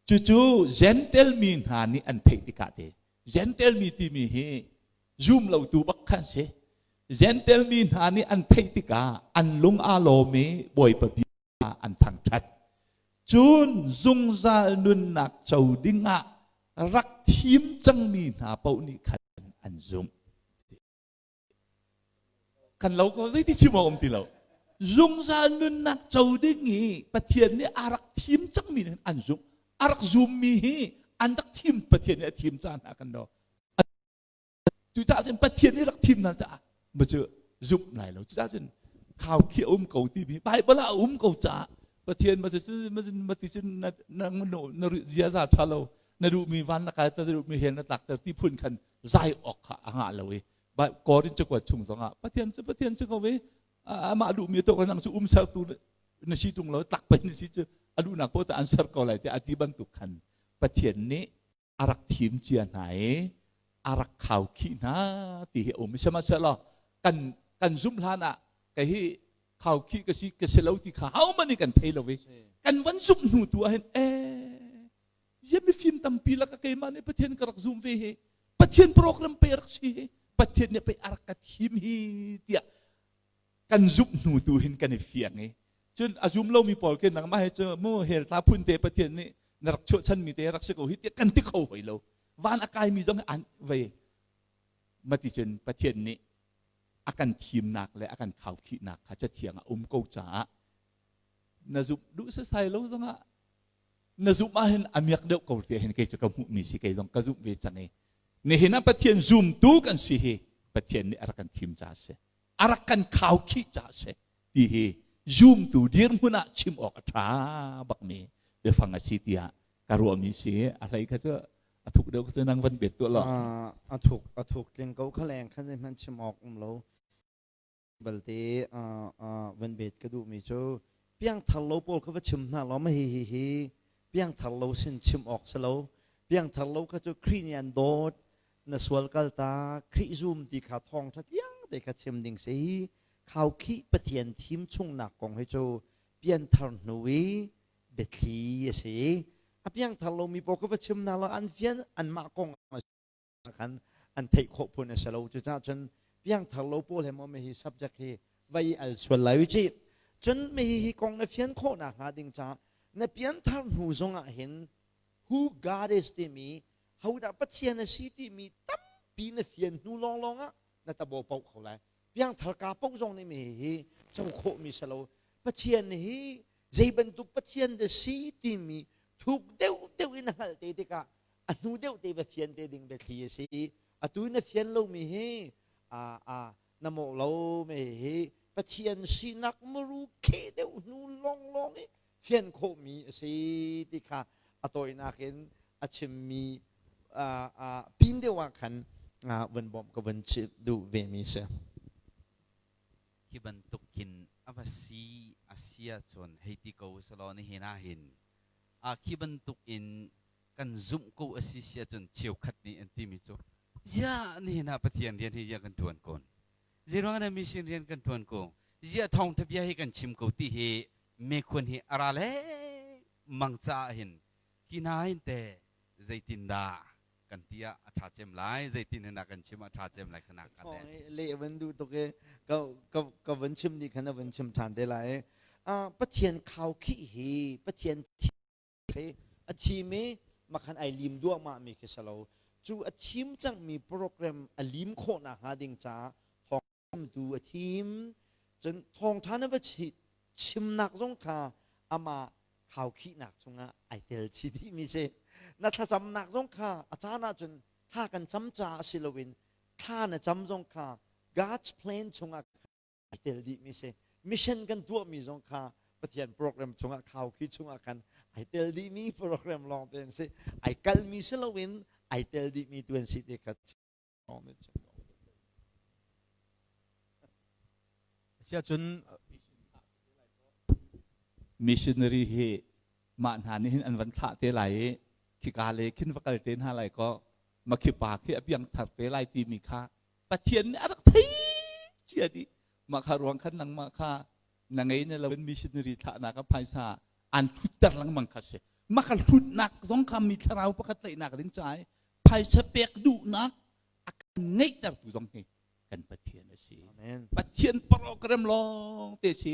cucu Gentel mi hna nih an theih tikah te Gentel mi timi hi zum lotu bak khan si Gentel mi hna nih an theih tikah an lung aa lawm i Bawipa bia an thangṭhat. Cun zungzal nunnak co dingah rak thim cangmi hna paoh nih khan an zumh. Kan lo ko zeiti chim awk um ti lo. Zungzal nunnak co ding i Pathian nih a rak thim cangmi nih an zumh. A rak zummi hi an rak thim Pathian nih a thim caan hna kan lo. Cucaah cun Pathian nih rak thim hna caah ma cu zumh lai lo. Cucaah cun khau khi a um ko timi Bible ah a um ko caah Pathian ma cun ma ti cun na na na ziaza ṭha lo na duhmi van na kai na duhmi hell na tlakter ti phun khan zai awk kha a ngah lo i Korin cakuat chung zongah Pathian cu Pathian si ko ve amah duhmi to nang cu um sertu na si tung lo tlak pen na si cu a duhnak poh an ser ko lai tiah a ti bantuk khan Pathian nih a rak thim cia hna i a rak khaukhih hna ti hi a um. Sihmanhsehlaw kan kan zumh hlan ah kei hi khaukhih ka si ka si lo ti kha hohmanh nih kan thei lo i kan van zumh hnu tu ah hin eh ya mifim tampi laka keimah nih Pathian ka rak zum ve hi Pathian program pe rak si hi Pathian nih pei a rak ka thim hi tiah kan zumh hnu tu hin kan i fiang i. Cun a zum lomi pawl khi nangmah he cu mu hell tla phun te Pathian nih na rak chuahchanmi te rak si ko hi tiah kan ti kho hoi lo. Van a kaimi zong an vei mati cun Pathian nih a kan thimnak le a kan khaukhihnak kha cathiang a um ko caah na zumh duh sasai lo zongah na zumh ahhin a miak deuh ko ti hin kei cu ka hmuhmi si kei zong ka zumh ve cang i nihin ah Pathian zumtu kan si hi Pathian nih a rak kan thim caah si a rak kan khaukhih caah si ti hi zumtu dirhmun ah chim awk a ṭha bakmi biafang a si tiah ka ruahmi si a hlei kha cu a thuk deuh cu nang van bet tuah lo a thuk a thuk tling ko kha leng khan zeihmanh chim awk um lo balte van bet ka duhmi cu piangthar lo pawl kha va chim hna law ma hi hi hi piangthar lo sin chim awk si lo piangthar lo kha cu Khrih nih an dawt na sual kal ta Khrih zum ti kha thawng ṭha tiang te kha chim ding si hi khaukhih Pathian thim chungnak kong hi cu pianthar hnu i biathli a si a piangthar lomi pawl ka va chim hna lo an fian anmah kong khan an theih khawh phun a si lo cucaah cun piangthar lo pawl he maw hi subject hi vai al sual lai ci cun mi hi kong na fian khawh nak hnga ding ca na pianthar hnu zong ah hin who God is timi hodah Pathian a si timi tampi na fian hnu lawnglawng ah na tabo poh kho lai piangthar ka poh zong nih mi hi co khawh mi si lo Pathian hi zei bantuk Pathian dah si timi thuk deuh deuh in a hngalh te tikah a hnu deuh te va fian te ding biathli a si atu na fian lomi hi a a na mawh lo me hi Pathian sinak muru khe deuh hnu lawnglawng i fian khawhmi a si ti kha a tawinak in a chimmi pin deuh ah khan van bawmh ka van chim duh ve mi si. Hi bantuk khin a va si a si ahcun hei ti ko selaw nihin ah hin a khi bantuk in kan zumh ko a si si ahcun cheukhat nih an timi cu ziah nihin ah Pathian rian hi ziah kan ṭuan kun zeiruang dah mission rian kan ṭuan ko ziah thawngṭha bia hi kan chim ko ti hi mekhuan hi a ra lengmang caah hin hi hna hin teh zeitindah kan ti ah a ṭha cem lai zeitin hin kan chim a ṭha cem lai khana ka le van duh tuk e ka ka ka van chim ni khan van chim ṭhan te lai Pathian khau khih hi Pathian khi a thim i makhan ai lim duahmah mi khi salo cu a thim cangmi program a lim khawh nakhnga ding caah thawngtu a thim cun thawngṭha na va chimnak zong kha amah khaukhihnak chungah ai tel chih dihmi si na thlacamnak zong kha a caan ahcun thla kan cam caah si loin thla na cam zong kha God's plan chungah ai tel dihmi si mission kan tuahmi zong kha Pathian program chungah khaukhih chungah khan ai tel dihmi program lawng te an si ai kalmi si loin ai tel dihmi tu an si ti kha Asiahcun missionary hi mah hna nih hin an van thlah te lai i khika le khin va kal te hna lai kaw makhi pa khi a piang thar te lai timi kha Pathian nih a rak thei cia dih mah kha ruang khan nangmah kha na ngei na lo missionary thlahnak ah phaisa an hlutter lengmang kha si mah kha hlutnak zong kha mi thlarau pakhat tlaihnak ding ca i phaisa pek duhnak a kan ngeihtertu zong hi kan Pathian a si. Pathian program lawng te si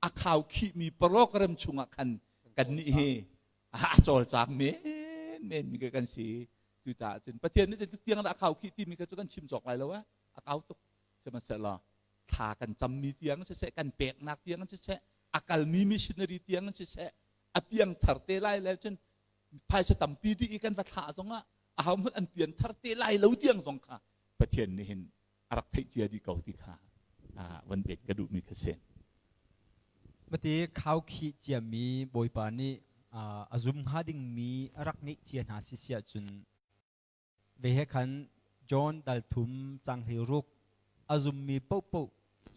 a khau khihmi program chungah khan kan nih hi a cawlcang men men mi kan si. Cucaah cun Pathian nih zeitluk tiang dah a khau khih timi kha cu kan chim cawk lai lo eh a kau tuk. Sihmanhsehlaw thla kan cammi tiang siseh kan peknak tiang siseh a kalmi missionary tiang siseh a piang thar te lai le cun phaisa tampi dih i kan va thlah zongah ahohmanh an pian thar te lai lo tiang zong kha Pathian nih hin a rak theih cia dih ko ti kha van pek ka duhmi kha si. Mate khaukhih ciami Bawipa nih a zum hnga dingmi a rak ngeih cia hna si siah cun ve he khan John dal thum cang hlei ruk a zummi paohpaoh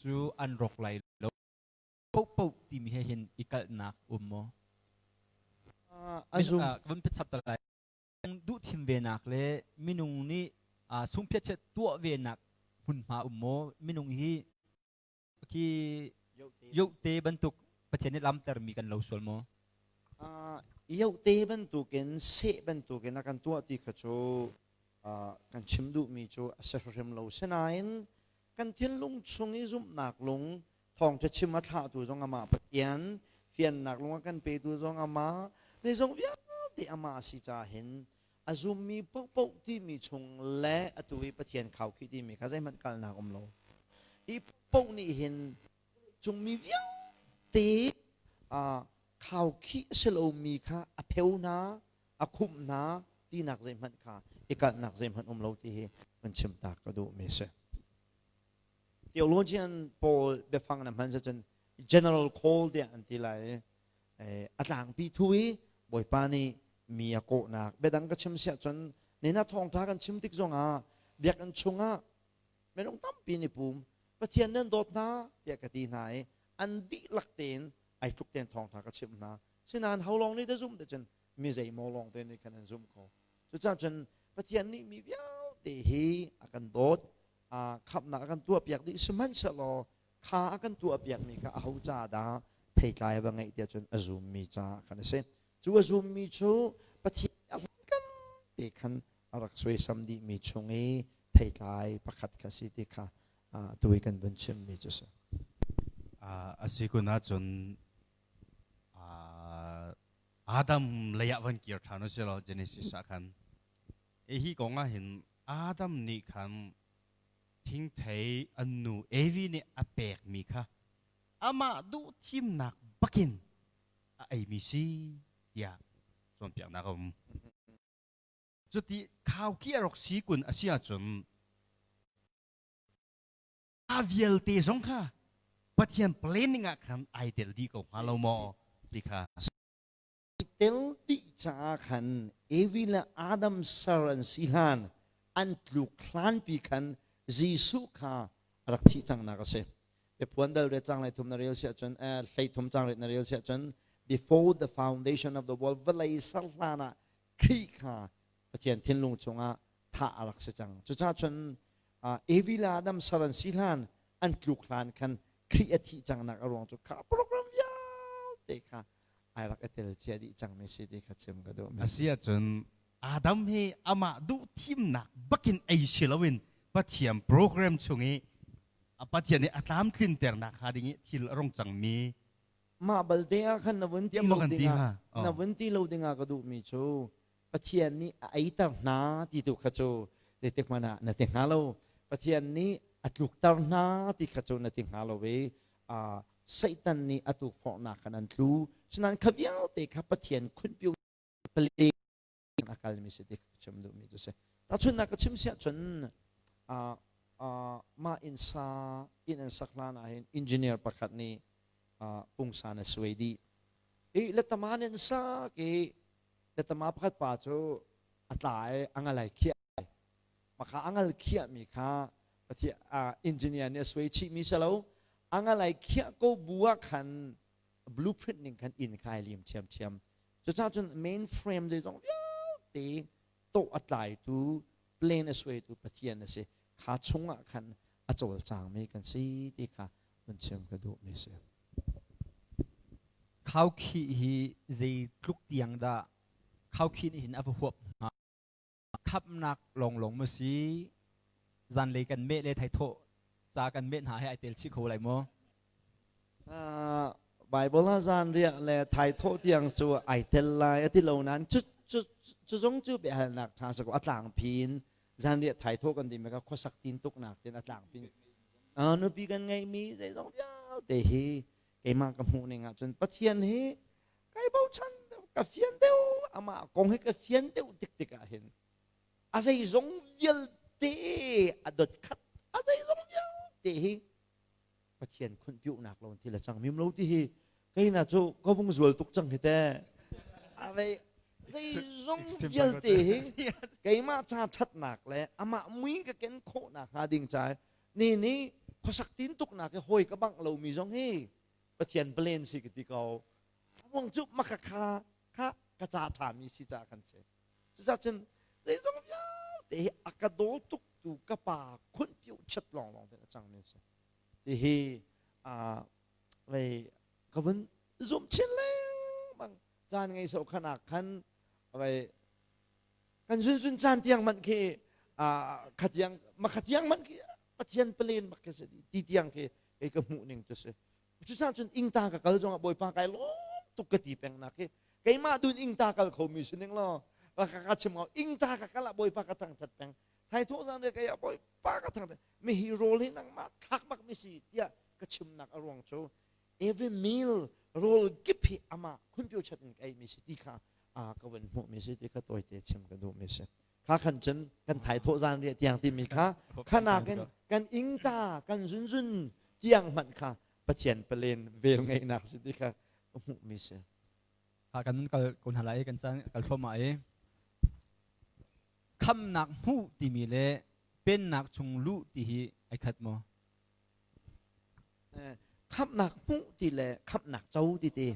cu an rawk lai lo paohpaoh timi he hin i kalhnak um maw? A zum. Ka vun chap ta lai. Duh thim venak le minung nih sungphiat tuah venak hmunhma um maw? Minung hi khi yohte bantuk Pathian nih lamtermi kan lo sual maw? Yohte bantukin seh bantukin a kan tuah ti kha cu kan chim duhmi cu a si hrim lo. Sinain kan thinlung chung i zumhnak lung. Thawngṭha chim a thlahtu zong amah Pathian, fiannak lung a kan petu zong amah, zeizong vialte amah a si caah hin a zummi paohpaoh timi chung le atu i Pathian khaukhih timi kha zeihmanh kalnak um lo. Hi paoh nih hin cungmi vialte khaukhih a si lomi kha a pheu hna, a khumh hna tinak zeihmanh kha i kalhnak zeihmanh um lo ti hi van chim ta ka duhmi a si. Theologian pawl biafang na hman cun general call tiah an ti lai i a tlangpi thu i Bawipa nih mi a kawhnak biadang ka chim siah cun nina thawngtha kan chim tik zongah biakinn chungah minung tampi nih pum Pathian nan dawt hna tiah ka ti hna i an dihlak tein ai tluk tein thawngtha ka chimh hna sinain ho lawng nih dah zum te cun mi zeimaw lawng te nih khan an zum ko cucaah cun Pathian nih mi vialte hi a kan dawt khamhnak a kan tuahpiak dih sihmanhsehlaw kha a kan tuahpiakmi kha aho ca dah theitlai va ngeih tiah cun a zummi ca khan a si cu a zummi cu Pathian a hlankan te khan a rak suaisam dihmi chung i theitlai pakhat kha si ti kha tu i kan vun chimmi cu si. A si kun ahcun Adam lei ah van kir ṭhan u si law Genesis ah khan hi kong ah hin Adam nih khan thingthei an nu Evi nih a pekmi kha amah duh thimnak bakin a eimi si tiah cawnpiaknak a um. Cuti khauki a rak si kun a si ahcun a vialte zong kha Pathian planning ah khan ai tel dih ko hnga lo maw ti kha. Tel dih caah khan Evi le Adam ser an si hlan an tluk hlanpi khan Jesuh kha a rak thih cangnak a si. Biaphuan dal re cang lai thum na rel siah cun hlei thum cang ret na rel siah cun before the foundation of the world vawlei ser hlan ah Khrih kha Pathian thinlung chungah thah a rak si cang. Cucaah cun Evi le Adam sal an si hlan an tluk hlan khan Khrih a thih cangnak a ruang cu kha program vialte kha ai rak i tel cia dih cangmi si ti kha chim ka duh. A si ahcun Adam hi amah duh thimnak bakin ei si loin Pathian program chung i Pathian nih a tlamtlinternak hnga ding i thil a rung cangmi Mah balte ah khan na vun ti lo dingah na vun ti lo dingah ka duhmi cu Pathian nih a eiter hna ti tu kha cu zeitik hmanh ah na ti hnga lo. Pathian nih a tlukter hna ti kha cu na ti hnga lo i Satan nih a tukforhnak khan an tlu. Sinain kha vialte kha Pathian khunpiu pale a kalmi si ti ka chim duhmi cu si. Tahchunhnak ka chim siah cun mah inn sa inn an sak hlan ah hin engineer pakhat nih pungsan a suai dih. I letama nih an sak i letama pakhat pa cu a tla i a ngal ai khiah. Maka a ngal khiahmi kha Pathian engineer nih a suai chihmi si lo. A ngal ai khiah ko bu ah khan blueprint ning khan inn kha ai lim ṭhiamṭhiam. Cucaah cun main frame zeizong vialte tawh a tlaitu plan a suaitu Pathian a si. Kha chungah khan a cawlcangmi kan si ti kha vun chim ka duhmi si. Khaukhih hi zeitluk tiang dah khaukhih nih hin a va huap hnga? Khamhnak lawnglawng maw si? Zanlei kan meh le thaithawh ca kan meh hna he ai tel chih kho lai maw? Bible ah zanriah le thaithawh tiang cu ai tel lai a ti lo nain cu cu cu zong cu biahalnak ṭha sa ko a tlangpi in zanriah thaithawh kan timi kha khuasak tin tuknak tin a tlangpi nupi kan ngeihmi zeizong vialte hi keimah ka hmuh ning ahcun Pathian hi kai bochan deuh ka fian deuh amah kong hi ka fian deuh tik tik ah hin a zeizong vialte a dot khat a zeizong vialte hi Pathian khunpiuhnak lo thil a cang mim lo ti hi keina cu ka vung zual tuk cang hi te a vei zeizong vialte hi keimah ca ṭhatnak le amah mui ka ken khawhnak hnga ding ca ni ni khuasak tin tuknak hi hawi ka bangh lomi zong hi Pathian plan si ka ti ko wong cu maka kha kha ka ca ṭhami si ca kan si cucaah cun zeizong vialte hi a ka daw tuk tu ka pa khunpiu chat lawnglawng te a cangmi a si ti hi vei ka vun zum chin lengmang caan ngei so khan ah khan vei kan zun zun caan tiang man khi khatiang ma khatiang man khi Pathian plan bak khi si ti tiang khi Kei ka hmuh ning cu si. Cucaah cun ingta ka kal zongah Bawipa kai lawm tuk ka ti peng nak hi keimah dun ingta kal khomi si ning law ka ka chim ko ingta ka kal ah Bawipa ka thangthat peng thai thawh zan re kei ah Bawipa ka thangthat mi hi rawl hi nangmah thlak bak mi si tiah ka chimnak a ruang cu every meal rawl kip hi amah khunpio chat in ka ei mi si ti kha ka van hmuh mi si ti kha tawite chim ka duh mi si. Kha khan cun kan thai thawh zan riah tiang timi kha khanak in kan ingta kan zunzun tiang hmanh kha Pathian palen vel ngeihnak si ti kha ka hmuh mi si. Kha kan kal ko hna lai kan caan kal thluahmah i khamnak hmuh timi le pennak chung luh ti hi ai khat maw? Khamnak hmuh ti le khamnak co ti ti.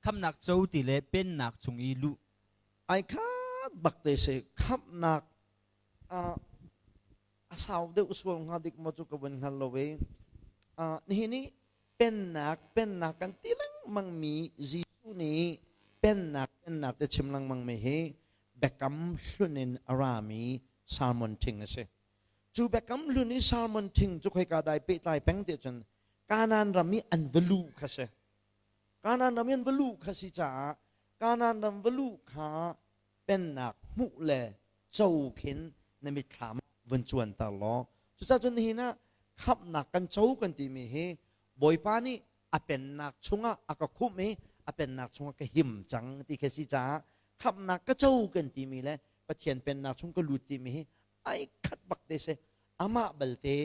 Khamnak co ti le pennak chung i luh. Ai khat bak te si khamnak a sau deuh sual hnga dik maw cu ka vun hngal lo i nihin i pennak pennak kan ti lengmang mi Jesuh nih pennak pennak te chim lengmang mi hi biakam hlun in a rami salmon thing a si. Cu biakam hlun i salmon thing cu khoika dai pehtlai peng ti cun Kanaan ram i an va luh kha si. Kanaan ram in va luh kha si caah Kanaan ram va luh kha pennak hmuh le co khin na mitthlam vun cuanter law cucaah cun nihin ah khamhnak kan co kan timi hi Bawipa nih a pennak chungah a ka khumh i a pennak chungah ka him cang ti khi si caah khamhnak ka co kan timi le Pathian pennak chung ka lut timi hi ai khat bak te si. Amah balte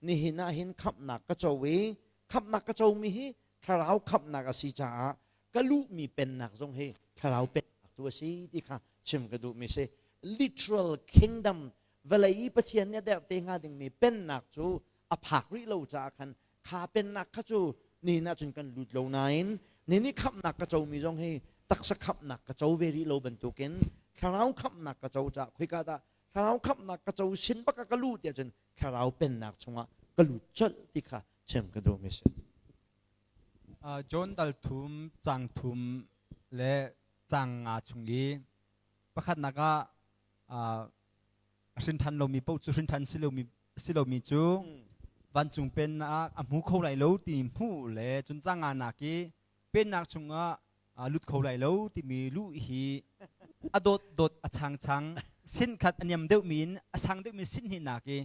nihin ah hin khamhnak ka co i khamhnak ka comi hi thlarau khamhnak a si caah ka luhmi pennak zong hi thlarau pennak tu a si ti kha chim ka duhmi si. Literal kingdom vawlei i Pathian nih a derh te hnga dingmi pennak cu a phak rih lo caah khan kha pennak kha cu nihin ahcun kan lut lo nain nihin i khamhnak ka comi zong hi taksa khamhnak ka co ve rih lo bantukin thlarau khamhnak ka co caah khoika dah thlarau khamhnak ka co sin bak ah ka luh tiah cun thlarau pennak chungah ka lut colh ti kha chim ka duhmi si. John dal thum cang thum le cang nga chung i pakhatnak ah hrin ṭhan lomi paoh cu hrin ṭhan si lomi cu vancung pennak a hmu kho lai lo ti hmuh le cun cang nga nak i pennak chungah lut kho lai lo timi luh hi a dawt dawt a chang chang sin khat a niam deuhmi in a sang deuhmi sin hnih nak i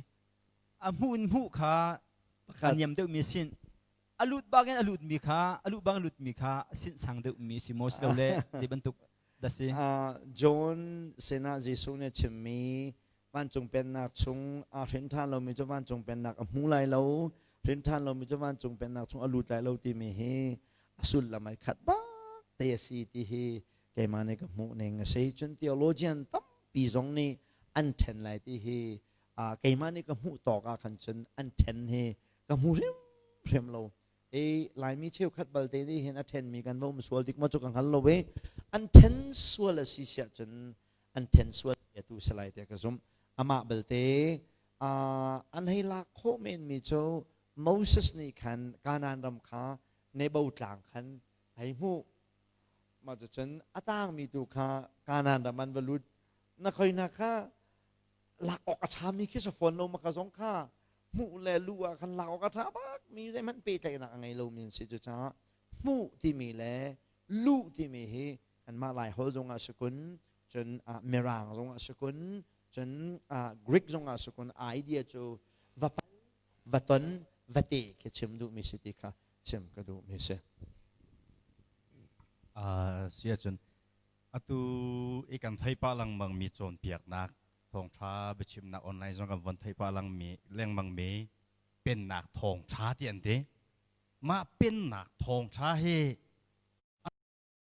a hmuh in hmuh kha a niam deuhmi sin a lut bangin a lutmi kha a luh bang lutmi kha sin sang deuhmi si maw si lo le zei bantuk dah si? John sinah Jesuh nih a chimmi vancung pennak chung aa hrin ṭhan lomi cu vancung pennak a hmu lai lo, hrin ṭhan lomi cu vancung pennak chung a lut lai lo timi hi a sullam ai khat bak te a si ti hi keimah nih ka hmuh ning a si. Cun theologian tampi zong nih an ṭhen lai ti hi keimah nih ka hmuh tawk ah khan cun an ṭhen hi ka hmu hrimhrim lo. I Laimi cheukhat balte nih hin a ṭhenmi kan va um sual dik maw cu ka hngal lo i an ṭhen sual a si siah cun an ṭhen sual tu si lai tiah ka zumh. Amah balte an hei lak khawh menmi cu Moses nih khan Kanaan ram kha Nebo tlang khan hei hmuh. Mah cucun a tangmi tu kha Kanaan ram an va lut. Na khoina kha lak awk a ṭhami khi si fawn lo maka zong kha hmuh le luh ah khan lak awk a ṭha bak mi zeihmanh pehtlaihnak a ngei lomi an si. Cucaah hmuh timi le luh timi hi kanmah Lai holh zongah si kun, cun Mirang zongah si kun, cun Greek zongah si kun idea cu va pal, va ton, va te khi chim duhmi si ti kha chim ka duhmi si. Si ahcun atu i kan thei pah lengmang mi cawnpiaknak thawngṭha biachimnak online zong kan von thei pah lengmi lengmang mi pennak thawngṭha ti an ti. Mah pennak thawngṭha hi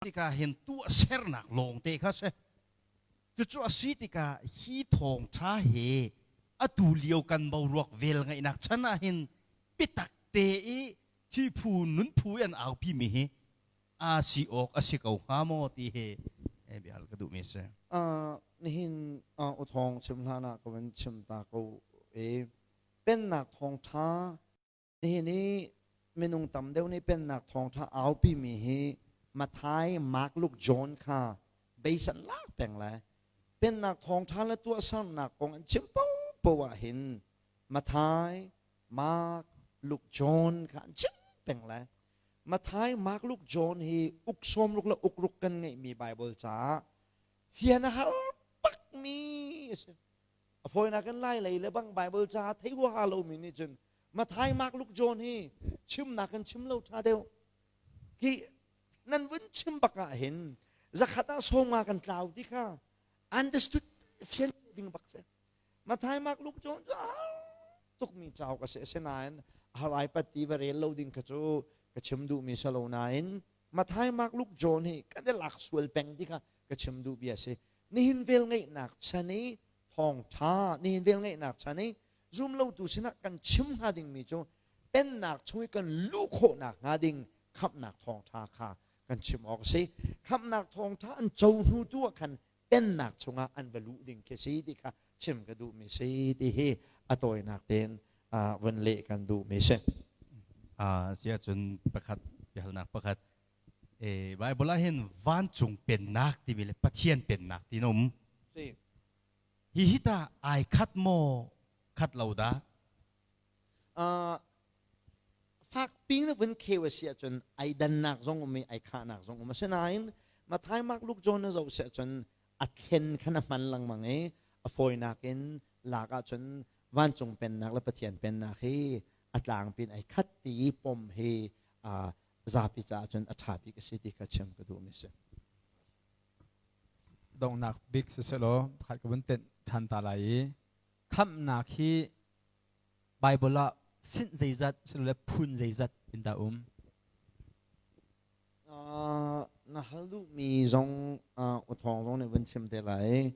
tikah hin tuahsernak lawngte kha si. Cucu a si tikah hi thawngṭha hi atu lio kan boruak vel ngaihnak chan ah hin biatak te i thiphu nunphu i an aupi mi hi aa si awk a si ko hnga maw ti hi biahal ka duhmi a si. Nihin uthawng chim hlan ah ka van chim ta ko i pennak thawngṭha Nihin i minung tam deuh nih pennak thawngṭha aupimi hi Matthai, Mark, Luke, John kha beisan lak peng lai. Pennak thawngṭha le tuahsernak kong an chim paohpaoh ah hin Matthai, Mark, Luke, John kha an chim peng lai. Matthai, Mark, Luke, John hi uk sawmruk le ukruk kan ngeihmi Bible caah fian a har bakmi a si. A fawinak in Lai lei le bang Bible caah thei huaha lomi nih cun Matthai, Mark, Luke, John hi chimnak in chim lo ṭha deuh. Hi nan vun chim bak ah hin zakhat ah sawma kan tlau ti kha understood fian ding bak si. Matthai, Mark, Luke, John cu tukmi cauk a si. Asinain harai patti va rel lo ding kha cu ka chim duhmi si lo nain Matthai, Mark, Luke, John hi kan i lak sual peng ti kha ka chim duh bia si. Nihin vel ngeihnak chan i thawngṭha, nihin vel ngeihnak chan i zumlotu sinah kan chim hnga dingmi cu pennak chung i kan luh khawhnak hnga ding khamhnak thawngṭha kha kan chim awk a si. Khamhnak thawngṭha an co hnu tu ah khan pennak chungah an va luh ding khi si ti kha chim ka duhmi si ti hi a tawinak tein vun leh kan duhmi si. Si ahcun pakhat biahalnak pakhat Bible ah hin vancung pennak timi le Pathian pennak ti um. Si. Hi hi ta ai khat maw khat lo dah? Fak ping na vun kheu a si ahcun ai dannak zong um i ai khahnak zong um. Asinain Matthai, Mark, Luke, John na zoh si ahcun a thlen khan a hman lengmang i a fawinak in lak ahcun vancung pennak le Pathian pennak hi a tlangpi in ai khat ti i pom hi zapi caah cun a ṭha bik a si ti kha chim ka duhmi si. Donghnak bik siselaw pakhat ka vun tenh ṭhan ta lai i khamhnak hi Bible ah sinh zeizat silole phun zeizat in dah um? Uh, na hal duhmi zong uh, uthawng zong nih vun chim te lai.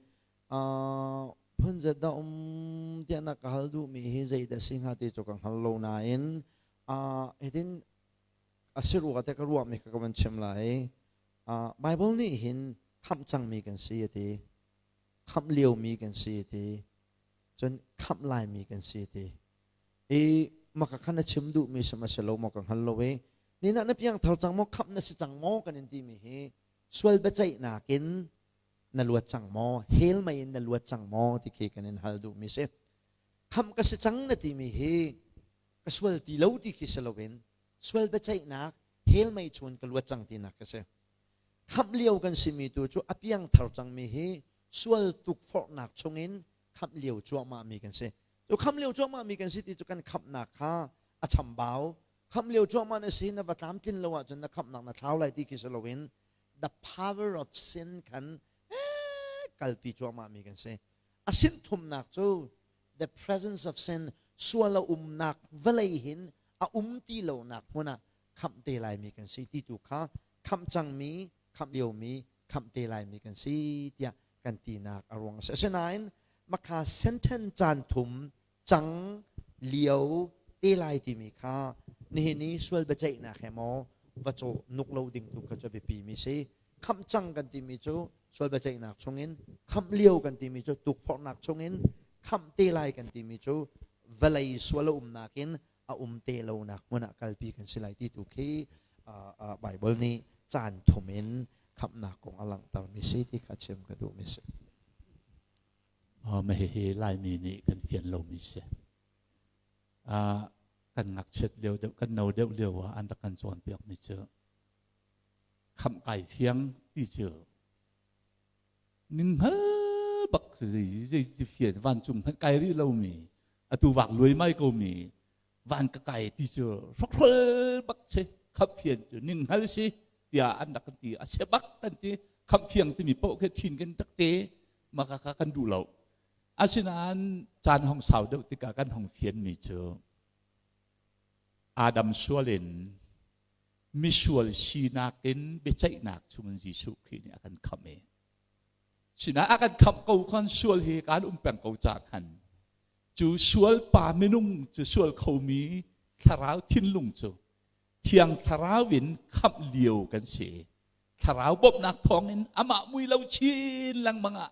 Uh, phun zat dah um tiah na ka hal duhmi hi zeidah si hnga ti cu ka hngal lo nain uh, hitin a si rua te ka ruahmi kha ka vun chim lai. Uh, Bible nih hin khamh cangmi kan si a ti. Khamh liomi kan si a ti. Cun khamh laimi kan si ti. I maka khan na chim duhmi sam a si lo maw ka hngal lo i ni na piang thar cang maw khamh na si cang maw kan in timi hi sual biaceihnak in na luat cang maw hell mei in na luat cang maw ti khi kan in hal duhmi si. Khamh ka si cang na timi hi ka sual ti lo ti khi si loin sual biaceihnak hell mei chun ka luat cang tinak ka si. Khamh lio kan simi tu cu a piang thar cangmi hi sual tukforhnak chungin khamh lio cuahmahmi kan si. Cu khamh lio cuahmahmi kan si ti cu kan khamhnak kha a chambau. Khamh lio cuahmah na si na va tlamtlin lo ahcun na khamhnak na thlau lai ti khi si loin the power of sin khan kalpi cuahmahmi kan si. A sin thumnak cu the presence of sin sual a umnak vawlei hin a um ti lonak hmun ah khamh te laimi kan si ti tu kha khamh cangmi khamh liomi khamh te laimi kan si tiah kan tinak a ruang a si. Asinain makha senten caan thum cang lio te lai timi kha nihin i sual biaceihnak he maw va cawh nuk lo ding tu kha cu biapi mi si. Khamh cang kan timi cu sual biaceihnak chungin khamh lio kan timi cu tukforhnak chungin khamh te lai kan timi cu vawlei sual a umnak in a um te lonak hmun ah kalpi kan si lai ti tu khi Bible nih caan thum in khamhnak kong a langhtermi si ti kha chim ka duhmi si. Ma hihi Laimi nih kan fian lomi si. Kan ngakchiat lio deuh, kan no deuh lio ah an rak kan cawnpiakmi cu khamh kai fiang ti cu ning hngal bak zei fian vancung hmanh kai rih lomi atu vak luai mai ko mi van ka kai ti cu hrokhrol bak si khamh fian cu ning hngal si tiah an rak kan ti a sia bak kan ti khamh fiang timi paoh khi chin kan tak te maka ka kan duh lo asinain caan hong sau deuh tikah kan hong fian mi cu Adam sual in misual sinak in biaceihnak chungin Jesuh Khrih nih a kan khamh i sinah a kan khamh ko khan sual hi kan um peng ko ca khan cu sual pa minung cu sual khomi thlarau thinlung cu thiang thlarau in khamh lio kan si thlarau bawmhnak thawngin amah mui lo chin lengmang ah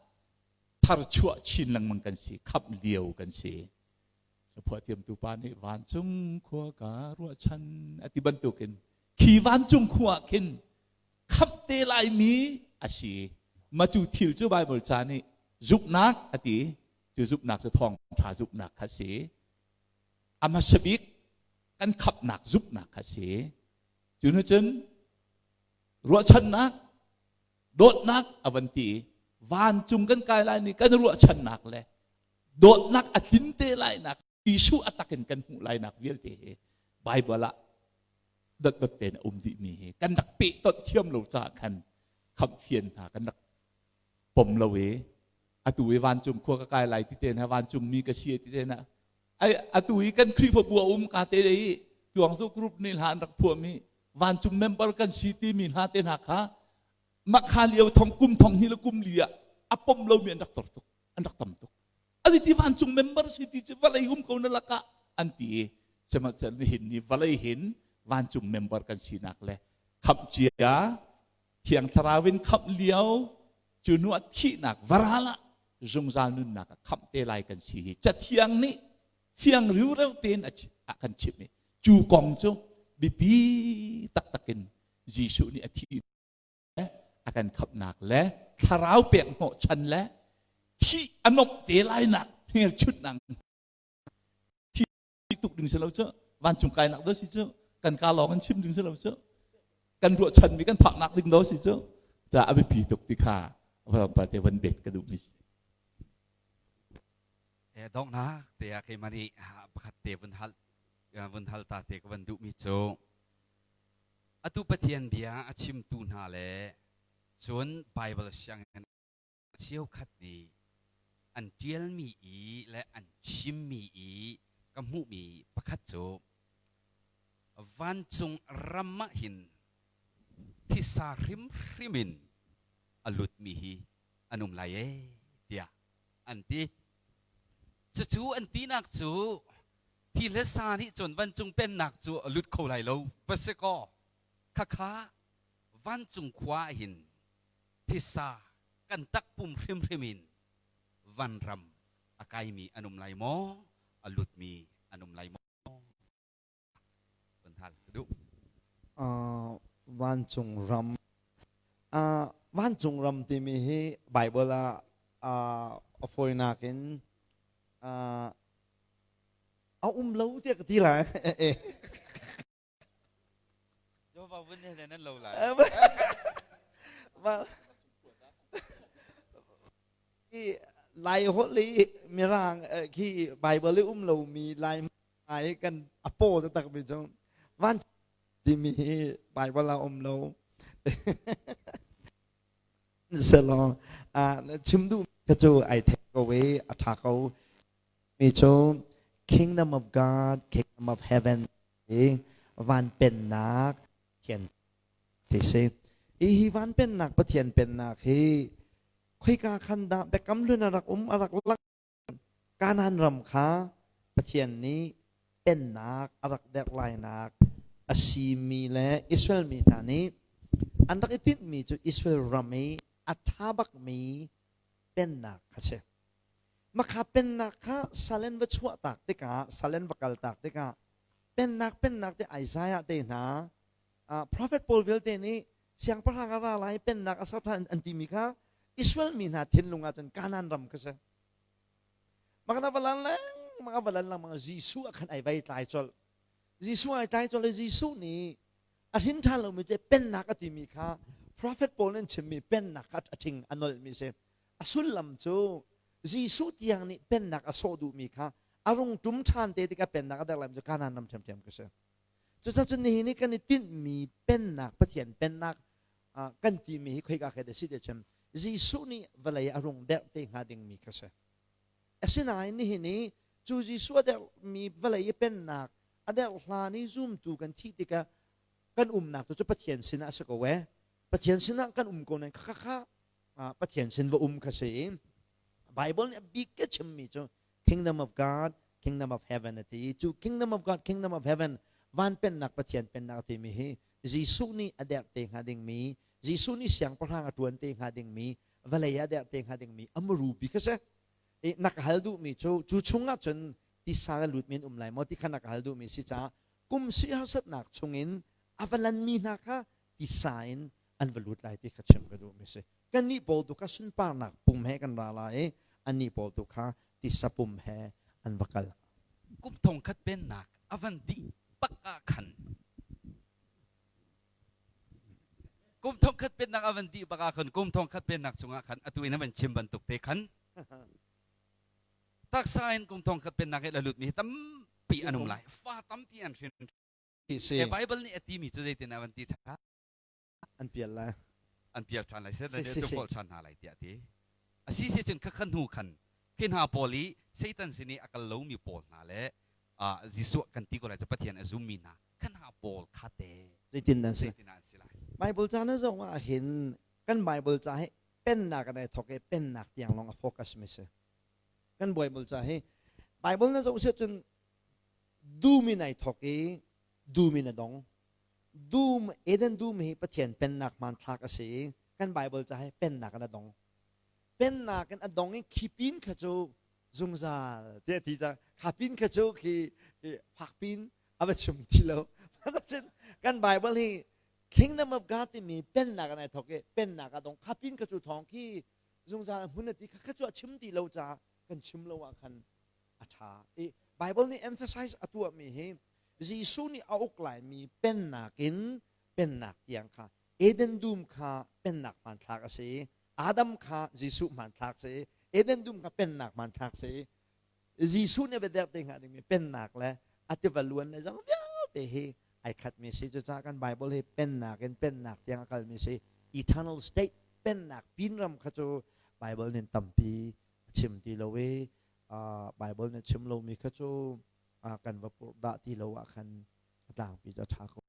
tharchuah chin lengmang kan si khamh lio kan si Phuah pa nih vancung khua ka ruahchan a ti bantukin khi vancung khua ah khin khamh te laimi a si. Ma cu thil cu Bible ca nih zumhnak a ti. Cu zumhnak cu thawngṭha zumhnak kha si. A hmasa bik Kan khapnak zumhnak kha si. Cu nu cun ruahchannak, dawtnak a van ti i vancung kan kai lai ni kan ruahchannak le dawtnak a tlin te lai nak Jesuh a tak in kan hmuh lai nak vialte hi Bible ah dotdot tein a um dih mi hi kan rak pehtonh thiam lo caah khan khamh fian hna kan rak pom lo i atu i vancung khua ka kai lai ti te hna, vancung mi ka si ti te hna, ai atu i kan Khrihfabu a um ka te i Tuangzu group nih hla an rak phuahmi vancung member kan si timi hla te hna kha makha lio thong kum thong hnih le kum li ah a pom lomi an rak tor tuk, an rak tam tuk. Asi ti vancung member si ti cu vawlei um ko na lakah an ti i sihmanhsehlaw nihin ni vawlei hin vancung member kan sinak le khamh cia Thiang Thlarau in khamh lio cu hnu ah thihnak varal ah zungzal nunnak ah khamh te lai kan si hi Cathiang nih fiang riureu tein a kan chimh i cu kong cu biapi taktak in Jesuh nih a thi a kan khamhnak le thlarau pek hnawhchan le thih a nomh te lainak hmelchunhnak. Thi tuk ding si lo cu, vancung kainak do si cu, kan ka lawng in chim ding si lo cu, kan ruahchanmi kan phaknak ding do si cu. Ca a biapi tuk ti kha pa te van bet ka duh mi si. E donghnak te ah keimah nih pakhat te vun hal vun hal ta te ka van duh mi cu atu Pathian bia a chimtu hna le cun Bible sianginn cheukhat nih an ṭialmi i le an chimmi i ka hmuhmi pakhat cu vancung ram ah hin thisa hrimhrim in a lutmi hi an um lai ee tiah an ti. Cucu an tinak cu thi le sa nih cun vancung pennak cu a lut kho lai lo va si kaw khakha vancung khua ah hin thisa kan takpum hrimhrim in vanram a kaimi an um lai maw, a lutmi an um lai maw? Van hal ka duh. Vancung ram. Vancung ram timi hi Bible ah a fawinak in a um lo tiah ka ti lai. Jehovah vun he nan lo lai. Lai holh i Mirang khi Bible i um lomi Lai ai kan a paw taktak mi cu van timi hi Bible ah um lo. Selaw chim duh ka cu ai thei ko i a tha ko mi cu Kingdom of God, Kingdom of Heaven i van pennak Pathian ti si. Hi hi van pennak Pathian pennak hi khoika khan dah Biakam Hlun a rak um, a rak lang. Kanaan ram kha Pathian nih pennak a rak derh lainak a simi le Israel mi hna nih an rak i tinhmi cu Israel ram i a ṭha bakmi pennak kha si. Makha pennak kha sal in va chuahtak tikah, sal in va kaltak tikah pennak pennak te Isaiah te hna prophet pawl vialte nih siangpahrang a ra lai, pennak a ser ṭhan an timi kha Israel mi hna thinlung ah cun Kanaan ram kha si. Makana valan lengmang a valan lengmang Jesuh ah khan ai vai tlai colh. Jesuh ai tlai colh i Jesuh nih a hrin ṭhan lomi te pennak a timi kha prophet pawl nih an chimmi pennak kha a ṭhing a nolhmi si. A sullam cu Jesuh tiang nih pennak a sawh duhmi kha a rung ṭum ṭhan te tikah pennak a derh lai cu Kanaan ram ṭhiamṭhiam ka si. Cucaah nihin i kan i tinhmi pennak, Pathian pennak kan timi hi khoika khi dah si ti cun Jesuh nih vawlei a rung derh te hnga dingmi kha si. Asinain nihin i cu Jesuh a derhmi vawlei i pennak a derh hlan i zumtu kan thih tikah kan umnak tu cu Pathian sinah a si ko ee. Pathian sinah kan um ko nain kha kha Pathian sin va um kha si i Bible nih a bik ka chimmi cu Kingdom of God, Kingdom of Heaven a ti. Cu Kingdom of God, Kingdom of Heaven, van pennak, Pathian pennak timi hi Jesuh nih a derh te hnga dingmi, Jesuh nih siangpahrang a ṭuan te hnga dingmi, vawlei ah a derh te hnga dingmi a muru bik a si. I na ka hal duhmi cu cu chungah cun tisa le lutmi an um lai maw ti kha na ka hal duhmi si caah kum si harsatnak chungin a va lanmi hna kha tisa in an va lut lai ti kha chim ka duhmi si. Kannih pawl tu kha sunparnak pum he kan ra lai i annih pawl tu kha tisa pum he an va kal. Kum thong khat pennak a van dih. bak ah khan kum thong khat pennak a van dih bak ah khan kum thong khat pennak chungah khan atu in a van chim bantuk te khan taksa in kum thong khat pennak i la lut mi tampi an um lai fa tampi an hrin. Si. Bible nih a ti mi cu zeitin a van ti ṭha? An pial lai. An pial ṭhan lai. Si, si, si. Tuk ṭhan hna lai tiah ti. A si si cun khakhan hnu khan khi hna pawl i Satan sin i a kal lomi pawl hna le Jesuh kan ti ko lai cu Pathian a zummi hna khan hna pawl kha te Zeitin dan si? Zeitin an si lai? Bible ca na zong ah hin kan Bible ca hi pennak an ai thok i pennak tiang lawng a focus mi si. Kan Bible ca hi Bible na zoh si cun dum in ai thok i dum in a dong. Dum Eden dum hi Pathian pennak hmanthlak a si i kan Bible ca hi pennak in a dong. Pennak in a dong i khi pin kha cu zungzal tiah ti ca kha pin kha cu khi fak pin a va chim ti lo. Cun kan Bible hi Kingdom of God timi pennak in ai thok i pennak a dong. Kha pin kha cu thawng khi zungzal a hmun a ti kha kha cu a chim ti lo caah kan chim lo ah khan a ṭha. I Bible nih emphasize a tuahmi hi Jesuh nih a uk laimi pennak in pennak tiang kha Eden dum kha pennak hmanthlak a si i Adam kha Jesuh hmanthlak si i Eden dum kha pennak hmanthlak si i Jesuh nih a biaderh te hnga dingmi pennak le a tiva luan le zong vialte hi ai khatmi si. Cucaah kan Bible hi pennak in pennak tiang a kalmi si. Eternal state pennak pinram kha cu Bible nih tampi a chim ti lo i Bible nih chim lomi kha cu kan va purh dah ti lo ah khan a tlangpi cu a ṭha ko.